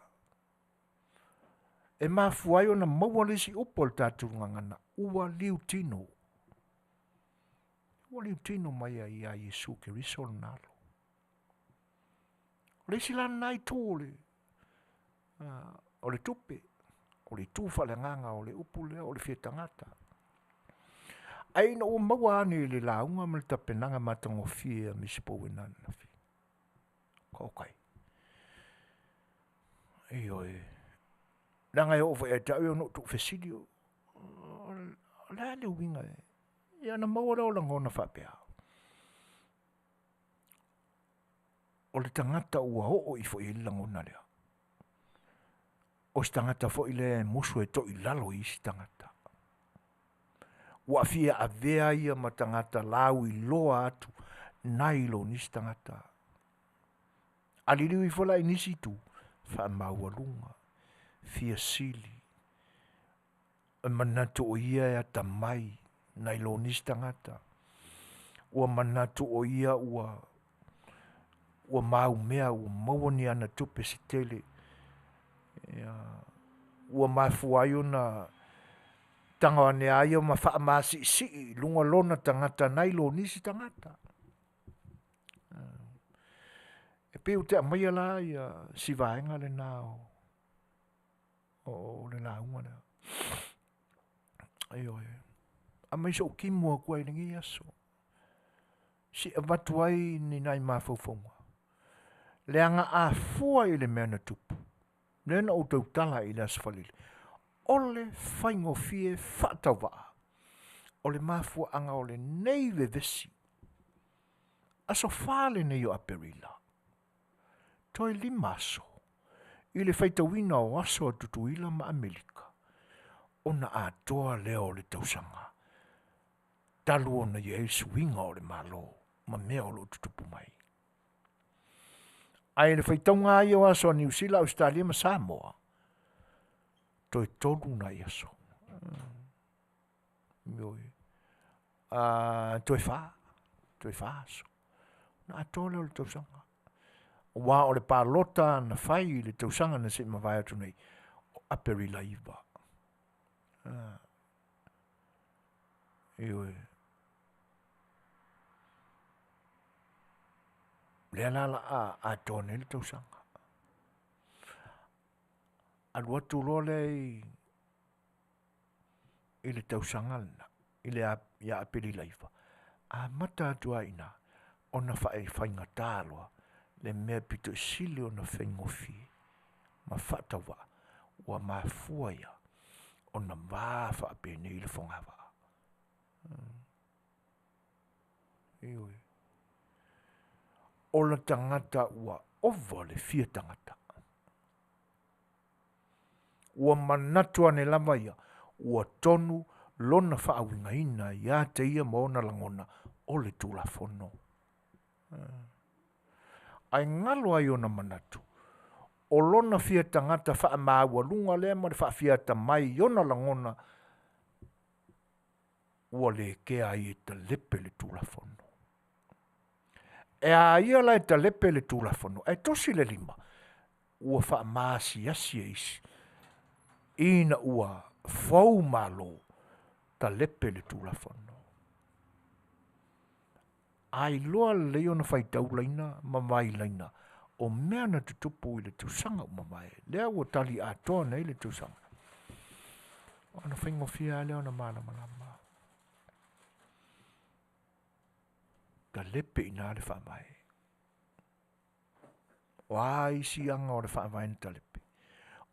E mafua ai ona maua le isi upu a le tatou gagana, ua liutino. Ua liutino mai ai ia Iesu Keriso lona alo. O le isi la lena itu o le tupe, o le itu faaleagaga o le upu lea o le fia tagata. Ae ina ua maua ane i le lauga ma le tapenaga matagofie a Misi Pauena ananafi, okay. Ioe, leaga e oo foi ia te au ia ona ou tuufesili, o le a le uiga e, ia ona maua lea o lagona faapea, o le tagata ua oo ifo i ai le lagona lea, o se tagata foi lea e musu e toilalo i isi tagata. Ua fia avea ia ma tagata lauiloa atu nai lo nisi tagata. A liliu ifo la i nisi itu, faamaualuga, fia sili, e manatu o ia e atamai nai lo nisi tagata. Ua manatu o ia ua maumea ua maua ni ana tupe se tele. Ia, ua mafua ai ona tago ane lava ia ma faamasiisii i luga lona tagata nai lo nisi tagata. E pei ou te aumaia la ia si vaega lena o le lauga lea. Ioe, aumai so'u timu atu ai i lenei aso, se i avatu ai ni nai mafaufauga, leaga a fua i le mea na tupu, lea na ou tautala i le Aso Faraile, o le faigofie faatauvaa o le mafuaaga o lenei vevesi. Aso 4 lenei o Aperila, toe 5 aso i le faitauina o aso a Tutuila ma Amerika, ona atoa lea o le tausaga talu ona i ai le suiga o le Malo ma mea o lo o tutupu mai. Ae i le faitauga lava ia o aso a Niu Sila, Ausetalia ma Samoa, toe 3 nai aso. Ioe. Toe 4 aso. Ona atoa lea o le tausaga. Aua o le palota na fai i le tausaga na se i mavae atu nei, o Aperila 9. Ioe. Lea la o le a atoa nei le tausaga. Alu atu loa lea i le tausaga lena, ia Aperila 9, amata atu lava i ina ona faafaigata loa le mea pito i sili ona faigofie ma faatauvaa ua mafua ia ona va faapenei le fogavaa. Ioe. O le tagata ua ova le fia tagata. Ua manatu ane lava ia, ua tonu lona faauigaina ia te ia ma ona lagona o le Tulafono. Ae galo ai ona manatu, o lona fia tagata faamaualuga lea ma le faafiatamai i ona lagona ua le kea ai e talepe le Tulafono. E a ia la e talepe le Tulafono ae tosi le lima ua faamasiasi e isi ina ua fou malo, talepe le Tulafono. A iloa lelei ona faitau laina ma vai laina o mea na tutupu i le tausaga ua mavae, lea ua tali atoa nei le tausaga, ona faigofie lava lea ona malamalama. Talepe i ina le Faavae. O a isi aga o le Faavae na talepe?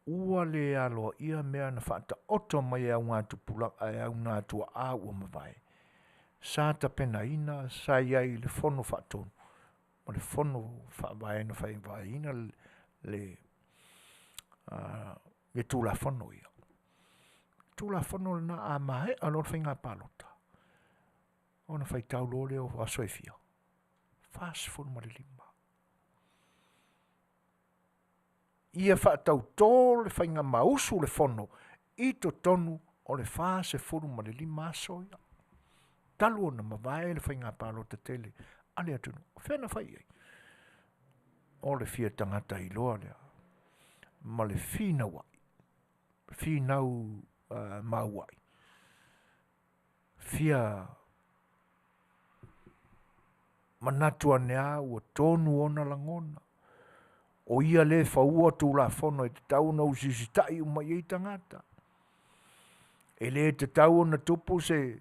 Ua le aloaia mea na faataoto mai e augatupulaga e augatuaa ua mavae, sa tapenaina sa i ai i le Fono Faatonu ma le Fono Faavae na faavaeina le Tulafono ia. Tulafono lena a maea loa le faiga palota, ona faitau loa lea o aso e fia? 45. Ia faatauto le faiga mausu le fono i totonu o le 45 aso ia, talu ona mavae le faiga palota tele a le atunuu. O fea na fai i ai? O le fia tagata iloa lea ma le finauai, finau mauai, fia manatu ane lava ua tonu ona lagona, o ia le e faua Tulafono e tatau ona usiusitai uma i ai tagata. E le tatau ona tupu se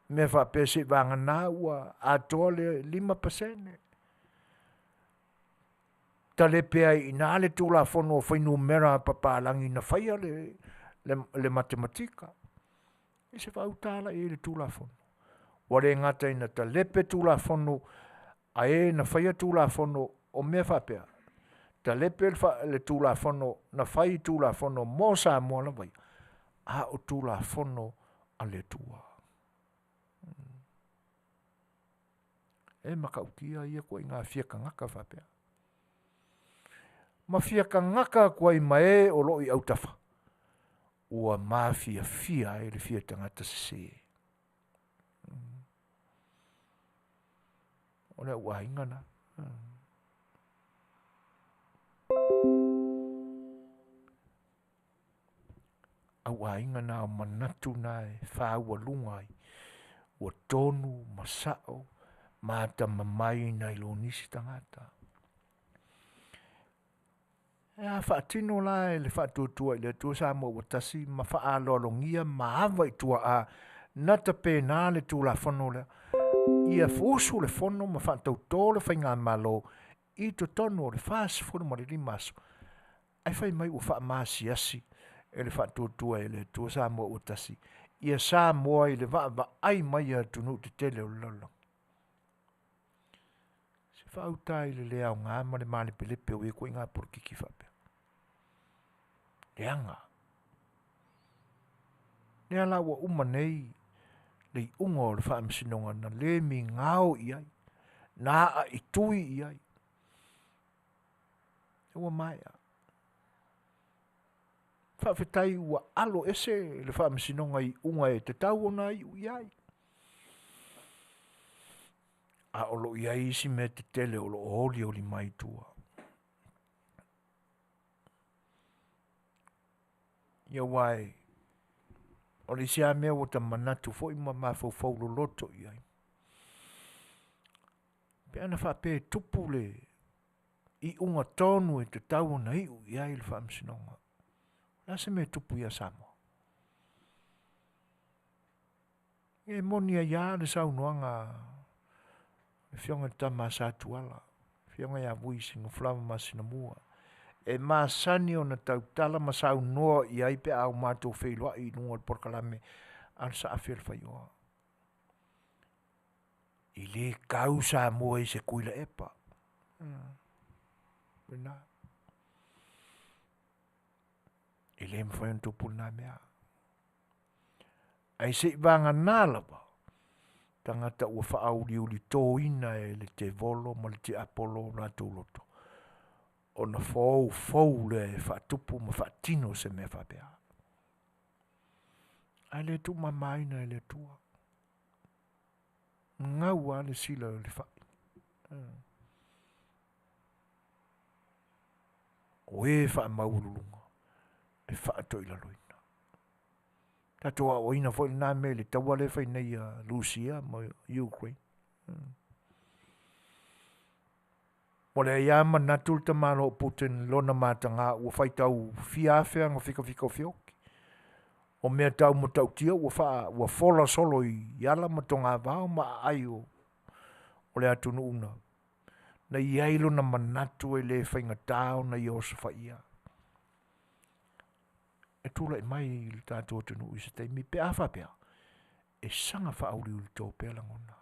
mea faapea seivagana ua atoa le 5%. Talepe ai i ina le Tulafono o Fuainumera a papalagi na faia le matematika. Ia se faauta la i ai i le Tulafono? Ua le gata ina talepe Tulafono a e na faia Tulafono o mea faapea, talepe le Tulafono na fai Tulafono mo Samoa lava ia, a o Tulafono a le Atua. E matautia ia ituaiga fia tagata faapea. Ma fia tagata atu ai ma e o lo o i autafa ua mafiafia ai le fia tagata sese. O le au aiga na. Au aiga na o manatu na e faaualuga ai ua tonu ma sao ma atamamai nai lo nisi tagata. E a faatino la e le Faatuatua i le Atua Samoa ua tasi ma faaaloalogia ma ava i tuaa na tapena le Tulafono lea ia fusu le fono ma faatauto le faigamalo i totonu o le 45 aso, ae fai mai ua faamasiasi e le Faatuatua i le Atua Samoa ua tasi ia Samoa i le vaavaai mai a atunuu tetele o le lalolagi. Se faauta i le le aoga ma le malepelepe o ia ituaiga polokiki faapea. Leaga. Lea la ua uma nei le iuga o le faamasinoga na le migao i ai, na aaitui i ai, ua maea. Faafetai ua alo ese le faamasinoga i iuga e tatau ona iu i ai. A o lo o i ai isi mea tetele o lo o olioli mai i tua. Ia aua e o le isi lava mea ua ta manatu foi ma mafaufau loloto i ai, pe ana faapea e tupu le iuga tonu e tatau ona iu i ai le faamasinoga, o le a se mea e tupu ia Samoa? E moni ai lava le saunoaga a le afioga i le tama a Satuala, le afioga ia Vui Signofalava Masinamua, e masani ona tautala ma saunoa i ai pe a matou feiloai i luga o le polokalame a le Saafi o le Faioa. E le kau Samoa i se Tuilaepa. Lena. E le mafai ona tupu lena mea. Ae seivagana lava Tagata ua faauliulitoina e le tevolo ma le tiapolo o latou loto, ona foufou lea e faatupu ma faatino se mea faapea. Ae le tuumamaina e le Atua. Gau lava le sila o le fai. O e faamaualuluga e faatoilaloina. Tatou aoaoina foi lena mea i le taua lea e fai nei a Rusia ma Ukraine. Ua leai lava manatu le tamaloa Putin i lona mataga ua faitau fia afe ana fikafika o fioki. O mea tau matautia ua faa ua fola solo i ala ma togavao ma aai o le atunuu na na i ai lona manatu e le faigata ona ia osofaia. E tulai mai i le tatou atunuu i se taimi pe a faapea e saga faauliulito pea lagona.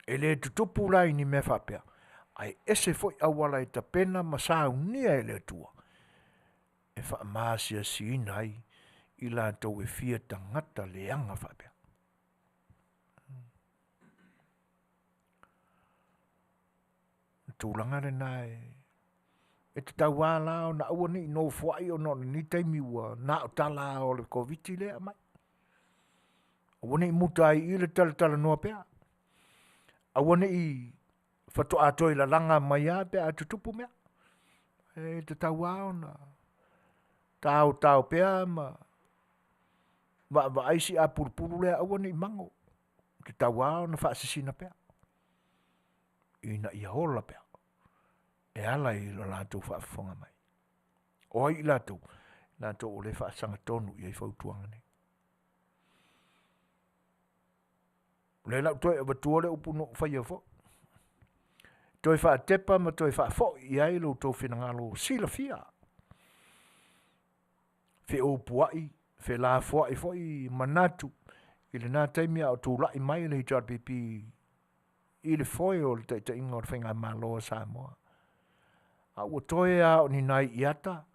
E le tutupu la i ni mea faapea, ae ese foi auala e tapena ma saunia e le Atua e faamaasiasiina ai i latou e fia tagata leaga faapea. O le tulaga lena e tatau lava la ona aua ne i nofoai ona o lenei taimi ua na o tala lava o le Koviti lea e aumai. Aua ne i muta ai i i le talatalanoa pea, aua ne i faatoa toe lalaga mai lava pe a tutupu mea. E tatau lava ona taotao pea ma vaavaai si apulupulu lea aua ne i mago. E tatau lava ona faasisina pea ina ia ola pea e ala i lo latou faafofoga mai. O ai i latou? Latou o lea e faasagatonu i ai fautuaga nei. O lea o le a ou toe avatua le upu na ou faia foi, toe faatepa ma toe faafoi i ai lo outou finagalo silafia, feupuai, felafoai foi manatu i lena taimi a o tulai mai le HRPP i le foe o le taitaiga o le faigamalo a Samoa. A ua toe lava o ni nai iata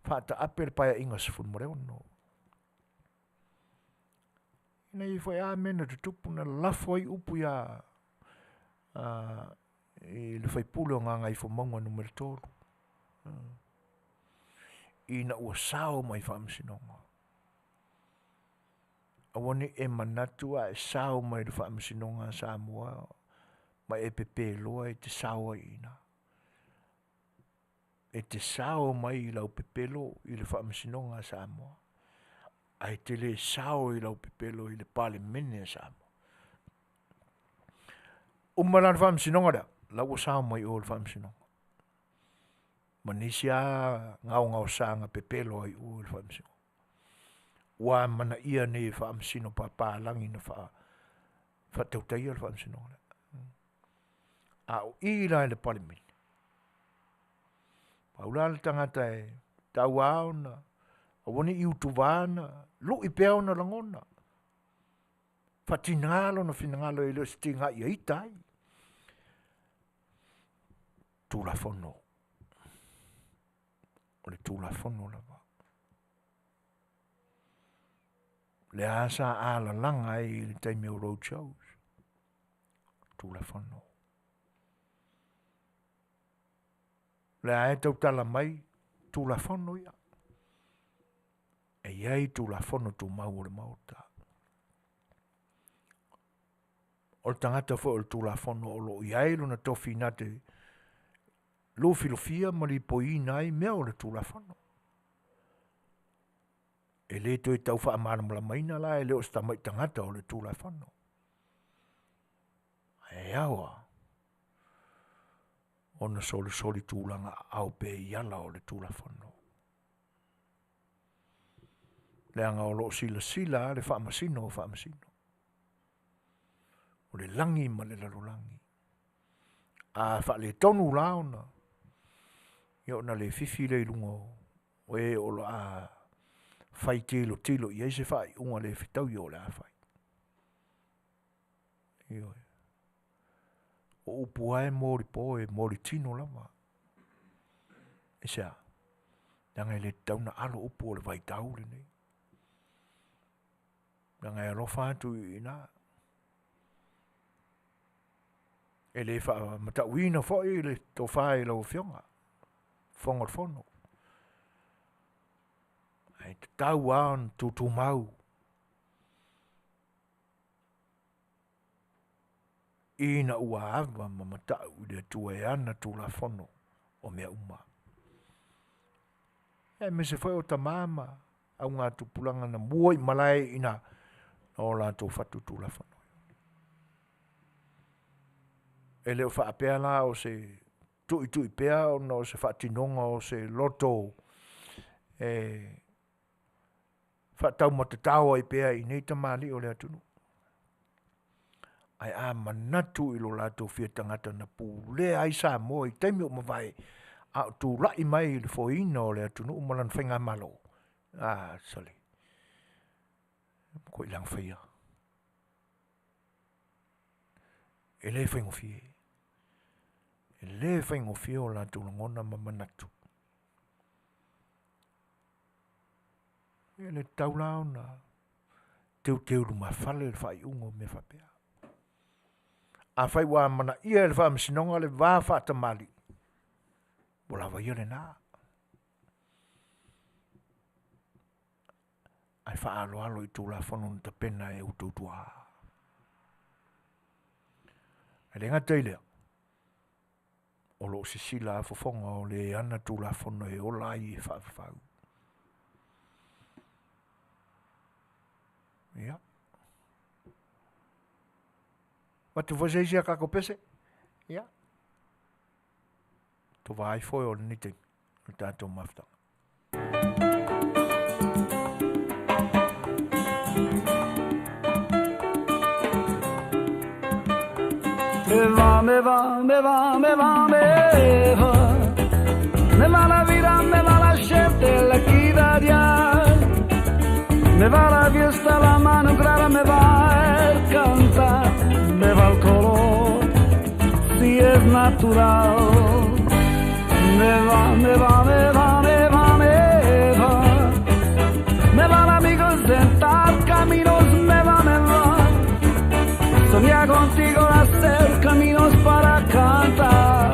faataape le Paeaiga XVI. Na i ai foi lava mea na tutupu na lafo ai upu ia i le sui usufono o Gagaifomauga Nu.3 ina ua sao mai i faamasinoga. Aua ne i e manatu a e sao mai i le faamasinoga a Samoa ma e pepe loa e te sao ai i ina. E te sao mai i lau pepelo i le faamasinoga a Samoa, ae e te le sao i lau pepelo i le Palemene a Samoa. Uma la le faamasinoga lea, la ua sao mai i o i le faamasinoga, ma nisi lava gaogaosa na pepelo ai i o i le faamasinoga. Ua amanaia nei e faamasino papalagi na faatautaia le faamasinoga lea. A o i la i le Palemene, pau la le tagata e tatau lava ona aua ne i utuva na lui pea ona lagona, faatina lona finagalo e le o se tiga ia ita ai. Tulafono. O le Tulafono lava. O lea sa alalaga ai i le taimi o road shows, Tulafono. O lea e tautala mai Tulafono ia. E i ai Tulafono Tumau o le Maota. O le tagata foi o le Tulafono o lo o i ai lona tofi na te lufilufia ma lipoiina ai mea o le Tulafono. E le toe tau faamalamalamaina la e le o se tamai tagata o le Tulafono. Ae ao lava ona solisoli tulaga aao pea i ala o le Tulafono. Leaga o lo o silasila lava le Faamasino o Faamasino, o le lagi ma le lalolagi. A faaletonu la ona, ia ona le fifi lea i luga o e o le a fai tilotilo i ai se faaiuga le fetaui o le a fai. Ioe. O upu lava e molipo e molitino lava. Aisea? Leaga e le tatau ona alo upu o le vaitau lenei. Leaga e alofa atu i ina. E le faamatauina foi le tofa i lau Afioga, Fofoga o le Fono. Ae tatau lava ona tutumau ina ua ava ma matau i le Atua e ana Tulafono o mea uma. Aemaise foi o tama ma augatupulaga na mua i malae i ina na o latou fatu Tulafono. E le o faapea la o se tuitui pea ona o se faatinoga o se loto e faataumatatao ai pea i nei tamalii o le atunuu. Ae a manatu i lo latou fia tagata na pulea ai Samoa i taimi ua mavae, a o tulai mai i le foeina o le atunuu ma lana faigamalo, a sole, e matuai lagofaia. E le faigofie. E le faigofie o latou lagona ma manatu. E le tatau la ona teuteu lumafale le faaiuga o mea faapea. Afai ua amanaia e le Faamasinoga le va faatamalii, ua lava ia lena. Ae faaaloalo i Tulafono na tapena e outou tuaa. E le gata i lea, o lo o sisila lava fofoga o le ana Tulafono e ola ai e faavavau. Ia. Avatu foi se isi a tatou pese. Ia. Tova ai foe o lenei taimi o le tatou mafutaga. Me va, me va, me va, me va, me va. Me va la vida, me va la gente, la equidad. Me va la fiesta, la mano clara, me va el cantar, me va el color, si es natural. Me va, me va, me va, me va, me va. Me van amigos sentar caminos, me va, me va. Soñar contigo, hacer caminos para cantar.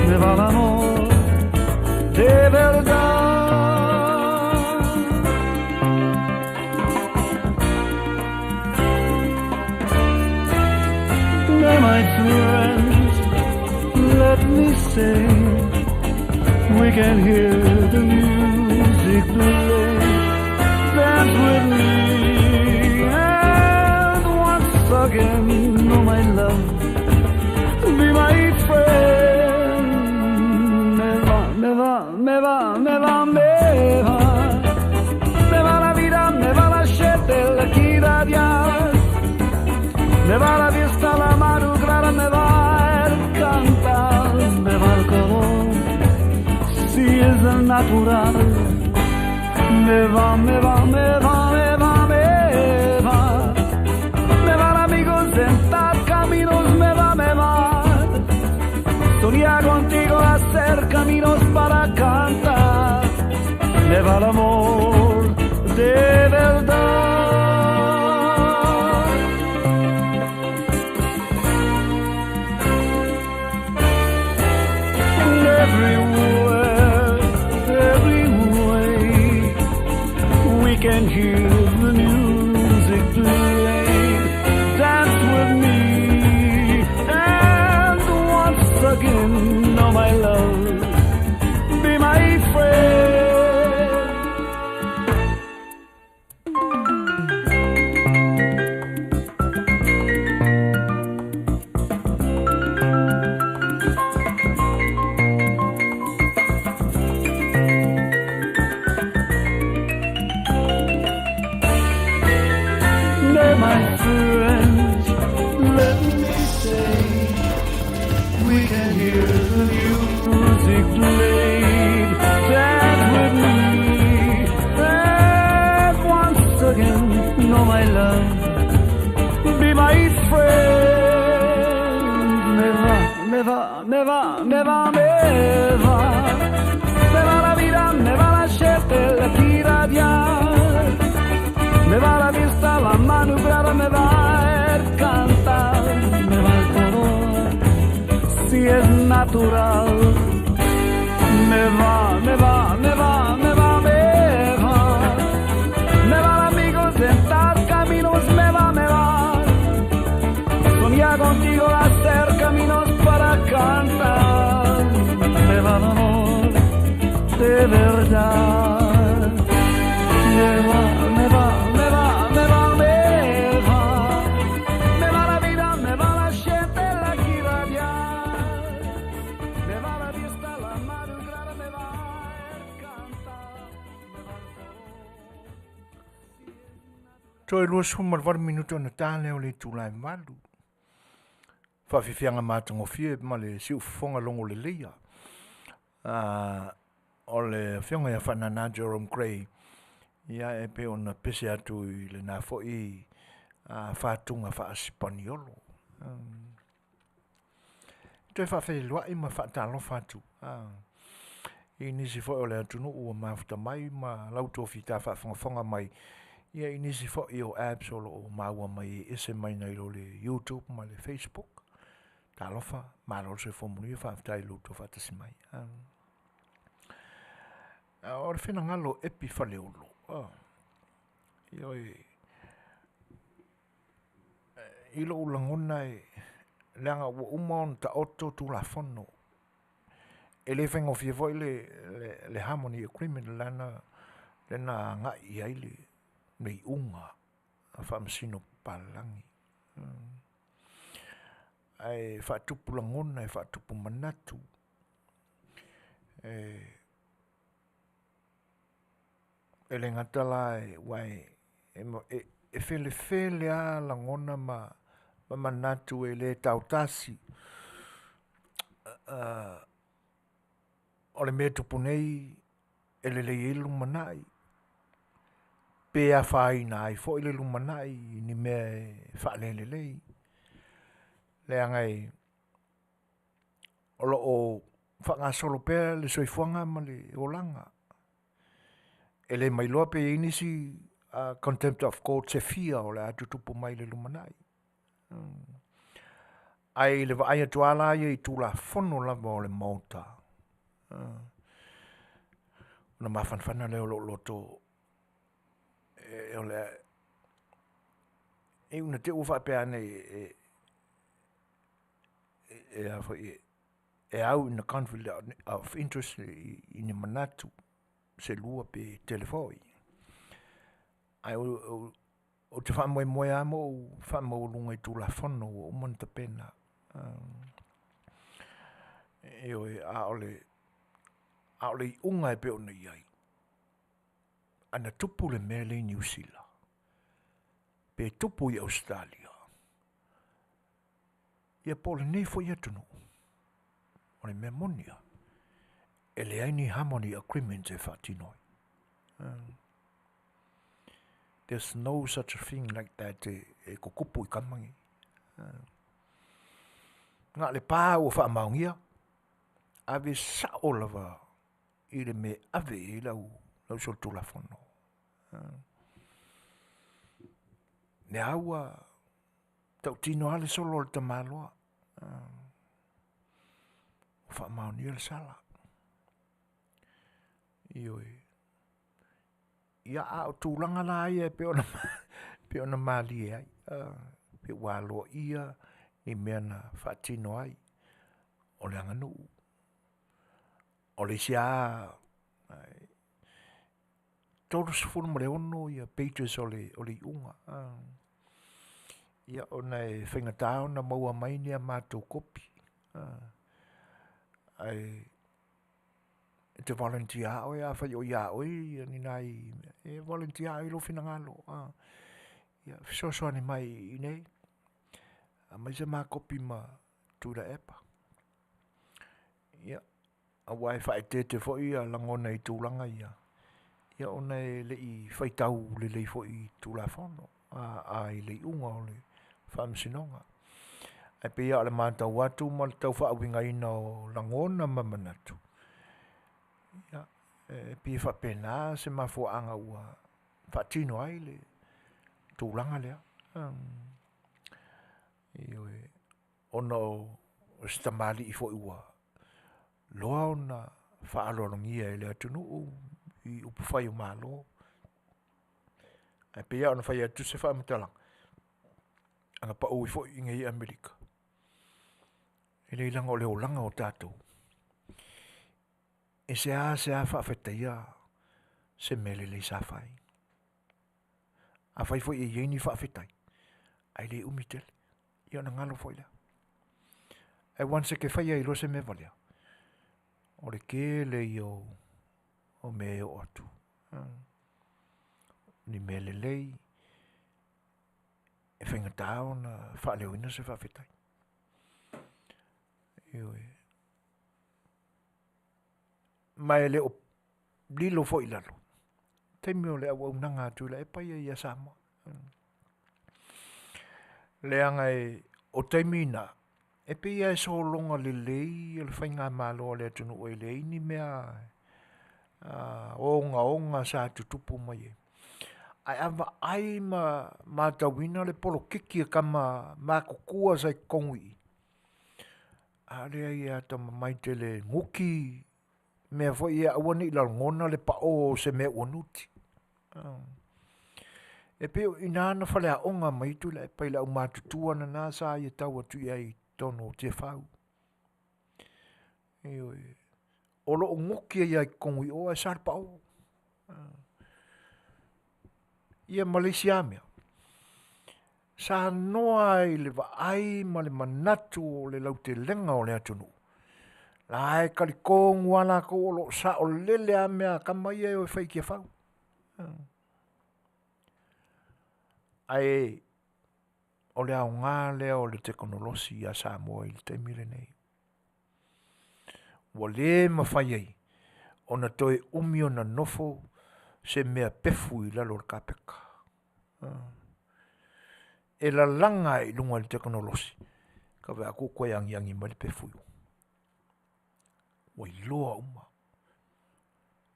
Me va el amor de verdad. Now, my friends, let me say, we can hear the music play. Dance with me, and once again, oh my love, be my friend. Me va, me va, me va, me va, me va. Me va la vida, me va la gente, la equidad. Me va la fiesta, la madrugada, me va el cantar, me va el color, si es el natural. Me va, me va, me va, me va, me va. Me van amigos, sentar caminos, me va, me va. Soñar contigo, hacer caminos para cantar. Me va el amor de verdad. Everywhere, every way, we can hear the music play. Dance with me, and once again, oh my love, be my friend. Me va, me va, me va. Me va la vida, me va la gente, la equidad. Me va la vista, la mano clara, me va el cantar, me va el color, natural. Me va, me va, me va, me va, me va. Me van amigos en caminos, me va, me va. Soñar contigo, hacer caminos para cantar. Me va el amor de verdad. Me va, me va, me va, me va, me va. Me va la vida, me va la gente, la irradiar. Me va la vista, la madrugada, me va el cantar. Me va el color. Toe 28 minute ona ta lea o le itula e 8. Faafiafiaga matagofie ma le siufofoga logo leleia. O le afioga ia Faanana Jerome Grey, ia e pei ona pese atu i lena foi fatuga faasipaniolo. Toe faafeiloai ma faatalofa atu i nisi foi o le atunuu ua mafuta mai ma lau tofita faafogafoga mai ia i nisi foi o apps o loo maua mai e ese mai nai lo le YouTube ma le Facebook. Talofa, malo le soifua manuia, faafetai i lo outou faatasi mai. O le finagalo o Epi Faleolo, ioe, i lou lagona e leaga ua uma ona taoto Tulafono. E le faigofie foi le Harmony Agreement lana lena agai i ai le iuga a faamasino papalagi. Ae faatupu lagona, e faatupu manatu, e le gata la aua e felefele lava lagona ma manatu e le taotasi. O le mea e tupu nei e lelei ai le lumanai, pe afaina ai foi le lumanai i ni mea e faalelelei, leaga o lo o faagasolo pea le soifuaga ma le olaga. E le ma iloa pe i ai nisi contempt of court se fia o le a tutupu mai i le lumanai. Ae i le vaai atu lava la ia i Tulafono lava o le Maota, ona mafanafana lea o lou loto o le a iu ina te i ua faapea ane e a foi e au ina conflict of interest i ni manatu se lua pe tele foi. Ae ou te faamoemoe lava ma ou faamaualuga i Tulafono ua uma ona tapena. Ioe, a o le iuga e pei ona i ai, ana tupu le mea lea i Niu Sila, pe tupu i Ausetalia, ia po o lenei foi atunuu, o le mea moni lava, e leai ni harmony agreement e faatino ai. There's no such a thing like that e tutupu i tama nei. Na o le pa ua faamaonia, ave sao lava i le mea e ave i ai lau solitulafono. Lea ua tautino lava le solo a le tamaloa, ua faamaonia le sala. Ioe. Ia, a o tulaga la ia e pei ona malie ai, pei ua aloaia ni mea na faatino ai o le aganuu. O le isi lava 36 pages o le iuga, ia ona e faigata ona maua mai ni a matou kopi, ae e te volunteer lava oe afai o ia oe ni nai mea, e volunteer lava oe i lou finagalo, ia fesoasoani mai i inei, aumai sa ma kopi ma Tuilaepa. Ia, aua e faaeteete foi lagona i tulaga ia, ia ona e le i faitau lelei foi i Tulafono, a i le iuga o le Faamasinoga. Ae pei lava o le matau atu ma le tau faauigaina o lagona ma manatu, ia, e pei e faapena se mafuaaga ua faatino ai le tulaga lea. Ioe, ona o si tamalii foi ua loa ona faaaloalogia e le atunuu i upufai o Malo. Ae pei lava ona fai atu se faamatalaga, ana pau ai foi i inei i Amerika, e leai leaga o le olaga o tatou, e seasea faafetaia se mea lelei sa fai. Afai foi e i ai ni faafetai, ae le umi tele, ia ona galo foi lea. Ae once e te faia ai loa se mea valea, o le tele ia o mea e oo atu. Ni mea lelei, e faigata ona faaleoina se faafetai. Ioe. Ma e le o lilo foi i lalo taimi o le auaunaga a Tuilaepa ia ia Samoa. Leaga o taimi na, e pei lava e sologa lelei le faigamalo a le atunuu e leai ni mea ogaoga sa tutupu mai ai. Ae a vaai ma matauina le polokiki a tama matutua sa i totonu i i, a lea e atamamai tele e nuti mea foi ia aua ne i lagona le pao o se mea ua nuti. E pei o i ina na faleaoga mai ai Tuilaepa i le aumatutua lena sa ia tau atu i ai i totonu o Tiafau. Ioe, o lo o nuti ai lava i totonu i o ae sa le pao. Ia ma le isi lava mea, sa noa lava i le vaai ma le manatu o le lautelega o le atunuu, la e talitonu lava latou o lo o saolele lava mea a tama ia e o e fai i Tiafau. Ae o le aoga lea o le tekonolosi ia Samoa i le taimi lenei. Ua le mafai ai ona toe umi ona nofo se mea pefu i lalo o le kapeta. E lalaga lava i luga o le tekonolosi, ta vaai atu ua toe agiagi mai le pefu i luga. Ua iloa uma,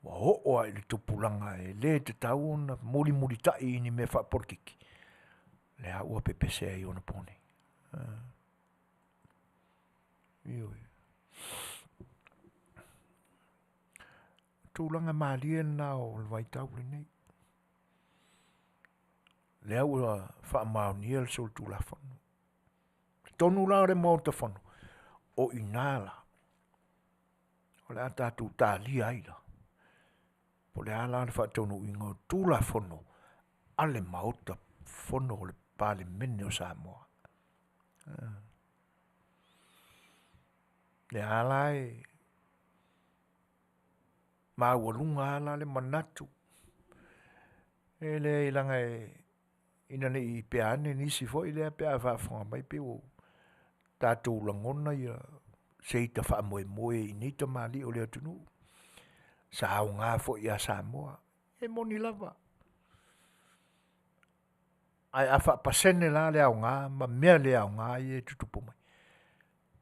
ua oo lava i le tupulaga e le tatau ona mulimulitai i ni mea faapolokiki, lea ua pepese ai i ona po nei. Ioe. O tulaga malie na o le vaitau lenei, lea ua faamaonia le solitulafono. I totonu la o le Maota Fono, o i ina la o le a tatou talia ai la, po o le a la le faataunuuina o Tulafono a le Maota Fono o le Palemene o Samoa. Lea la e maualuga lava la le manatu, e leai leaga ina ne i pea ane nisi foi lea pe a faafofoga mai pei ua tatou lagona ia se ita faamoemoe i nei tamalii o le atunuu, sa aoga foi ia Samoa. E moni lava, ae a faapasene la le aoga ma mea le aoga ia e tutupu mai,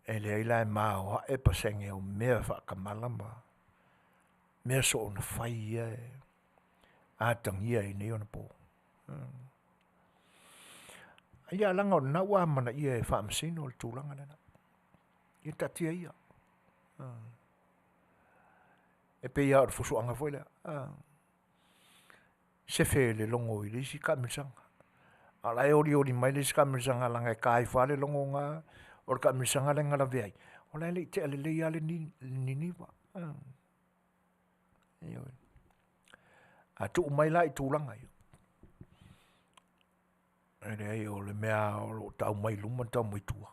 e leai la e maoae pasene o mea faatamala ma mea soona fai ia e atagia i nei ona po. Ia leaga o lena ua amanaia e Faamasino le tulaga lena. Ia taatia ia. E pei lava o le fusuaga foi lea, sefe le logo i le isi taamilosaga. A o la e olioli mai le isi taamilosaga leaga e ta ifo lava le logo lena o le taamilosaga lea na lavea ai, o la e le i tea lelei lava le niniva. Ioe. A tuu mai la i tulaga ia, e leai o le mea lava o lo o tau mai luma tau mai tua,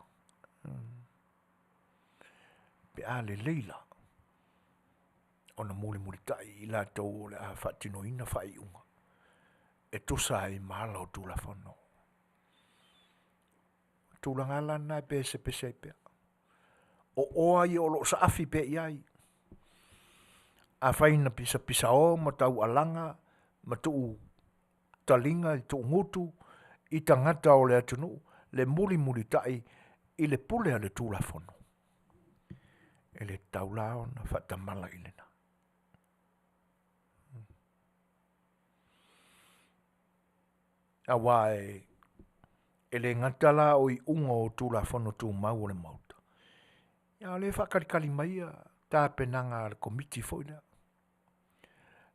pe a lelei la ona mulimulitai i latou o le a faatinoina faaiuga e tusa ai ma ala o Tulafono. O tulaga lava la na e pesepese ai pea. O oa ia o lo o saafi pea i ai, afai na pisapisao ma taualaga ma tuu taliga tuugutu i tagata o le atunuu le mulimulitai i le pule a le Tulafono, e le tatau la ona faatamala i lena. Aua e le gata la o iuga o Tulafono Tumau a le Maota, a o lea e faatalitali mai tapenaga a le Komiti foi lea.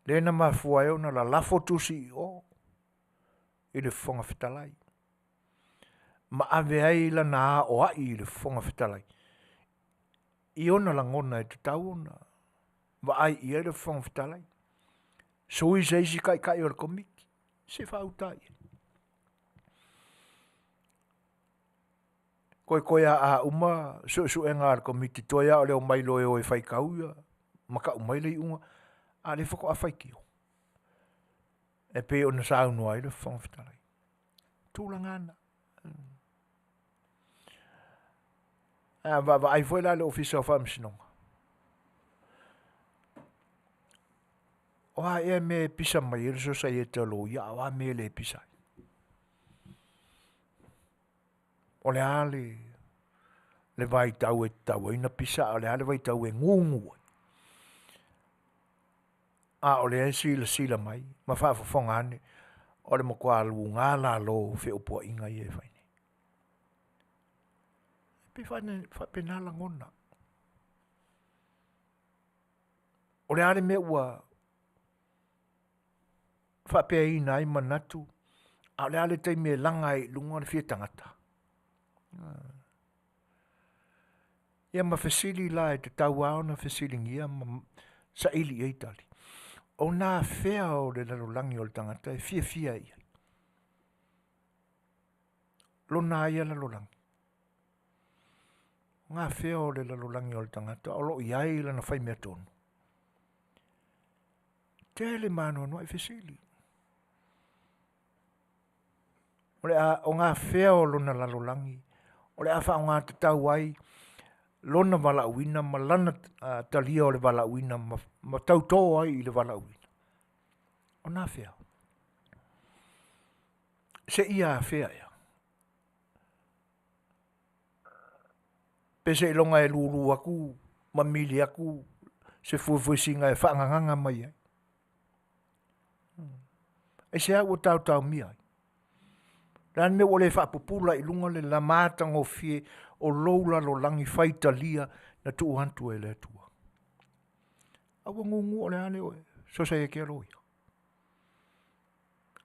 Lea na mafua ai ona lalafo tusi i o i le Fofoga Fetalai ma ave ai lana aoai i le Fofoga Fetalai i ona lagona e tatau ona vaai i ai le Fofoga Fetalai. Sui se isi taitai o le Komiti, se i faauta i ai. Toetoe lava a uma suesuega a le Komiti toe lava o le omai loa e o e faitau ia ma tau mai le iuga, a o lea faatoa faitio e pei ona saunoa ai le Fofoga Fetalai. O tulaga na. Ae a vaavaai foi la i le Ofisa o Faamasinoga, o a ea mea e pisa mai ai le Sosaiete a Loia a o a mea e le pisa ai? O le a le vaitau e tatau ai ona pisa a o le a le vaitau e gugu ai? A o lea e silasila mai ma faafofoga ane, o le matua luga lalo o feupuaiga ia e fai nei. E pei e faapena lagona. O le a le mea ua faapeaina ai manatu, a o le a le taimi e laga ai i luga le fia tagata? Ia ma fesili la e tatau lava ona fesiligia ma saili i ai tali, o nafea o le lalolagi o le tagata e fiafia ai i ai? Lona lava ia lalolagi. O gafea o le lalolagi o le tagata o lo o i ai lana faimeatonu? Tele ma anoanoai fesili. O le a, o gafea o lona lalolagi o le a faaaoga tatau ai lona valaauina ma lana talia o le valaauina ma tauto ai i le valaauina? O nafea? Seia afea ea? Pe seiloga e lulu atu ma mili atu se fuefuesina e faagagaga mai ai. Aisea ua taotaomia ai? O le a le mea ua le faapupula i luga le matagofie o lou lalolagi faitalia na tuu atu e le Atua? A ua gugu o le a le oe Sosaiete a Loia?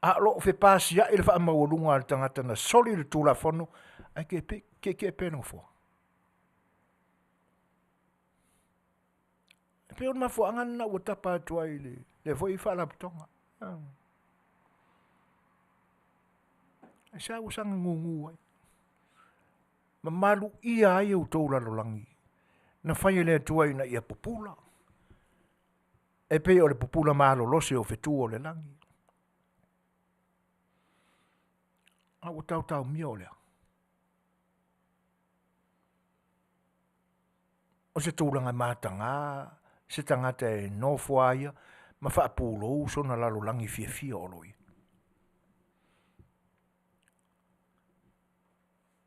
A o lo o fepasiai le faamaualuga a le tagata na soli le Tulafono ae tietie pea i le nofoa. E pei o le mafuaaga lena ua tapa atu ai i lea foi faalapotopotoga. Aisea ua saga gugu ai? Mamaluia ai outou lalolagi na fai e le Atua ina ia pupula, e pei o le pupula malolosi o fetu o le lagi. A ua taotaomia o le a? O se tulaga mataga se tagata e nofo lava ia ma faapulou sona lalolagi fiafia o lo o i ai.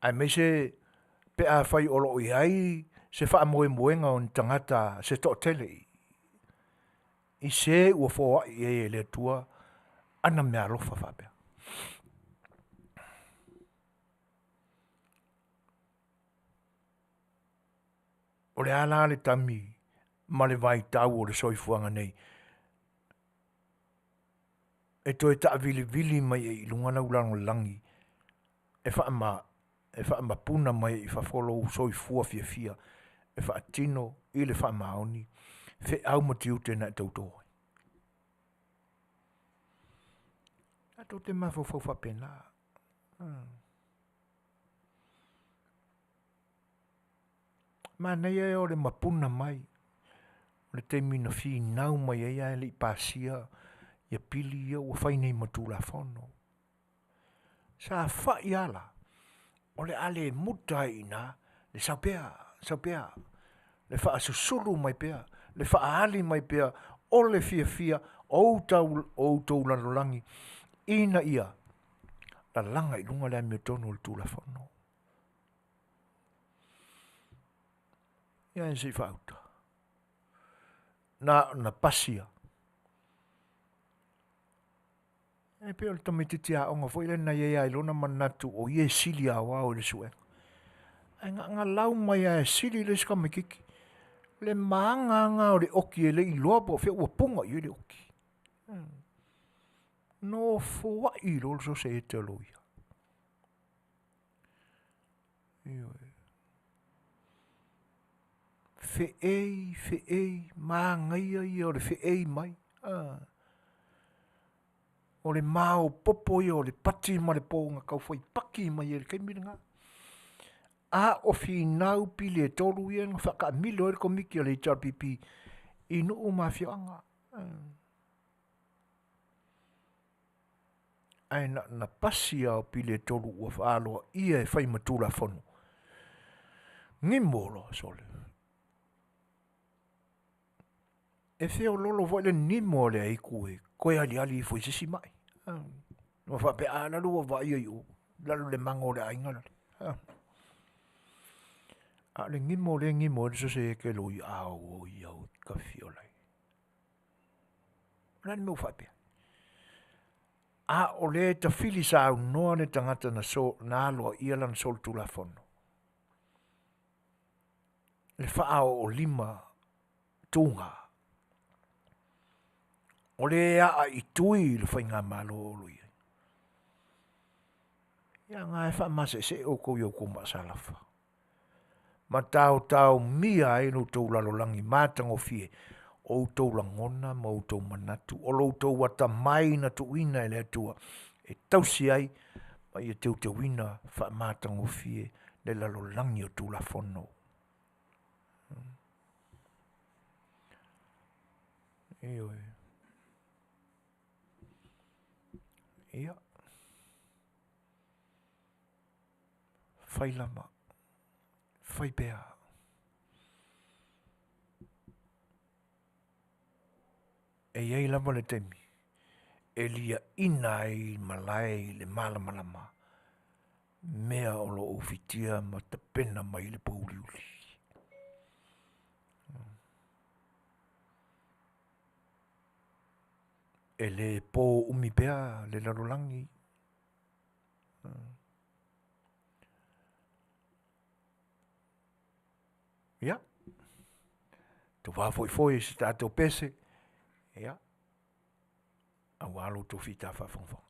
Aemaise pe afai o lo o i ai se faamoemoega o ni tagata se toatele i se ua foai i ai e le Atua ana meaalofa faapea. O le a la le taimi ma le vaitau o le soifuaga nei e toe taavilivili mai ai i luga lau lalolagi e faamapuna mai i fafo lou soifua fiafia e faatino i le faamaoni feau ma tiute na e tauto ai. Tatou te mafaufau faapena. Manaia ia o le mapuna mai o le taimi na finau mai ai ae le i pasia ia pili ia ua fai nei ma Tulafono. Sa fai lava la, o le a le muta ai i ina le sau pea, sau pea, le faasusulu mai pea, le faaali mai pea o le fiafia o outou lalolagi ina ia lalaga i luga le amiotonu o le Tulafono. Ia se i faauta. Na ona pasi lava. E pei o le tamaitiiti aoga foi lea na i ai lava i lona manatu o ia e sili aoao i le suega. Ae na ona lau mai lava e sili le isi tamaitiiti. Le maagaga o le oki e le iloa po o fea ua puga i ai le oki. Nofoai loa le sosaiete a loia. Ioe. Feei, feei, magaia ia o le feei mai. O le maopopo ia o le pati ma le po na taufai paki mai ai i le taimi lena. A o finau pili e tolu ia na faataamilo ai le Komiti a le HRPP i nuu ma afioaga. Ae na ona pasi lava o pili e tolu ua faaloaia e fai ma Tulafono, gimo loa, sole. E feoloolo foi le gimo a le aitu e toe aliali ifo i se isi mai. Ua faapea a la ua vaaia i o, lalo i le mago o le aiga lale. A o le gimo lea e gimo ai le sosaiete a loia, auoi au tafiola e. O le a le mea ua faapea ai? A o lea e tafili saunoa le tagata na so, na aloaia lana solitulafono, le faaoolima tuga, o le aa i tui le faigamalo o lo o i ai. Ia na e faamaseese outou i a outou maasalafa ma taotaomia ai lo outou lalolagi matagofie o outou lagona ma outou manatu, o lo outou atamai na tuuina e le Atua e tausi ai ma ia teuteuina faamatagofie le lalolagi o Tulafono. Ioe. Ia. Fai lava, fai pea. E i ai lava le taimi e liaina ai i malae i le malamalama mea o lo o ufitia ma tapena mai le pouliuli. E le po umi pea le lalolagi. Ia, tova foi foi i se tatou pese, ia, aua lo outou fita faafogafoga.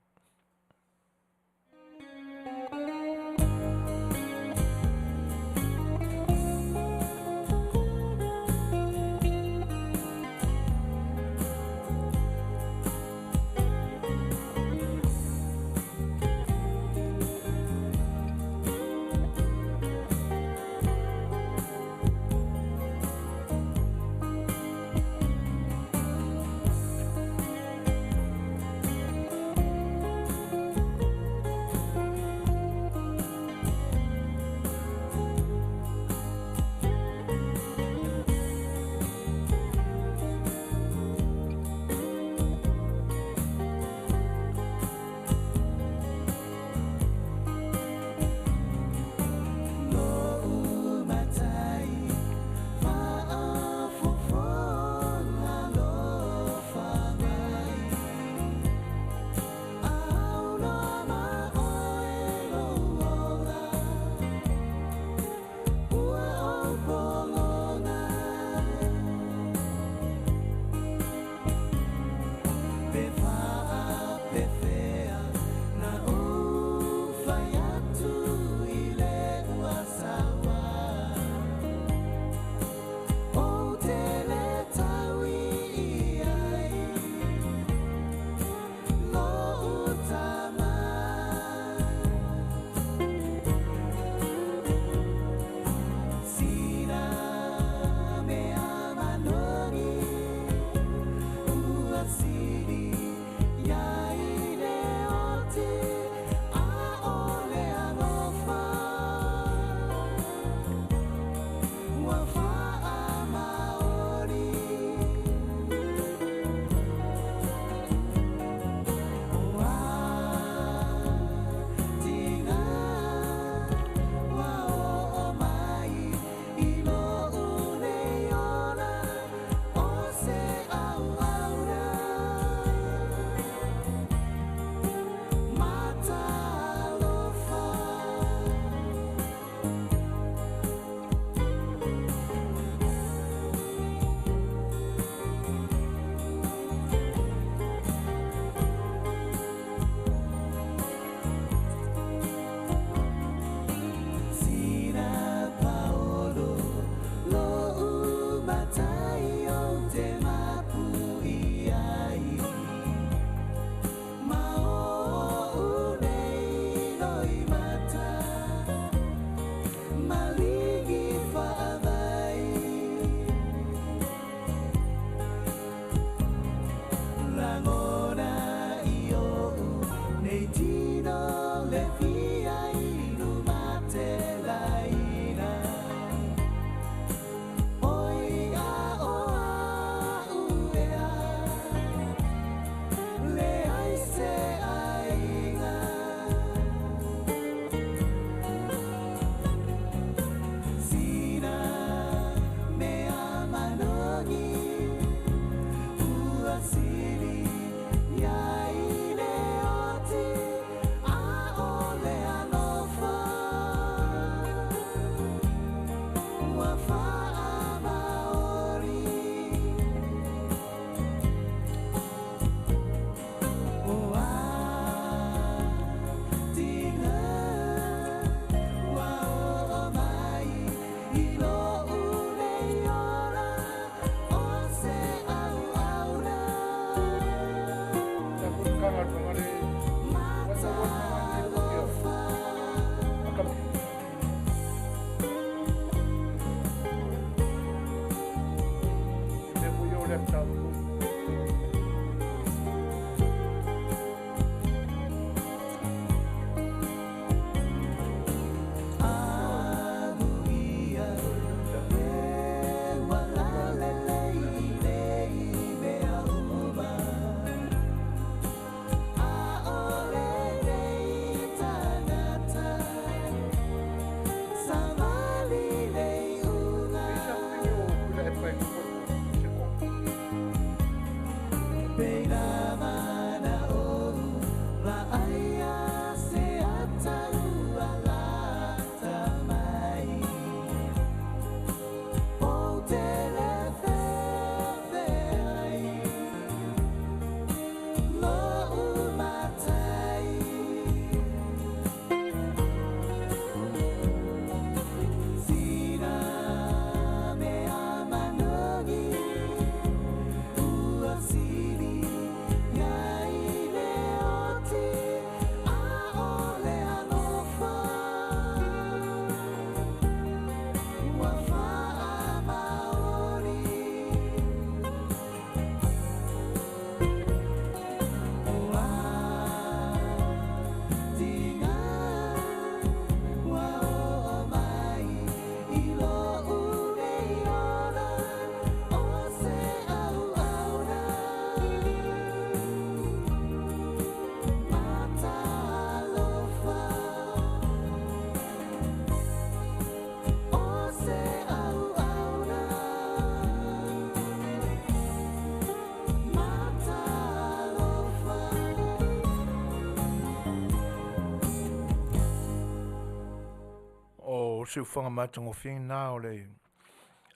siufaga matagofie lena o le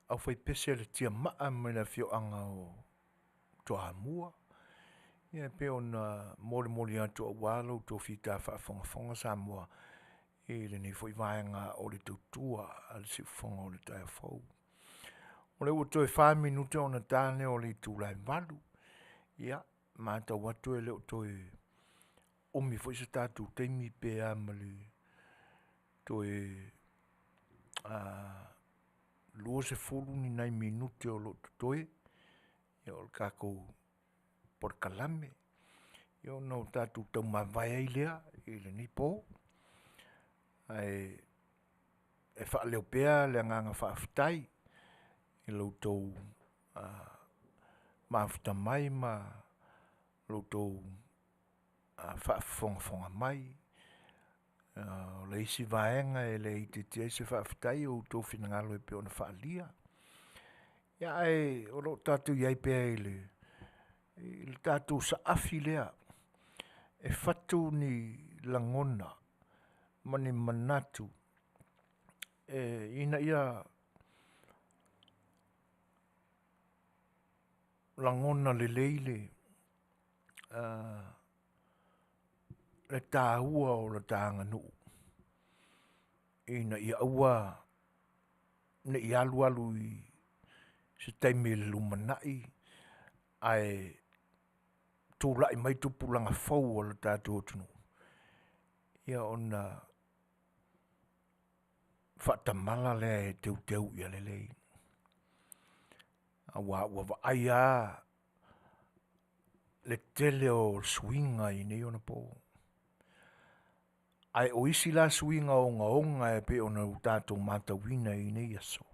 aufaipese a le Tiamaa mai le afioaga o Toamua. Ia e pei ona molimoli atu aua lo outou fita faafogafoga Samoa i lenei foi vaega o le tautua a le siufofoga o le taeao fou. O lea ua toe 4 minute ona ta lea o le itula e 8. Ia, matau atu e le o toe umi foi se tatou taimi pe a ma le toe 20 ni nai minute o lo o totoe ia o le tatou polokalame. Ia ona o tatou taumavae ai lea i lenei po, ae e faaleo pea le agaga faafetai i lo outou mafuta mai ma lo outou faafogafoga mai. O le isi vaega e le itiitia ai se faafetai o outou finagalo e pei ona faaalia. Ia ae o lo o tatou i ai pea i le tatou saafi lea e fatu ni lagona ma ni manatu ina ia lagona lelei le taua o le ta aganuu ina ia aua ne i alualu i se taimi i le lumanai ae tulai mai tupulaga fou o le tatou atunuu, ia ona faatamala lea e teuteu ia lelei. Aua ua vaai lava le tele o suiga i nei ona po. Ae o isi la suiga ogaoga e pei ona tatou matauina i nei aso,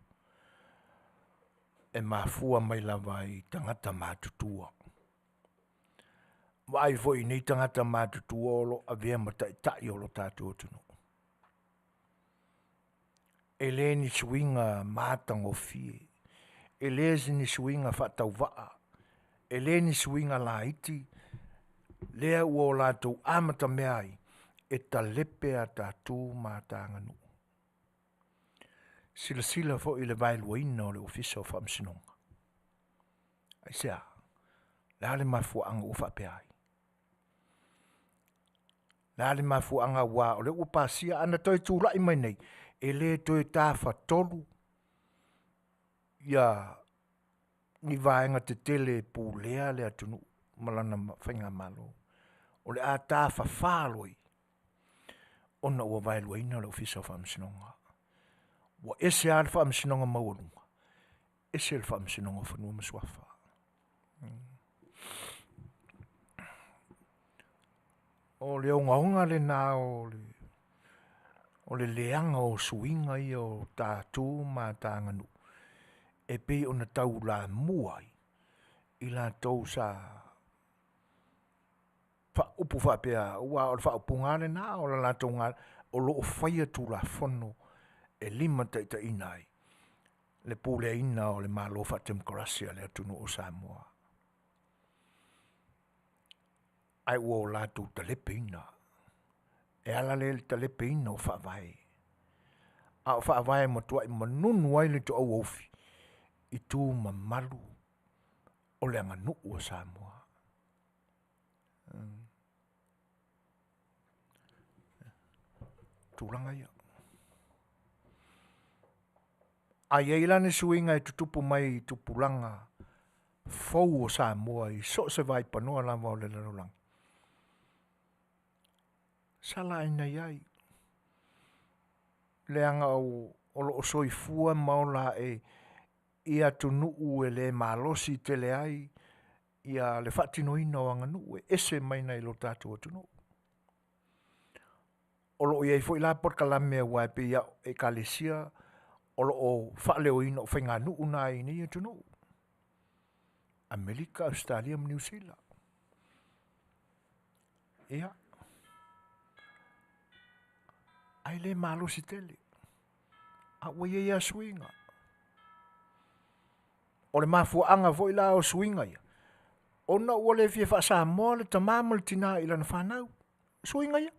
e mafua mai lava i tagata matutua. Vaai foi i nei tagata matutua o lo o avea ma taitai o lo tatou atunuu. E le ni suiga matagofie, e le ni suiga faatauvaa, e le ni suiga laiti lea ua o latou amatamea ai e talepe a ta tu ma ta aganuu. Silasila foi i le vaeluaina o le Ofisa o Faamasinoga. Aisea? O le a le mafuaaga ua faapea ai? O le a le mafuaaga aua o lea ua pasia, ana toe tulai mai nei, e le toe tafatolu ni vaega tetele e pulea le atunuu ma lana faigamalo. O le a tafafa loa ona ua vaeluaina le Ofisa o Faamasinoga. Ua ese lava le Faamasinoga Maualuga, ese le Faamasinoga o Fanua ma Suafa. O le ogaoga lena o le leaga o suiga ia o ta tu ma ta aganuu e pei ona taulamua ai i latou sa faaupu faapea, aua o le faaupuga lava lena o le latou o lo o faia Tulafono e limataitaiina ai le puleaina o le Malo Faatemokarasi a le atunuu o Samoa. Ae ua o latou talepeina. E ala lea i le talepeina o faavae. A o faavae e matuai manunu ai le toauofi i tu mamalu o le aganuu a Samoa. Tulaga ia. A i ai la ni suiga e tutupu mai i tupulaga fou o Samoa i so o se vaipanoa lava o le lalolagi, sala aina i ai, leaga o lo o soifua ma ola ae i atunuu e le malosi tele ai le faatinoina o aganuu e ese mai nai lo tatou atunuu. O lo o i ai foi la polokalame aua e pei lava o ekalesia o lo o faaleoina o faiganuu na i inei atunuu, Amerika, Ausetalia ma Niu Sila. Ia, ae le malosi tele, a ua i ai lava suiga. O le mafuaaga foi la o suiga ia, ona ua le fia faasamoa le tama ma le tina i lana fanau. O suiga ia.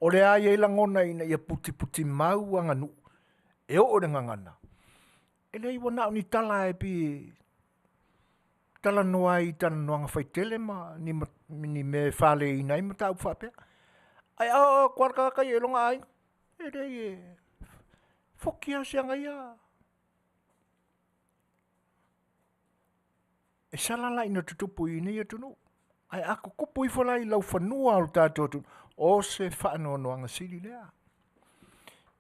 O le a i ai lagona ina ia putiputimau aganuu e oo i le gagana, e leai ua na o ni tala lava e pei e talanoa ai i talanoaga faitele ma ni mea e faleina ai mataupu faapea. Ae a oo atu lava le tagata ia i lona aiga, e leai e foki lava se aga ia. E sala la ina tutupu i inei atunuu, ae a tutupu ifo la i laufanua o le tatou atunuu, o se faanoanoaga sili lea.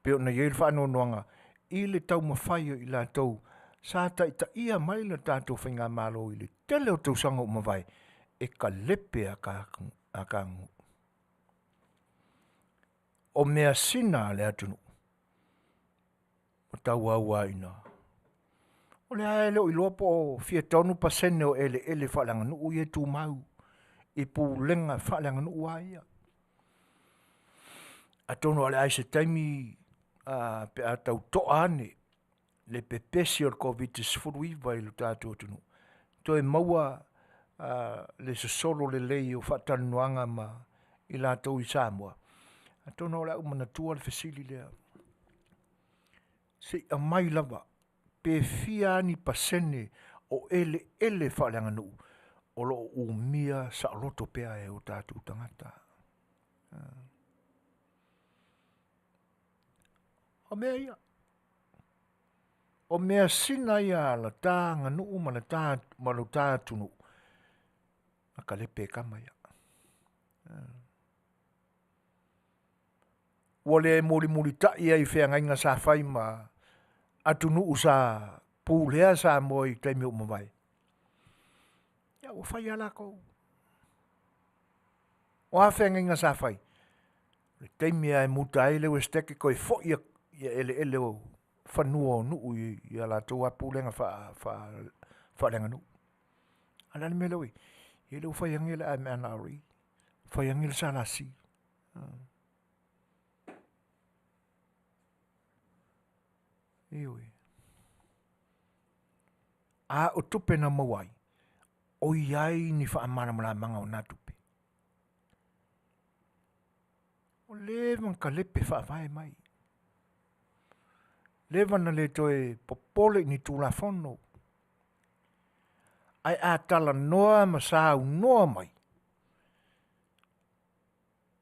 Pei ona i ai le faanoanoaga i le taumafai o i latou sa taitaia mai le tatou faigamalo i le tele o tausaga ua mavae e kalepe a ta aganuu. O measina a le atunuu ua tauau lava ina, o lea lava e le o iloa po o fia 3% o eleele faaleaganuu ia e tumau i pulega faaleaganuu lava ia. Atonu o le a i ai se taimi pe a tau toa ane le pepesi o le Koviti-19 i le tatou atunuu, toe maua le sosolo lelei o faatalanoaga ma i latou i Samoa, atonu o le a ou manatua le fesili lea, se i aumai lava pe fia ni pasene o eleele faaleaganuu o lo o umia saoloto pea e o tatou tagata. O mea ia, o measina ia a le ta aganuu ma lo ta atunuu, na kalepe e tama ia. Ua le mulimulitai ai i feagaiga sa fai ma atunuu sa pulea Samoa i taimi ua mavae, ia ua fai lava latou. O a feagaiga sa fai? O le taimi lava e muta ai le Esetete toe foi atu ia eleele o fanua o nuu i a latou lava pulega faaleaganuu. A o le a le mea lea ua i ai? Ia lea ua fai ane le MNRE, fai ane le SLC. Ioe. A o tupe na maua ai, o i ai ni faamalamalamaga o na tupe? Ua leva ona talepe faavae mai, leva ona le toe popole i ni Tulafono, ae a talanoa ma saunoa mai,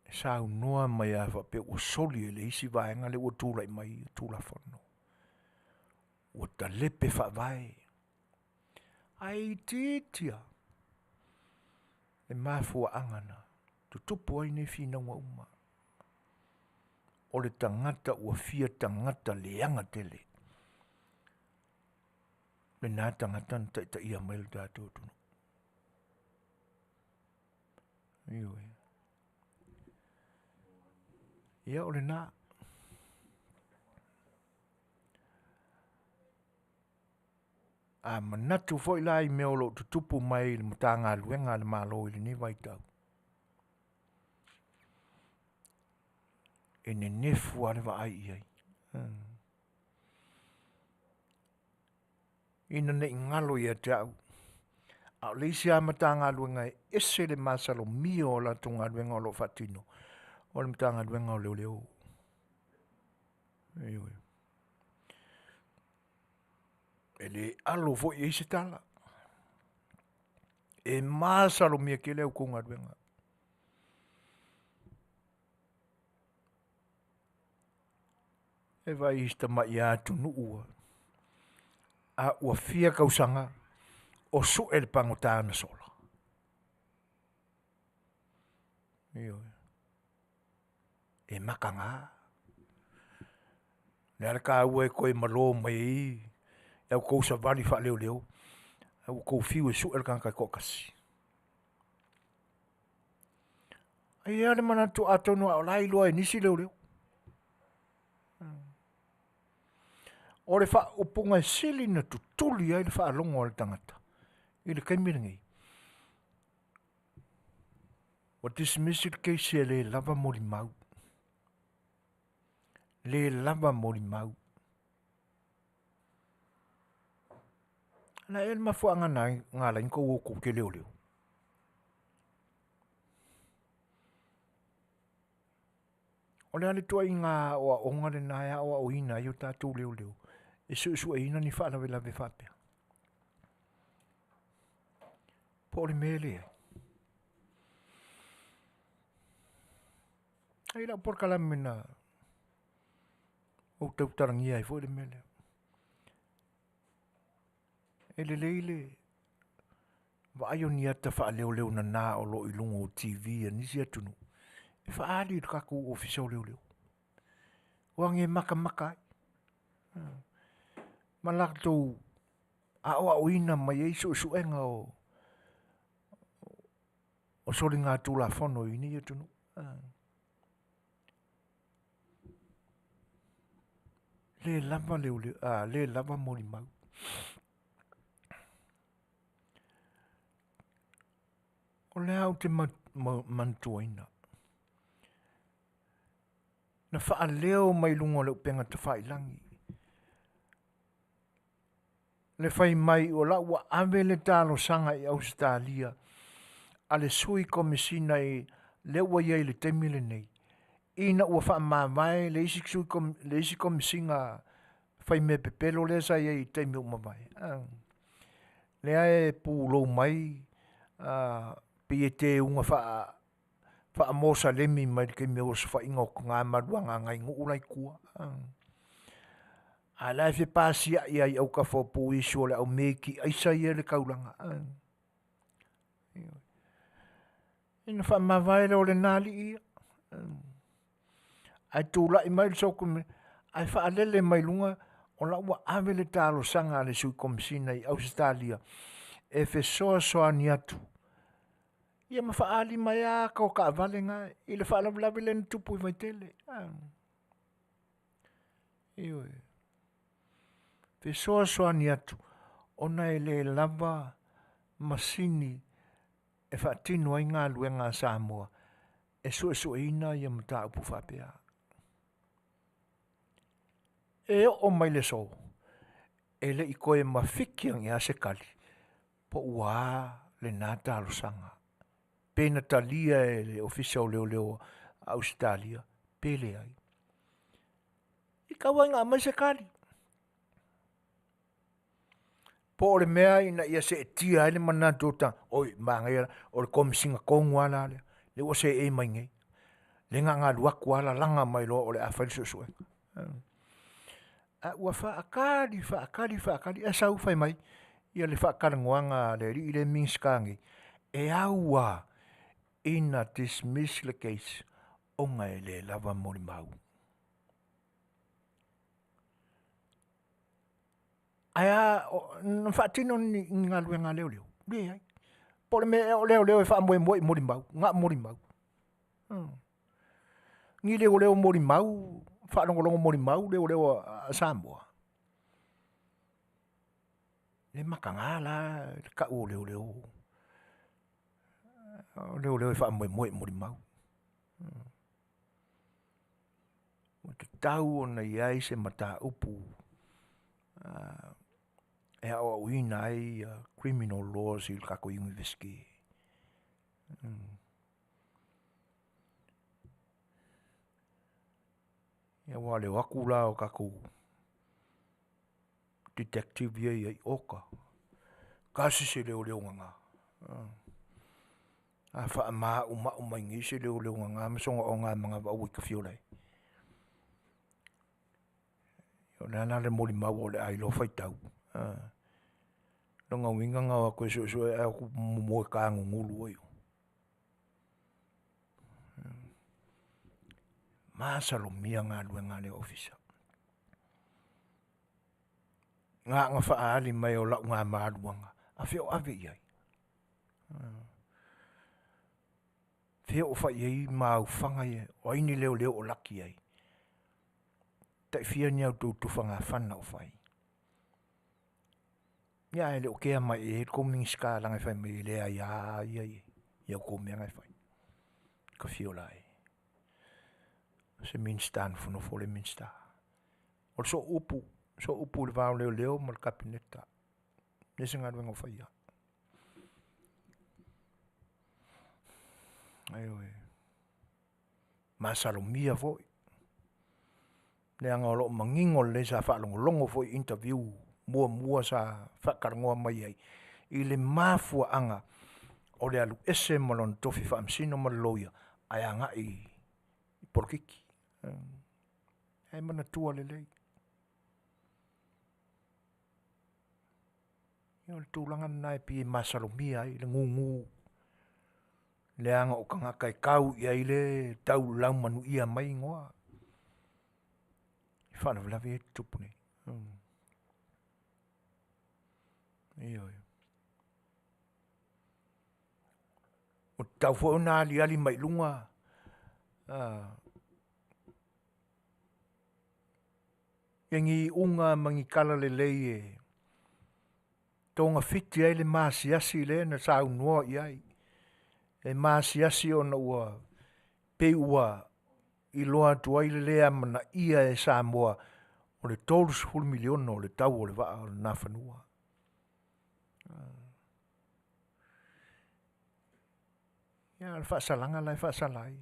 e saunoa mai lava faapea ua soli e le isi vaega lea ua tulai mai Tulafono. Ua talepe faavae, ae itiiti lava le mafuaaga na tutupu ai nei finauga uma. O le tagata ua fia tagata leaga tele, lena tagata na taitaia mai lo tatou atunuu. Ioe. Ia o lena. A manatu foi la i mea o lo o tutupu mai i le Matagaluega a le Malo i lenei vaitau, e nenefu lava le vaai i ai. Ina ne i galo ia te au, a o le isi lava Matagaluega e ese le masalomia o latou galuega o lo o faatino, o le Matagaluega o Leoleo. Ioe. E le alo foi i ai se tala, e masalomia tele a outou galuega. E vaai i si tamai atunuu a ua fia tausaga o sue le pagota na sola. Ioe. E mataga. O le a le taua e toe malo mai ai la outou savali faaleoleo ae ua outou fiu e sue le tagata e toatasi. E i ai lava le manatu atonu a o la e iloa e nisi leoleo. O le faaupuga e sili ona tutuli ai le faalogo a le tagata i le taimi lenei, ua dismiss le case e le lava molimau, le lava molimau. O le a ea le mafuaaga na ala ai ona tou o tou te leoleo? O le a le ituaiga aoaoga lena e aoaoina ai o tatou leoleo e suesueina ni faalavelave faapea? Po o le mea e leai? E i ai lau polokalame na ou tautalagia ai foi le mea lea. E lelei le vaai o ni ata faaleoleo nana o lo o i luga o TV a nisi atunuu e faaali i le tatou Ofisa o Leoleo. Ua age makamaka ai ma latou aoaoina mai ai suesuega o soligatulafono i nei atunuu. Le lava leoleo, le lava molimau. O lea ou te manatuaina, na faaleo mai luga o le upega tafailagi le fai mai o la ua ave le talosaga i Ausetalia a le sui komesina i lea ua i ai i le taimi lenei ina ua faamavae le isi sui le isi komesina fai mea pepelo lea sa i ai i taimi ua mavae lea e pulou mai pei e teuga faamosalemi mai le taimi o osofaiga o tina ma alu agaga i nuu la e i tua. A o la e fepasiai lava i autafa o puisi o le au meki aisa ia i le taulaga. Ia ona faamavae lea o lena alii ia, ae tulai mai le ae faalele mai luga o la ua ave le talosaga a le sui komesina i Ausetalia e fesoasoani atu ia ma faaali mai lava ata o taavale na i le faalavelave lea na tupu i Vaitele. Ioe. Fesoasoani atu ona e le lava masini e faatino ai galuega a Samoa e suesueina ia mataupu faapea. E oo mai le aso, e le i toe mafiki ane lava se tali po ua a lena talosaga, pe na talia e le Ofisa o Leoleo a Ausetalia pe leai. E tau lava ina aumai se tali, po o le mea ina ia seetia ai le manatu o tagata, oi manaia, o le komesina tonu lava la lea, lea ua seei mai nei, lea na ona alu atu lava lalaga mai loa o le a fai le suesuega. Ae ua faatali, faatali, faatali, ae sau fai mai ia le faatalanoaga a le alii lea e Minisita nei, e au lava ina dismiss le case ona e le lava molimau. Ae a, na faatino ni galuega a leoleo? Leai. Po o le mea ea o leoleo e faamoemoe i molimau, na o molimau. Ni leoleo molimau, faalogologo molimau leoleo a Samoa. E mataga la le tau o leoleo, o leoleo e faamoemoe i molimau. Ua tatau ona i ai se mataupu e aoaoina ai criminal laws i le tatou Iunivesite. Ia aua o le o atu la o tatou detective ia i ai, oka, tasi se leoleo nana. A faamaumau mai nei se leoleo nana ma soona ogamanava aua e te fia ola ai. O le a la le molimau o le a iloa faitau? Lona uiga na o atu e suesue ae o atu momoe ta gugulu ai. Masalomia galuega a le Ofisa. Na ona faaali mai o lau gamaluaga, a fea o ave i ai? Fea o fai i ai maaufaga ia, o ai ni leoleo o laki ai? Tai fia ni a outou tufagafana o fai? Ia ae le o kea mai i ai le tou Minisita leaga e fai mai e le aia ia i a outou mea na e fai. Ka fia ola ai. O se Minisita nofonofo le Minisita. O le sooupu, sooupu i le va o leoleo ma le Kapeneta. E leai se galuega o faia. Ioe. Masalomia foi. Leaga o lo o manino lelei sa faalogologo foi i interview muamua sa faatalanoa mai ai i le mafuaaga o le alu ese ma lona tofi Faamasino ma le Loia ae agai i polokiki. E manatua lelei. Ia o le tulaga lena e pei e masalomia ai le gugu leaga o tagata e tau i ai le tau laumanuia mai igoa i faalavelave ia e tutupu nei. Ioe. Ua tatau foi ona aliali mai i luga ni iuga ma ni tala lelei e togafiti ai le masiasi lea na saunoa i ai, e masiasi ona ua pei ua iloa atu ai le le amanaia e Samoa o le $30 miliona o le tau o le vaa o le Nafanua. Ia a o le faasalaga la e faasala ai,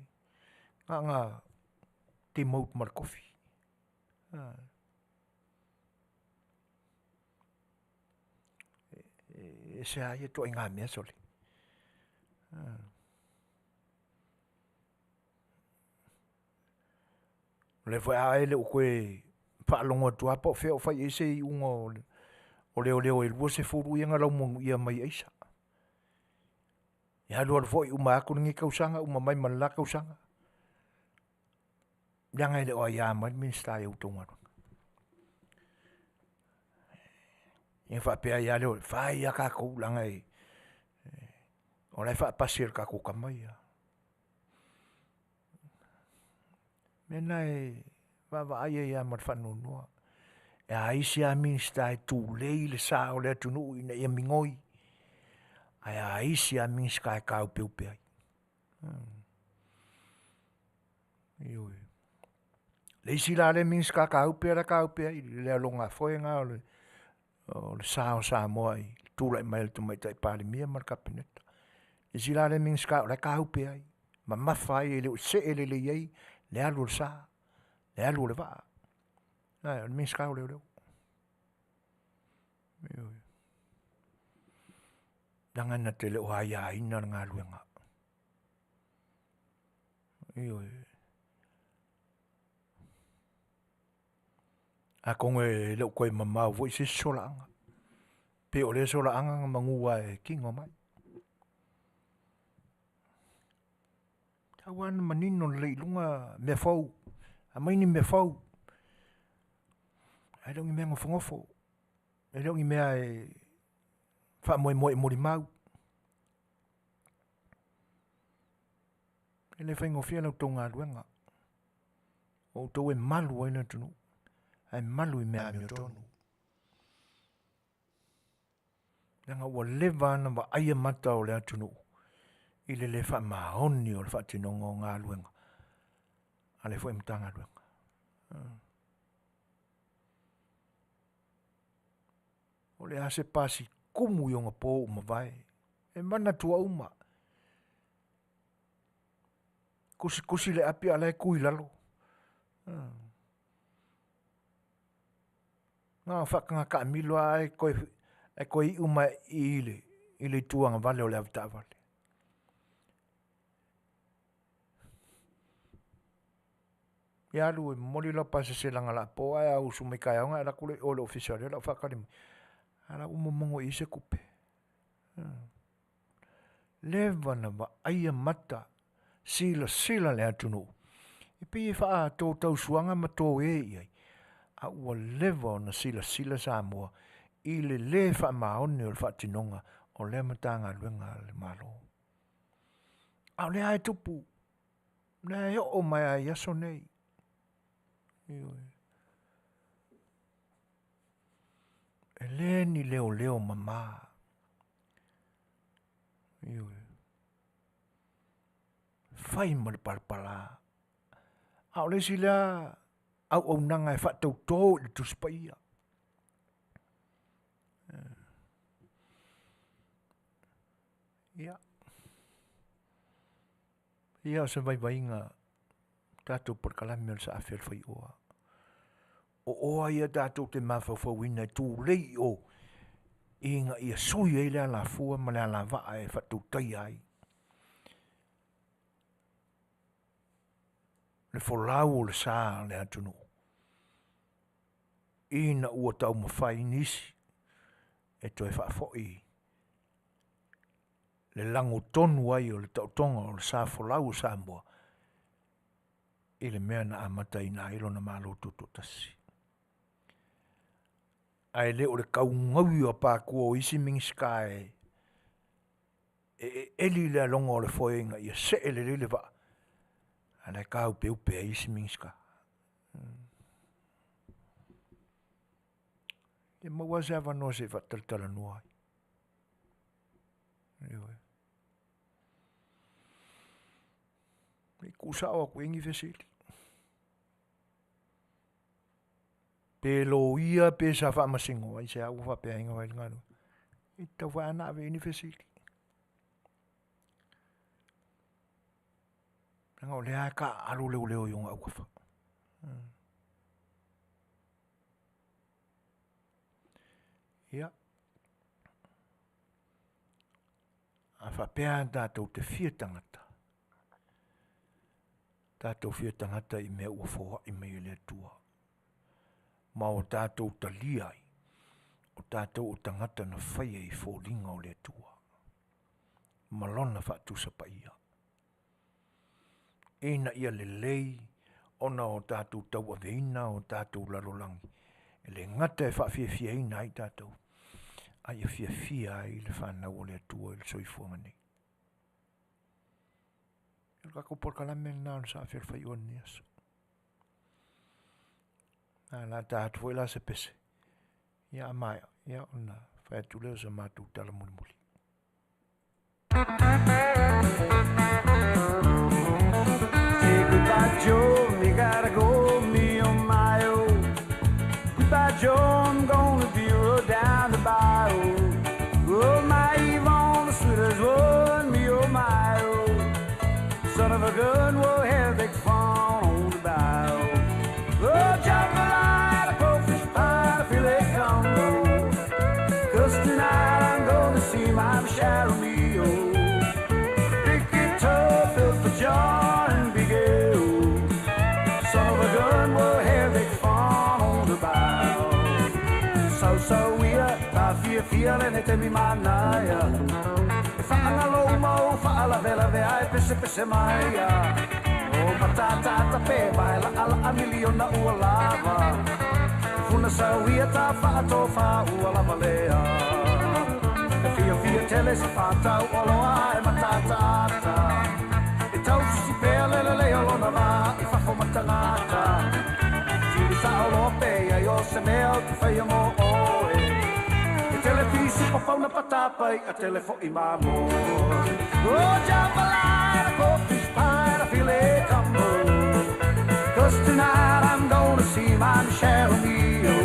na ona demote ma le tofi. E ese lava ia ituaiga mea sole. O lea foi lava e le o toe faalogo atu lava po o fea o fai i ai se iuga o leoleo e 20 ia na laumuanuia mai e aisa. E alu alu foi uma atu lenei tausaga uma mai ma le la tausaga, leaga e le o aia mai le Minisita i a outou galuega. Ia ona faapea ai lava lea, e fai lava tatou leaga o la e faapasi e le tatou tama ia. O le mea lena e vaavaai ai lava ma le faanoanoa. A isi lava Minisita e tulei le sa o le atunuu ina ia migoi, ae a isi lava Minisita e taopeope ai. Ioe. O le isi la lea Minisita taope la e taope ai i le alogafoe lena o le sa o Samoa i le tulai mai o le Tamaitai Palemia ma le Kapeneta. O le isi la lea Minisita o la e taope ai, mamafa ai e le o see lelei ai le alu o le sa, le alu o le vaa. Ioe, o le Minisita o Leoleo. Ioe. Leaga na te le o aiaina le galuega. Ioe. Atonu e le o toe mamao foi se isi solaaga, pei o lea solaaga na manu lava e tino mai. E tatau lava ona manino lelei i luga mea fou, aumai ni mea fou, ae le o ni mea nofonofo, e le o ni mea e faamoemoe e molimau. E le faigofie la outou galuega, o outou e malu ai le atunuu, ae malu i mea amiotonu. Leaga ua leva lava ona vaaia mata o le atunuu i le le faamaoni o le faatinoga o galuega a lea foi Matagaluega. O le a se pasi tumu i ona po ua mavae, e manatua uma. Tusitusi le api a o la e tu i lalo. Na ona faataga taamilo lava ae toe iu mai i i i le itu agavale o le avetaavale. Ia alu e momoli lau pasese lapo ae a usu mai taeao ona e alu atu lea i o i le ofisa o lea o le a ou faatali mai, a o la e ua momono i ai se tupe. Leva ona vaaia mata, silasila le atunuu, e pei e faato tausuaga ma toe i ai, a ua leva ona silasila Samoa i le le faamaoni o le faatinoga o lea Matagaluega a le Malo. A o lea lava e tupu, o lea e oo mai lava i aso nei. Ioe. E le ni leoleo mama. Ioe. Fai ma le palapala. A o le isi lea auaunaga e faatauto i le Tusi Paia. Ia, ia o se vaivaiga tatou polokalame o le Saafi a le Faioa. O oa ia tatou te mafaufauina e tulei i o, ina ia sui ai le alafua ma le alavaa e faatautaia ai le folau o le sa o le atunuu ina ua taumafai nisi e toe faafoi le lagotonu ai o le taotoga o le sa folau o Samoa i le mea na amataina ai lona Malo Tutoatasi. Ae le o le kaugaui o apakua o isi Minisita e eli le aloga o le foe ina ia see lelei le vaa, a o la e taupeupe ai isi Minisita. Ia maua lava se avanoa se i faatalatalanoa ai. Ioe. Se i tuusao atu i ai ni fesili. Pe loia pe sa faamasino, aisea ua faapea ai ona fai le galuega? E tatau foi lava ona ave i ai ni fesili. Leaga o lea lava e taaalo leoleo i ona autafa. Ia, a faapea lava tatou te fia tagata, tatou fia tagata i mea ua foai mai e le Atua ma o tatou talia ai, o tatou o tagata na faia i foliga o le Atua ma Lona faatusa paia, ina ia lelei ona o tatou tauaveina o tatou lalolagi, e le gata e faafiafiaina ai tatou, a ia fiafia ai le fanau a le Atua i le soifuaga nei. O le tatou polokalame lena o le Sa Fealofai o lenei aso. A o le a ta atu foi la se pese, ia a maea, ia ona fai atu lea o sa matou tala mulimuli. Say goodbye, Joe, me gotta go, me oh my oh. Goodbye, Joe, I'm gonna be rode down the bayou. Oh, my Yvonne, the sweetest one, me oh my oh. Son of a gun, we'll have big fun on the bayou. Oh, jambalaya, crawfish pie, filet combo. 'Cause tonight I'm gonna see my Michelle Romeo. Big guitar, built for John and Big L. Son of a gun, we'll have big fun on the bayou. So, so we are, ta fia fia le ne te mi manaia. E whaangalo mau, whaalavelave ai pese pese maia. O matata ta pe vai la ala a miliona ua lava. Funa sauia ta whaatofa ua lava lea. E fia fia tele se whātau oloa e matata ata. E tau sisi pea lele lea lona vā i whafo matangata. Tiri sa oloa pe ai o se mea o te whaia mō oe. E tele pisi papauna patapai a tele fo i mamo. Oh, jambalaya, crawfish pie, a filet combo. 'Cause tonight I'm gonna see my Michelle Romeo.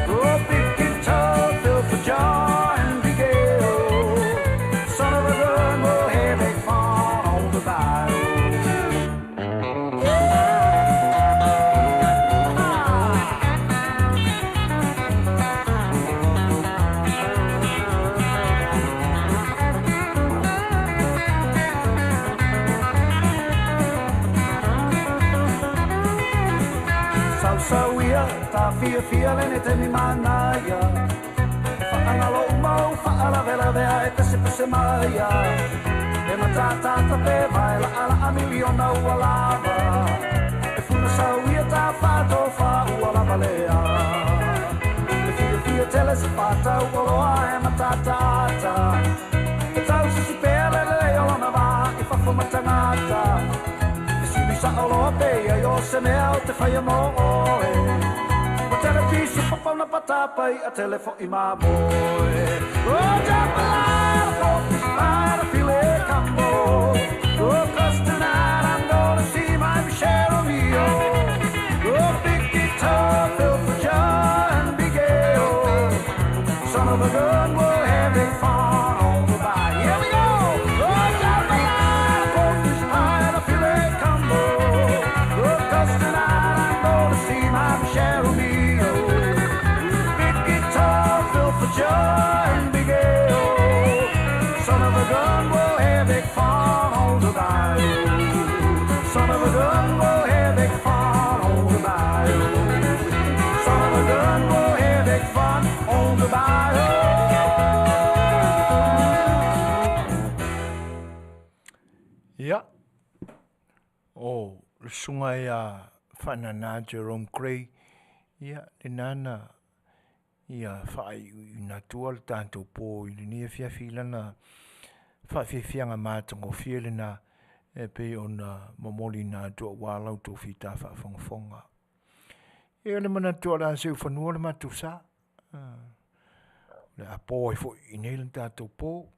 Oh, big guitar built for John and Big L. Son of a gun, we'll have big fun on the bayou. Sau sau ia, ta fia fia le ne te mi manaia. E whaangalo mau, whaalavelave ai pese pese maia. E matata ta pe vai la ala a miliona ua lava. E funa sau ia ta whaatofa ua lava lea. E fia fia tele se whatau oloa e matata ata. E tau sisi pea lele lea lona vā i whafo matangata. E sili sa oloa pe ai o se mea o te whaia mō oe. O tele pisi papauna patapai a tele fo i mamoe. Oh, jambalaya, crawfish pie, a filet combo. Oh, 'cause tonight I'm gonna see my Michelle Romeo. Oh, big guitar built for John Big L. Son of a gun, we'll have big fun on the bayou. Here we go! Oh, jambalaya, crawfish pie, a filet combo. Oh, 'cause tonight I'm gonna see my Michelle Romeo. le susuga ia Faanana Jerome Grey, ia lena na ia faaiuiuina atua le tatou po i lenei afiafi i lana faafiafiaga matagofie lena e pei ona momoliina atu aua la outou fita faafogafoga. Ia le manatu o le a seu fanua le matou sa. O le a po ai foi i inei le tatou po.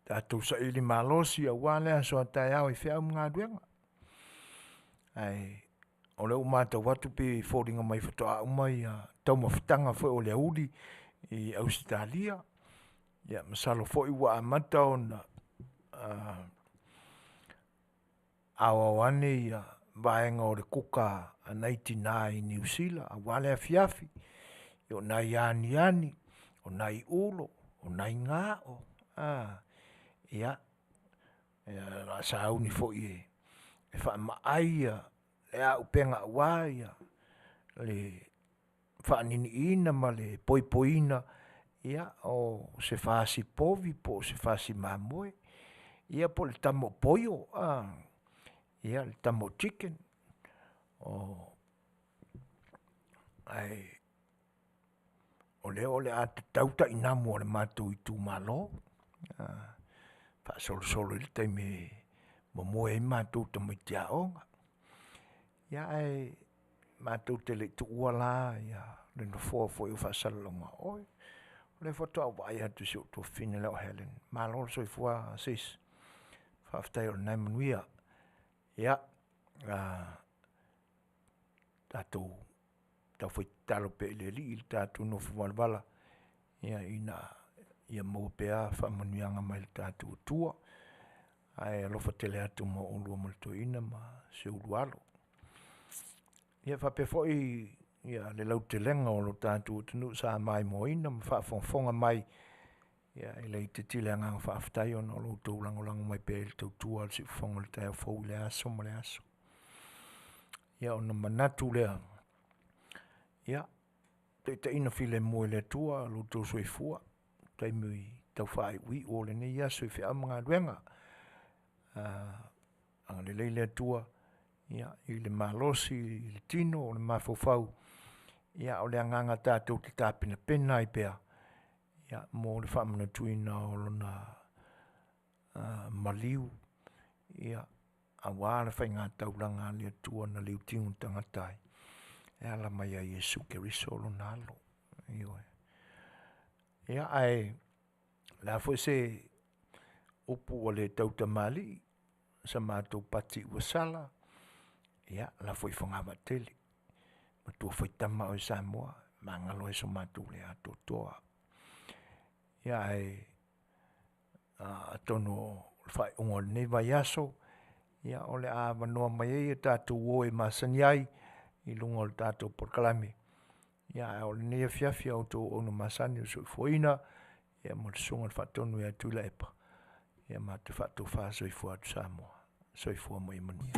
Tatou saili malosi aua le aso a taeao i feau ma galuega. Ae o lea ua matau atu pei e foliga mai faatoa uma ia taumafataga foi o le aoauli i Ausetalia. Ia masalo foi ua amata ona aoao ane ia vaega o le kuka a nai tina i Niu Sila aua le afiafi, o nai aniani, o nai ulo, o nai gao, ia, o le a sauni foi e faamaai le auupega aua le faaniniina ma le poipoiina o se fasi povi po o se fasi mamoe, ia po o le tamo poio, ia le tamo chicken, ae o lea o le a tatau tainamu a le matou itumalo, faasolosolo i le taimi e momoe ai matou tamaiti aoga. Ia ae matou te le i tuua la le nofoa foi o faasalalauga o oe. O lea faatoa ou vaai atu i si ou tuafafine lea o Helen, malo le soifua sis, faafetai o lena e manuia. Ia, tatou taufai tatalo pea i le Alii i le tatou nofo valavala ina ia maua pea faamanuiaga mai le tatou Atua. Ae alofa tele atu mo oulua ma le toeaina ma si ou lua alo. Ia faapea foi le lautelega o le tatou atunuu sa maimoaina ma faafogafoga mai, ia e le itiiti le agaga faafetai ona o lo outou lagolago mai pea i le tautua a le Siufofoga o le taeao fou i lea aso ma lea aso. Ia ona manatu lea, ia taitaiina filemu e le Atua lo outou soifua i taimi tau faaiuiu o lenei aso i feau ma galuega. Agalelei le Atua i le malosi i le tino o le mafaufau, ia o le agaga tatou te tapenapena ai pea mo le faamanatuina o lona maliu aua le faigataulaga a le Atua na liutino tagata ai e ala mai ia Iesu Keriso lona Alo. Ioe. Ia ae o le a foi se upu ua le tautamalii, sa matou pati ua sala, ia lafo i fogavaa tele, matua faitama oe Samoa, magalo ai so matou le atoatoa. Ia ae atonu o le faaiuga o lenei vaiaso, ia o le a avanoa mai ai a tatou uo e masani ai i luga o le tatou polokalame. Ia ae o lenei afiafi a outou auauna masani o le soifuaina ia ma le Susuga i le Faatonu ia Tuilaepa, ia matou te faatofa soifua atu Samoa. Soifua ma ia manuia.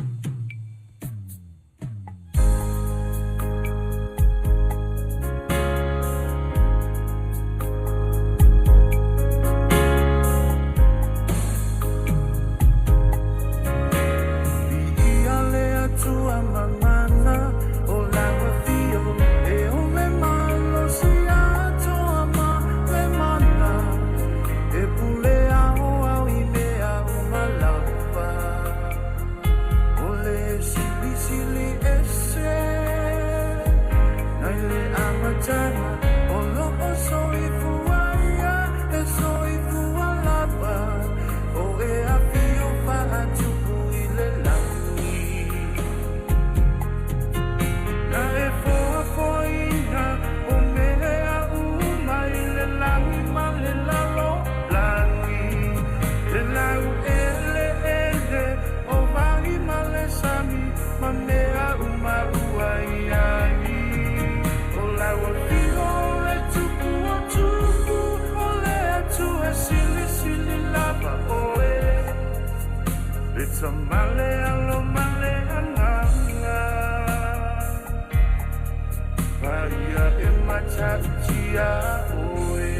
Viia le Atua mamana o lau afio e o le malosi atoa ma le mana e pule aoao i mea uma lava o le silisili ese nai le amataga o loo soifua ia e soifua lava o e afio faatupu i le lagi na e foafoaina o mea uma i le lagi ma le lalolagi le lau eleele o vai ma le sami ma mea uma ua i ai o lau afio le tupu o tupu o le Atua silisili lava oe le tamale alo ma le agaga paia e matautia oe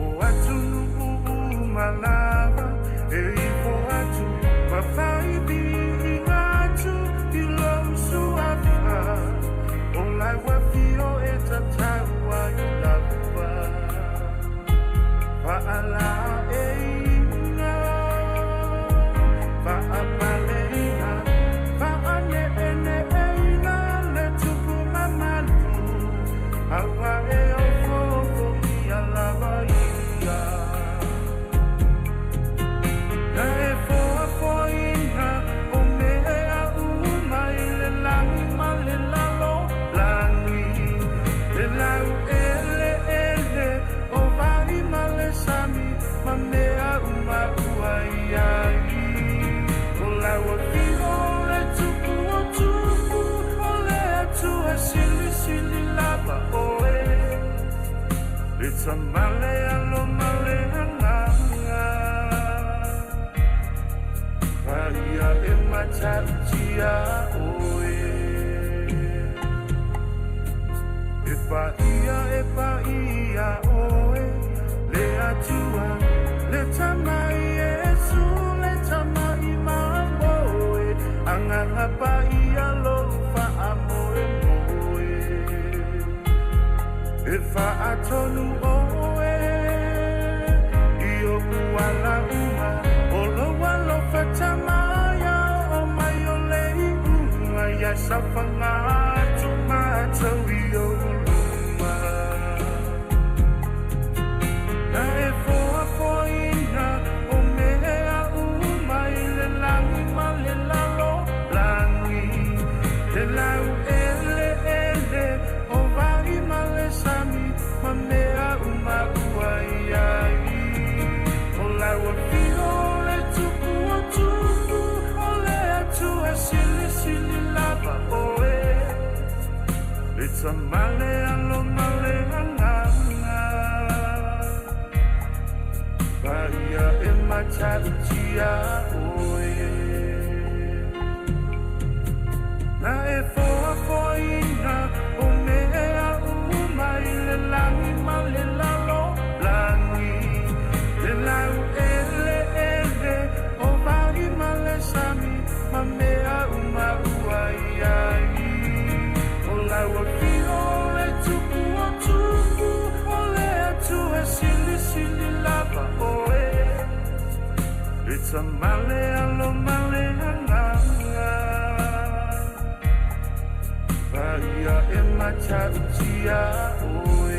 o atunuu uma lava e Faatonu oe I oʻu ala uma O lou alofa tamaia O mai o le iʻuga Ia saofaga atu matou i ou luma. Na e foafoaina o mea uma i le lagi ma le lalolagi, le laueleele o vai ma le sami ma mea uma ua i ai. O lau afio o le Tupu o tupu, o le Atua silisili lava oe, le Tama, le Alo ma le Agaga Paia e matautia oe. Na e foafoaina o mea uma i le lagi ma le lalolagi, le laueleele o vai ma le sami ma mea uma ua i ai. O lau afio o le Tupu o tupu, o le Atua silisili lava oe, le Tama, le Alo ma le Agaga Paia e matautia oe.